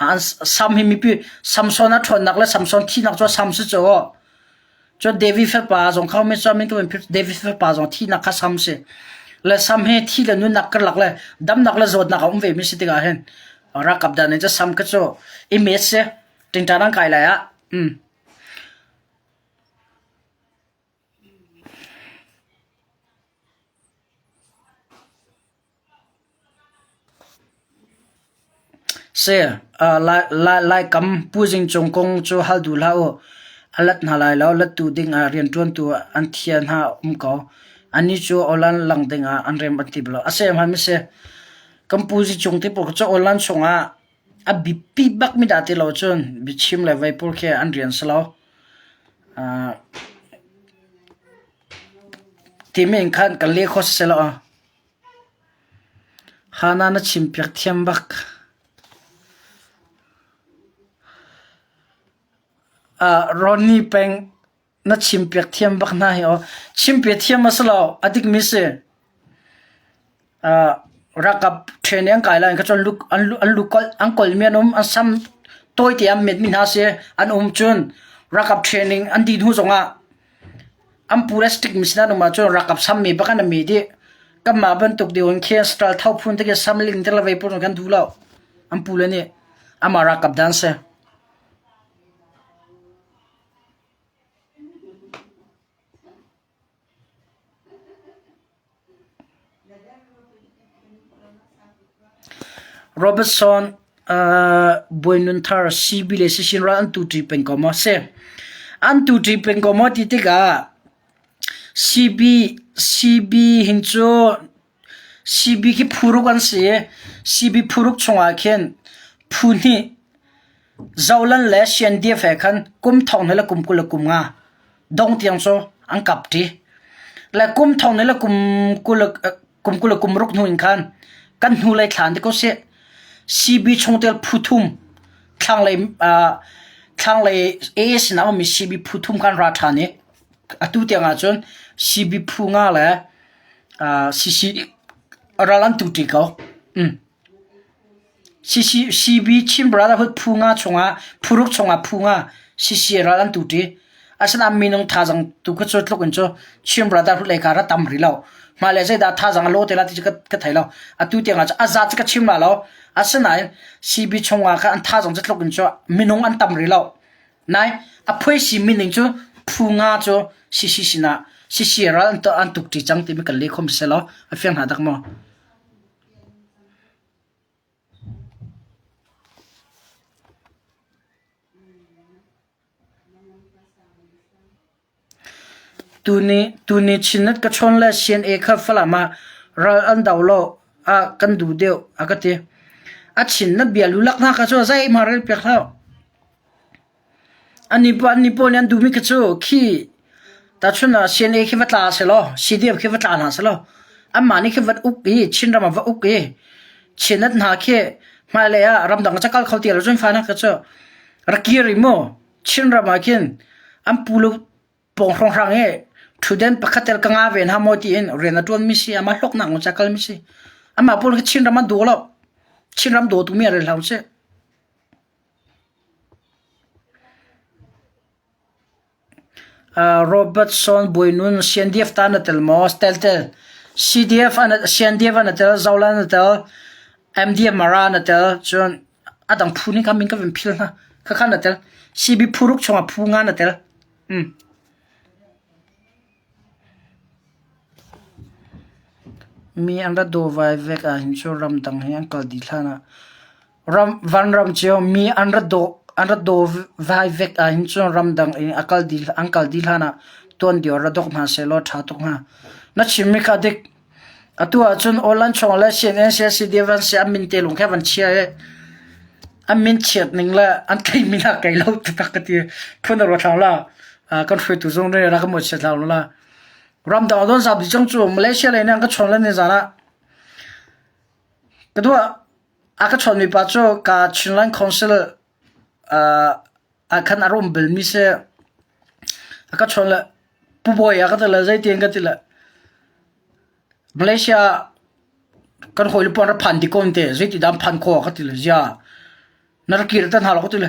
An sam hi mipi Samson a ṭhawnnak le Samson thihnak cu sam si cu. Cun David fapa zong kha mi cu min ka David fapa zong thihnak kha sam si. Le sam hi thi le nunnak karlak le damnak le zawtnak a um ve mi si tikah hin ralkap dan in cu sam khi cu image si. Ṭingṭan an kai lai ah. Mm. Laikam Pu Zing Cung kong cu hal duh hlah u. A lat hna lai lo. Lattu dingah rianṭuantu an thia hna um ko. Annih cu awlan lang dingah an rem an ti bal lo. A si hmanh si. Kan pu zicung ti pawl cu awlan chungah a biapi bakmi dah ti lo cun biachim le vei pawl khi an rian si lo. Timi in khan kan leh kho siseh law. Hana na chimpiak thiam bak. Ronnie peng na chimpiak thiam bak hna hi aw. Chimpiak thiam a si lo, a dikmi si. Ralkap training an kai lai kha cun an lu an kolmi an um, an sam tawite an metmi hna si an um cun ralkap training an dih hnu zongah An pu le stick mi sin an um ahcun ralkap sammi bak an mi dih. Kanmah bantuk deuh in khin stral tho phun te khi samling te le vei pun kan duh lo. An pu le nih amah ralkap dan si. Robertson Bawi CB le Sisin ral an tuṭi peng ko maw? Si. An tuṭi peng ko maw ti tikah CB CB hin cu CB khi phuruk an si i CB phuruk chungah khin phu hnih Zolan le CNDF he khan kum thong hnih le kum 20 le kum nga dong tiang cu an kap ṭi. Le kum thong hnih le kum 20 le kum 20 le kum ruk hnu in khan kan hnulei thla an ti ko sih. CB chungtel phu thum thlanglei uh, thlanglei AA sinah ummi CB phu thum khan ra ṭhan i atu tiang ahcun CB phu nga le uh, CC ral an tu ṭi ko. Mm. CB Chin Brotherhood phu nga chungah phuruk chungah phu nga CC ral an tu ṭi. Asinain minung thazaang tu kha cu tluk in cu Chin Brotherhood lei kha ra tam rih lo. Hmailei zeidah thazaang a lawh te lai ti cu ka thei lo. Atu tiang ah cun a zat cu ka chim la lo. Asinain CB chungah khan an thazaang cu tluk in cu minung an tam rih lo. Nai a phuaisi mining cu phu nga cu CC sinah CC ral an tuk ṭi cang timi kan leh khom selaw a fiang hna dak maw? Tuni Chinnet ka chawn le CNA kha Falam ah ral an do lo ah kan duh deuh a ka ti. A chin na bia lulak hna kha cu zeihmah rel piak hlah. Annih pawl nih an duhmi khi cu khi tahchunh ah CNA khi va tla sehlaw CDF khi va tla hna sehlaw anmah nih khin van uk i Chinram ah va uk i Chinnet hna khi hmailei ah ramdang ah cakal kho ti lo cun fa hna khi cu rak kir i mu Chinram ah khin an pu le pawng hrawnghrang i ṭhutden pakhat tel ka nga ve hna maw tiin rian a ṭuanmi si amah hlawknak ca kalmi si amah pawl khi Chinram an daw lo Chinram dawtu mi an rel hlah usih. Robertson Bawinun CNDF ta na tel maw? Tel tel. CDF CNDF an tel, Zolan a tel, MDF Mara na tel, cun a dang phu nih kha min ka van phil hna. Khakha na tel. CB phuruk chungah phu nga na tel. Mm. Mi an ra dawvai vek ahhin cu ramdang hi an kal dih hlan ah ram vanram cio mi an ra daw an ra dawvai vek ahhin cun ramdang in a kal dih an kal dih hlan ah tuandio ra dok hna sehlaw ṭha tuk hnga. Na chimmi kha dik. Atu ahcun online chung le CNN CCD van si an min te lung kha van chia i an min chiat ning le an tleimi hna kei lo taktak ka ti. Phun a ruat hlah la. Kan hruaitu zong nih rak kan mawhchiat hlah la. Ramdang don zap dih cang cu Malaysia lei nih an ka chawn le ni zan ah ka duah a ka chawnmi pa cu ka Chinland Council ah khan a rum belmi si. A ka chawn le Pu Bawi a ka ti le zeitin ka ti le Malaysia kan hawile pawl rak phan ti ko te zeiti dah an phan khawh ka ti le zia na rak kir tan hna lo ka ti le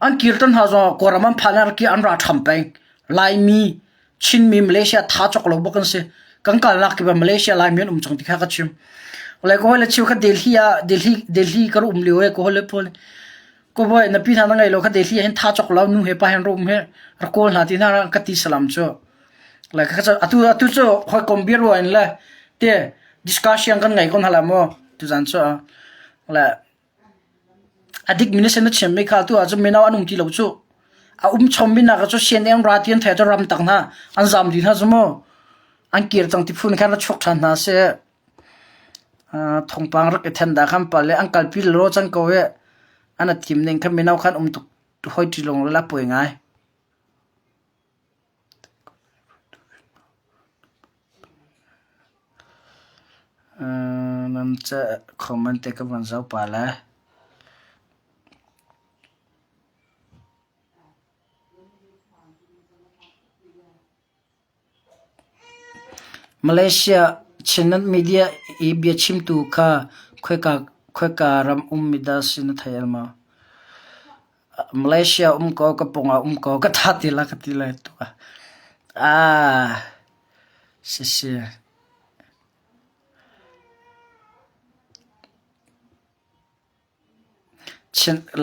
an kir tan hna zong Kawlram an phan an rak an ra ṭham peng Laimi Chinmi Malaysia tha cawk lo bak an si kan kalnak kip ah Malaysia Laimi an um cang ti kha ka chim le ka hawile cheu kha Delhi ah Delhi Delhi ka rak um lio e ka hawile pawl Ko bawi na pi hna na ngei lo kha Delhi ah hin tha cawk lo nu he pa hen rum he rak kawl hna ti hna ka ti salam cu. Like ka atu atu cu hawikom bia ruah in le te discussion kan ngei ko hna la mu tuzan cu le a dik mi na sin na chim mi kha tu ah cun mino an um ti lo cu. A um chommi nak cu CNN ra ti an thei cu ram tak hna an zam dih hna cu mu. An kir cang ti phun khan ra chuak ṭhan hna seh. Thawngpang rak i then dah khan pal i an kalpi lelaw cang ko i an a thim ning kha mino khan um tuk hoi ṭi lung le la puai ngai. Nan ca comment te ka van zoh pah lai. Malaysia Chinland media i biachimtu kha khoika ram ummi dah si na thei al maw? Malaysia um ko, ka pawngah um ko, ka tha ti la ka ti lai tu ah. Ah, sisi.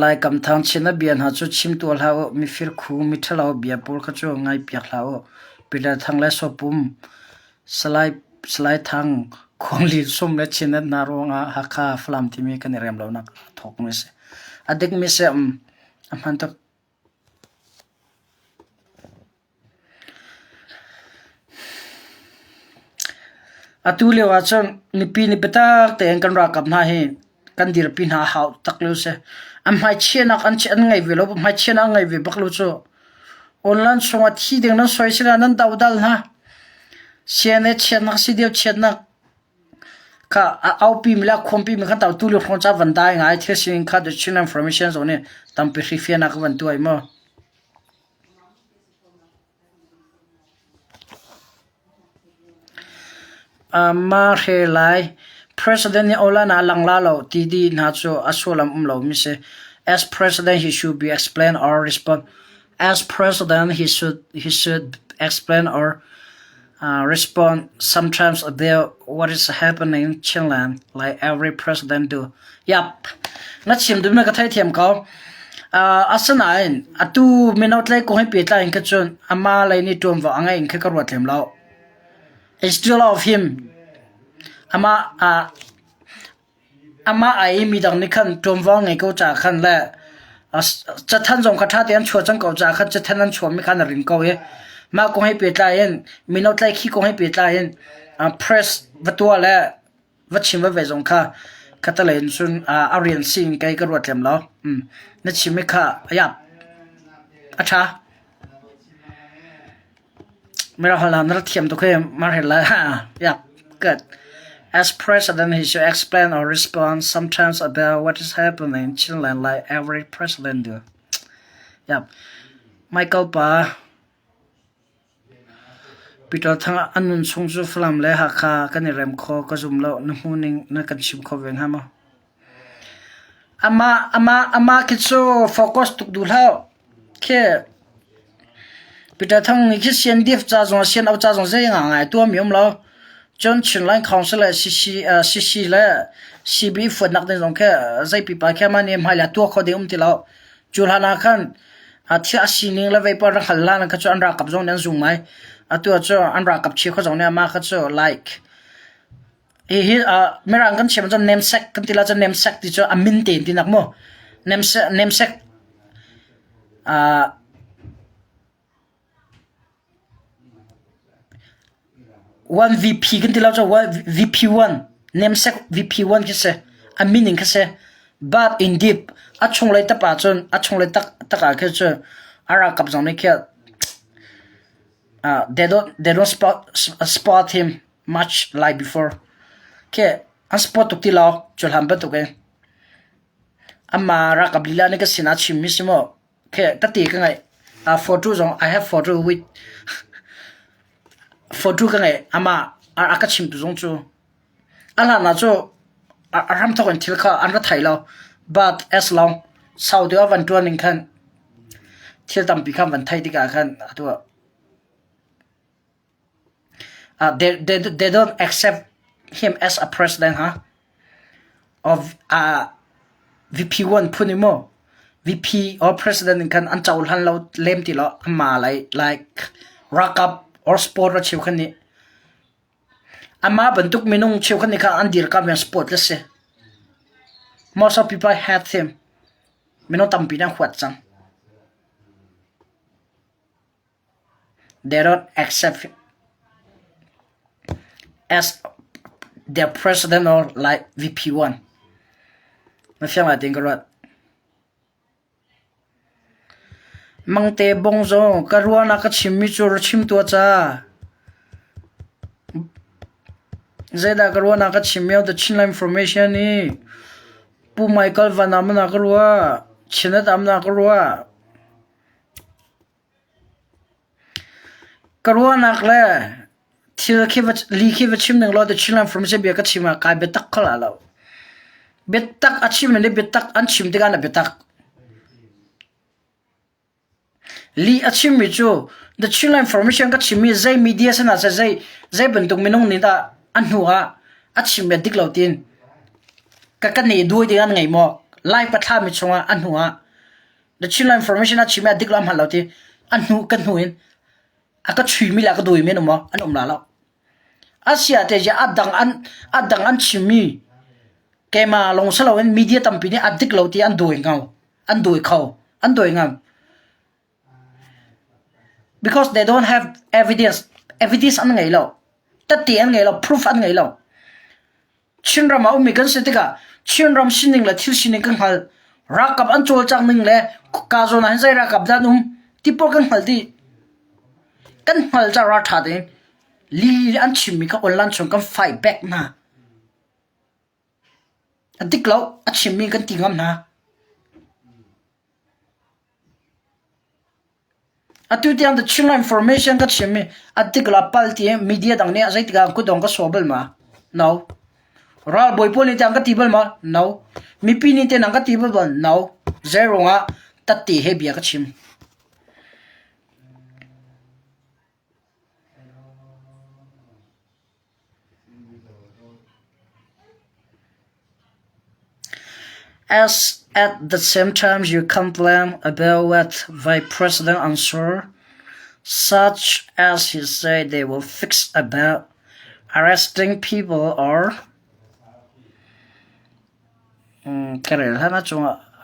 Laikam Thang chin a bia hna cu chim tuah hlah u, mifirkhu, miṭhalo bia pawl kha cu ngaihpiak hlah u. Peter Thang le Sawpum, Salai Thang, Khuangli Sum le Chinnet hna ruangah Hakha Falam timi kan i rem lonak a thawkmi a si. A dikmi si a hman tuk. Atu lio ahcun mipi nih biatak tein kan ralkap hna hi kan dirpi hna a hau tak lio si. An hmaichiahnak an ngei ve lo, hmaichiahnak an ngei ve bak lo cu. Online chungah thi ding nan soi sila nan dodal hna. CNA chiatnak si deu chiatnak kha a aupi mi le a khuampi mi khan tu lio hrawng ca van dai ngai thil sining kha the Chin Information zong nih tampi hrifianak a van tuah i mu. Mahre lai President nih Olan ah lang la lo ti dih hna cu a sullam um lomi si. As president he should be explain or respond. As president he should he should explain or respond sometimes about what is happening in Chinland like every president do. Yap. Na chim duhmi ka theithiam ko. Asinain atu mino tlei kong he pehtlai in kha cun amah lei nih ṭuanvo a ngeih in kha ka ruat lem lo. Instead of him, amah amah ai i midang nih khan ṭuanvo ngei ko caah khan le cathanh zong kha ṭha tein an chuah cang ko caah khan cathanh an chuahmi khan a ring ko i mah kong he pehtlai in mino tlai khi kong he pehtlai in press va tuah le va chim va ve zong kha khatalei in cun a rian si in kei ka ruat lem lo. Na chim i kha a a ṭha. Yeah, good. As president, he should explain or respond sometimes about what is happening in Chinland like every president do. Yeah. Michael pa Peter Thang an nun chung cu Falam le Hakha kan i rem kho ka zum lo na hmu ning na kan chim kho ve hnga maw? Amah amah amah khi cu focus tuk duh hlah. Khi Peter Thang nih khi CNDF ca zong CNO ca zong zei ngai tuahmi um lo. Cun Chinland Council le CC, CC le CB fuatnak ding zong khi zei pipa khi amah nih hmailei ah tuah kho ding um ti lo. Cu hlan ah khan thil a sining le vei pawl rak hal hlan kha cu an ralkap zong nih an zung mai. Atu ah cu an ralkap chief kha zong nih amah kha cu like Hihi Mirang kan chim ahcun namesake kan ti lai cun namesake ti cu a min tein tinak mu. Namesake one VP kan ti lo cu VP one namesake VP one khi si. A min in khi si. But in deep a chunglei tak ahcun a chunglei tak ah khin cun a ralkap zong nih khin they don't they don't spot spot him much like before. Khi an spot tuk ti lo cu hlan bantuk in. Amah ralkap lila nih ka sinah chimmi si mu. Khi tati ka ngeih. Photo zong I have photo with photo ka ngeih. Amah a ka chimtu zong cu a hlan ah cu a hramthawk in thil kha an ra thei lo. But as long sau deuh a van ṭuan ning khan thil tampi kha an van theih tikah khan atu ah They, they, they don't accept him as a president, huh? Of VP1 phun i mu. VP or president in khan an cohlan lo lem ti lo ama like like ralkap or sport a cheu khan nih ama bantuk minung cheu khan nih kha an dirkam yang sport le si. Most of people hate him. Minung tampi nih an huat cang. They don't accept as their president or like VP1. Na fiang lai tiin ka ruat. Mangte bong zong ka ruahnak ka chimmi cu ra chim tuah ca. Zeidah ka ruahnak ka chim the Chinland Information i Pu Michael Van Am na ka ruah, Chinat Am na ka ruah. Ka ruahnak le thil khi va li khi va chim ning law the Chinland Information bia ka chim ah kai biatak kho la lo. Biatak a chim le biatak an chim tikah na biatak. Lih a chimmi cu The Chinland Information ka chimmi zei media sinah seh zei zei bantuk minung nih dah a hnu ah a chimmi a dik lo tiin ka kan i duai ding an ngei maw? Lai pathlami chungah a hnu ah The Chinland Information a chimmi a dik lo a hman lo ti a hnu ka hnu in a ka chuimi le a ka duaimi an um maw? An um la lo. Asia te a dang an a dang an chimmi keimah lawng si loin media tampi nih a dik lo ti an dawi ngau an dawi kho an dawi ngam because they don't have evidence evidence an ngei lo tatti an ngei lo proof an ngei lo Chinram ah ummi kan si tikah Chinram sining le thil sining kan hngal. Ralkap an cawlcangh ning le ka zawn ah hin zei ralkap dah an um ti pawl kan hngal dih. Kan hngal ca ralṭha tein li an chimmi kha online chung kan fight back hna. A dik lo, a chimmi kan ti ngam hna. Atu tiang The Chinland Information ka chim i a dik la pal ti media dang nih zeitik ah kutdong ka sawh bal ma? No. Ralbawi pawl nih tiang ka ti bal ma? No. Mipi nih tiang ka ti bal ma? No. Zei ruangah tatte he bia ka chim. As at the same time you complain about what Vice President answered, such as he said they will fix about arresting people or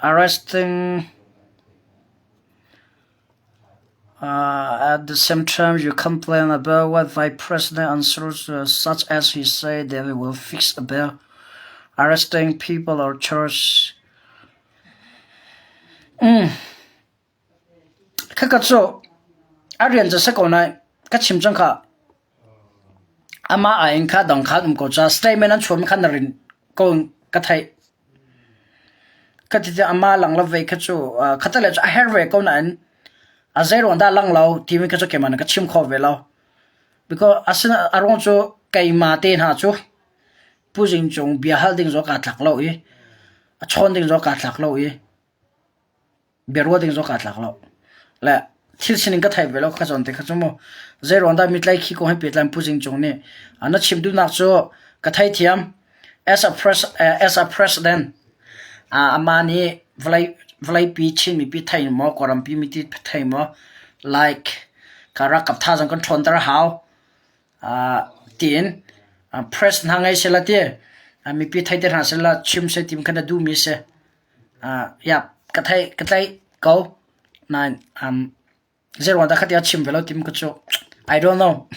arresting At the same time, you complain about what Vice President answers, such as he said that he will fix about arresting people or church. Khaka cu a rian cu si ko nain ka chim cang kha amah ai in kha dang kha um ko ca statement an chuahmi kha na rin ko ka theih. Ka ti tiah amah lang lo ve kha cu khatte le cu a herh ve ko nain a zeiruang dah lang lo timi kha cu keimah nih ka chim kho ve lo. Because asina a ruang cu keimah te hna cu Pu Zing Cung bia hal ding zong kaa tlak lo i a chawn ding zong kaa tlak lo i biaruah ding zong kaa tlak lo. Le thil sining ka thei ve lo ka zawn te kha cu mu zeiruang dah mitlai khi kong he pehtlai Pu Zing Cung nih na chim duhnak cu ka theithiam as a pres as a president amah nih vawlei vawleipi Chin mipi thei maw Kawlrampi mipi thei maw like ka ralkap thazaang kan ṭhawnter a hau tiin press hna ngei sehla ti mipi thei te hna sehla chim seh ti kha na duhmi si. Yeah, ka theih ka tlaih ko. Nain zeiruang dah khati a chim ve lo tim ka cu I don't know.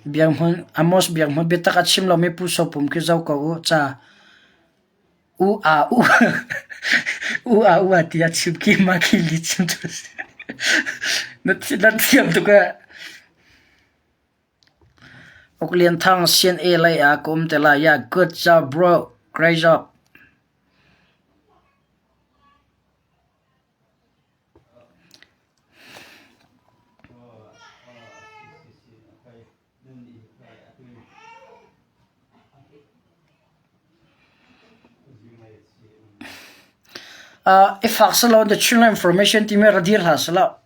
Biak Hmun Amos Biak Hmun biatak a chim lomi Pu Sopum khi zoh ko u ca u a u u a u a ti a chim khi ma khi li chim tu na na thiam tuk eh. Uk Lian Thang CNA lei ah ka um te lai. Yeah, good job bro. Great job. I fak selaw the Chinland Information timi ra dir hlah selaw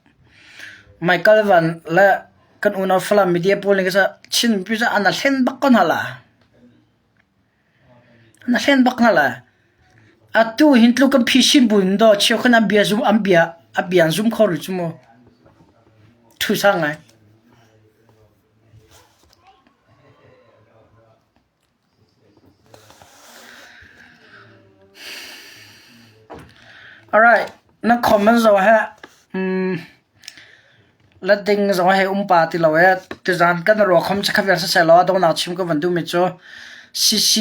Michael Van le kan unau Falam media pawl nih kha Chin mipi cu an hlen bak ko hna la. An hlen bak hna la. Atu hin tluk kan phisin bu in do cheu khan an bia zum an bia a bia an zum kho rih cu mu. Thu sang ngai. Alright. Na comment zong he let ding zong he um pa ti lo ee. Tuzaan kan ruakham chikkhat vial siseh law a donghnak chim ka van duhmi cu CC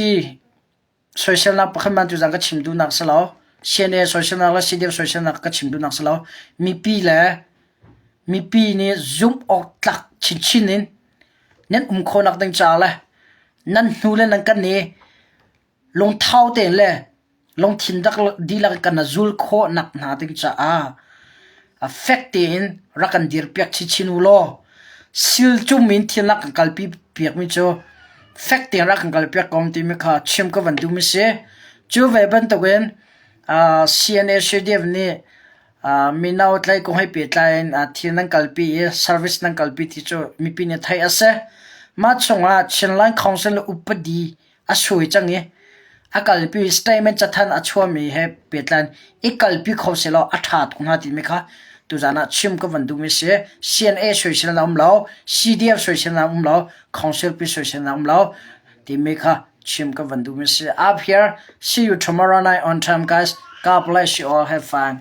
soiselnak pakhat man tuzaan ka chim duhnak si lo. CNA soiselnak le CDF soiselnak ka chim duhnak si lo. Mipi le mipi nih zumh awk tlak chinchin in nan um khawhnak ding caah le nan hnu le nan kan i lungthau tein le lungthin dihlak in kan zul khawhnak hna ding caah a fek tein rak kan dirpiak chinchin u law silcum in thil nak kan kalpi piakmi cu fek tein rak kan kalpiak ko timi kha chim ka van duhmi si. Cu ve bantukin CNA CDF nih mino tlai kong he pehtlai in thil nan kalpi i service nan kalpi ti cu mipi nih theih a si. Mah chungah Chinland Council le upadi a sui cang i a kalpi statement cathanh a chuahmi he pehtlai i kalpi kho sehlaw a ṭha tuk hnga timi kha tuzaan ah chim ka van duhmi si. CNA soisel na um lo, CDF soisel na um lo, Council pi soisel na um lo timi kha chim ka van duhmi si. Up here, see you tomorrow night on time guys. God bless you all. Have fun.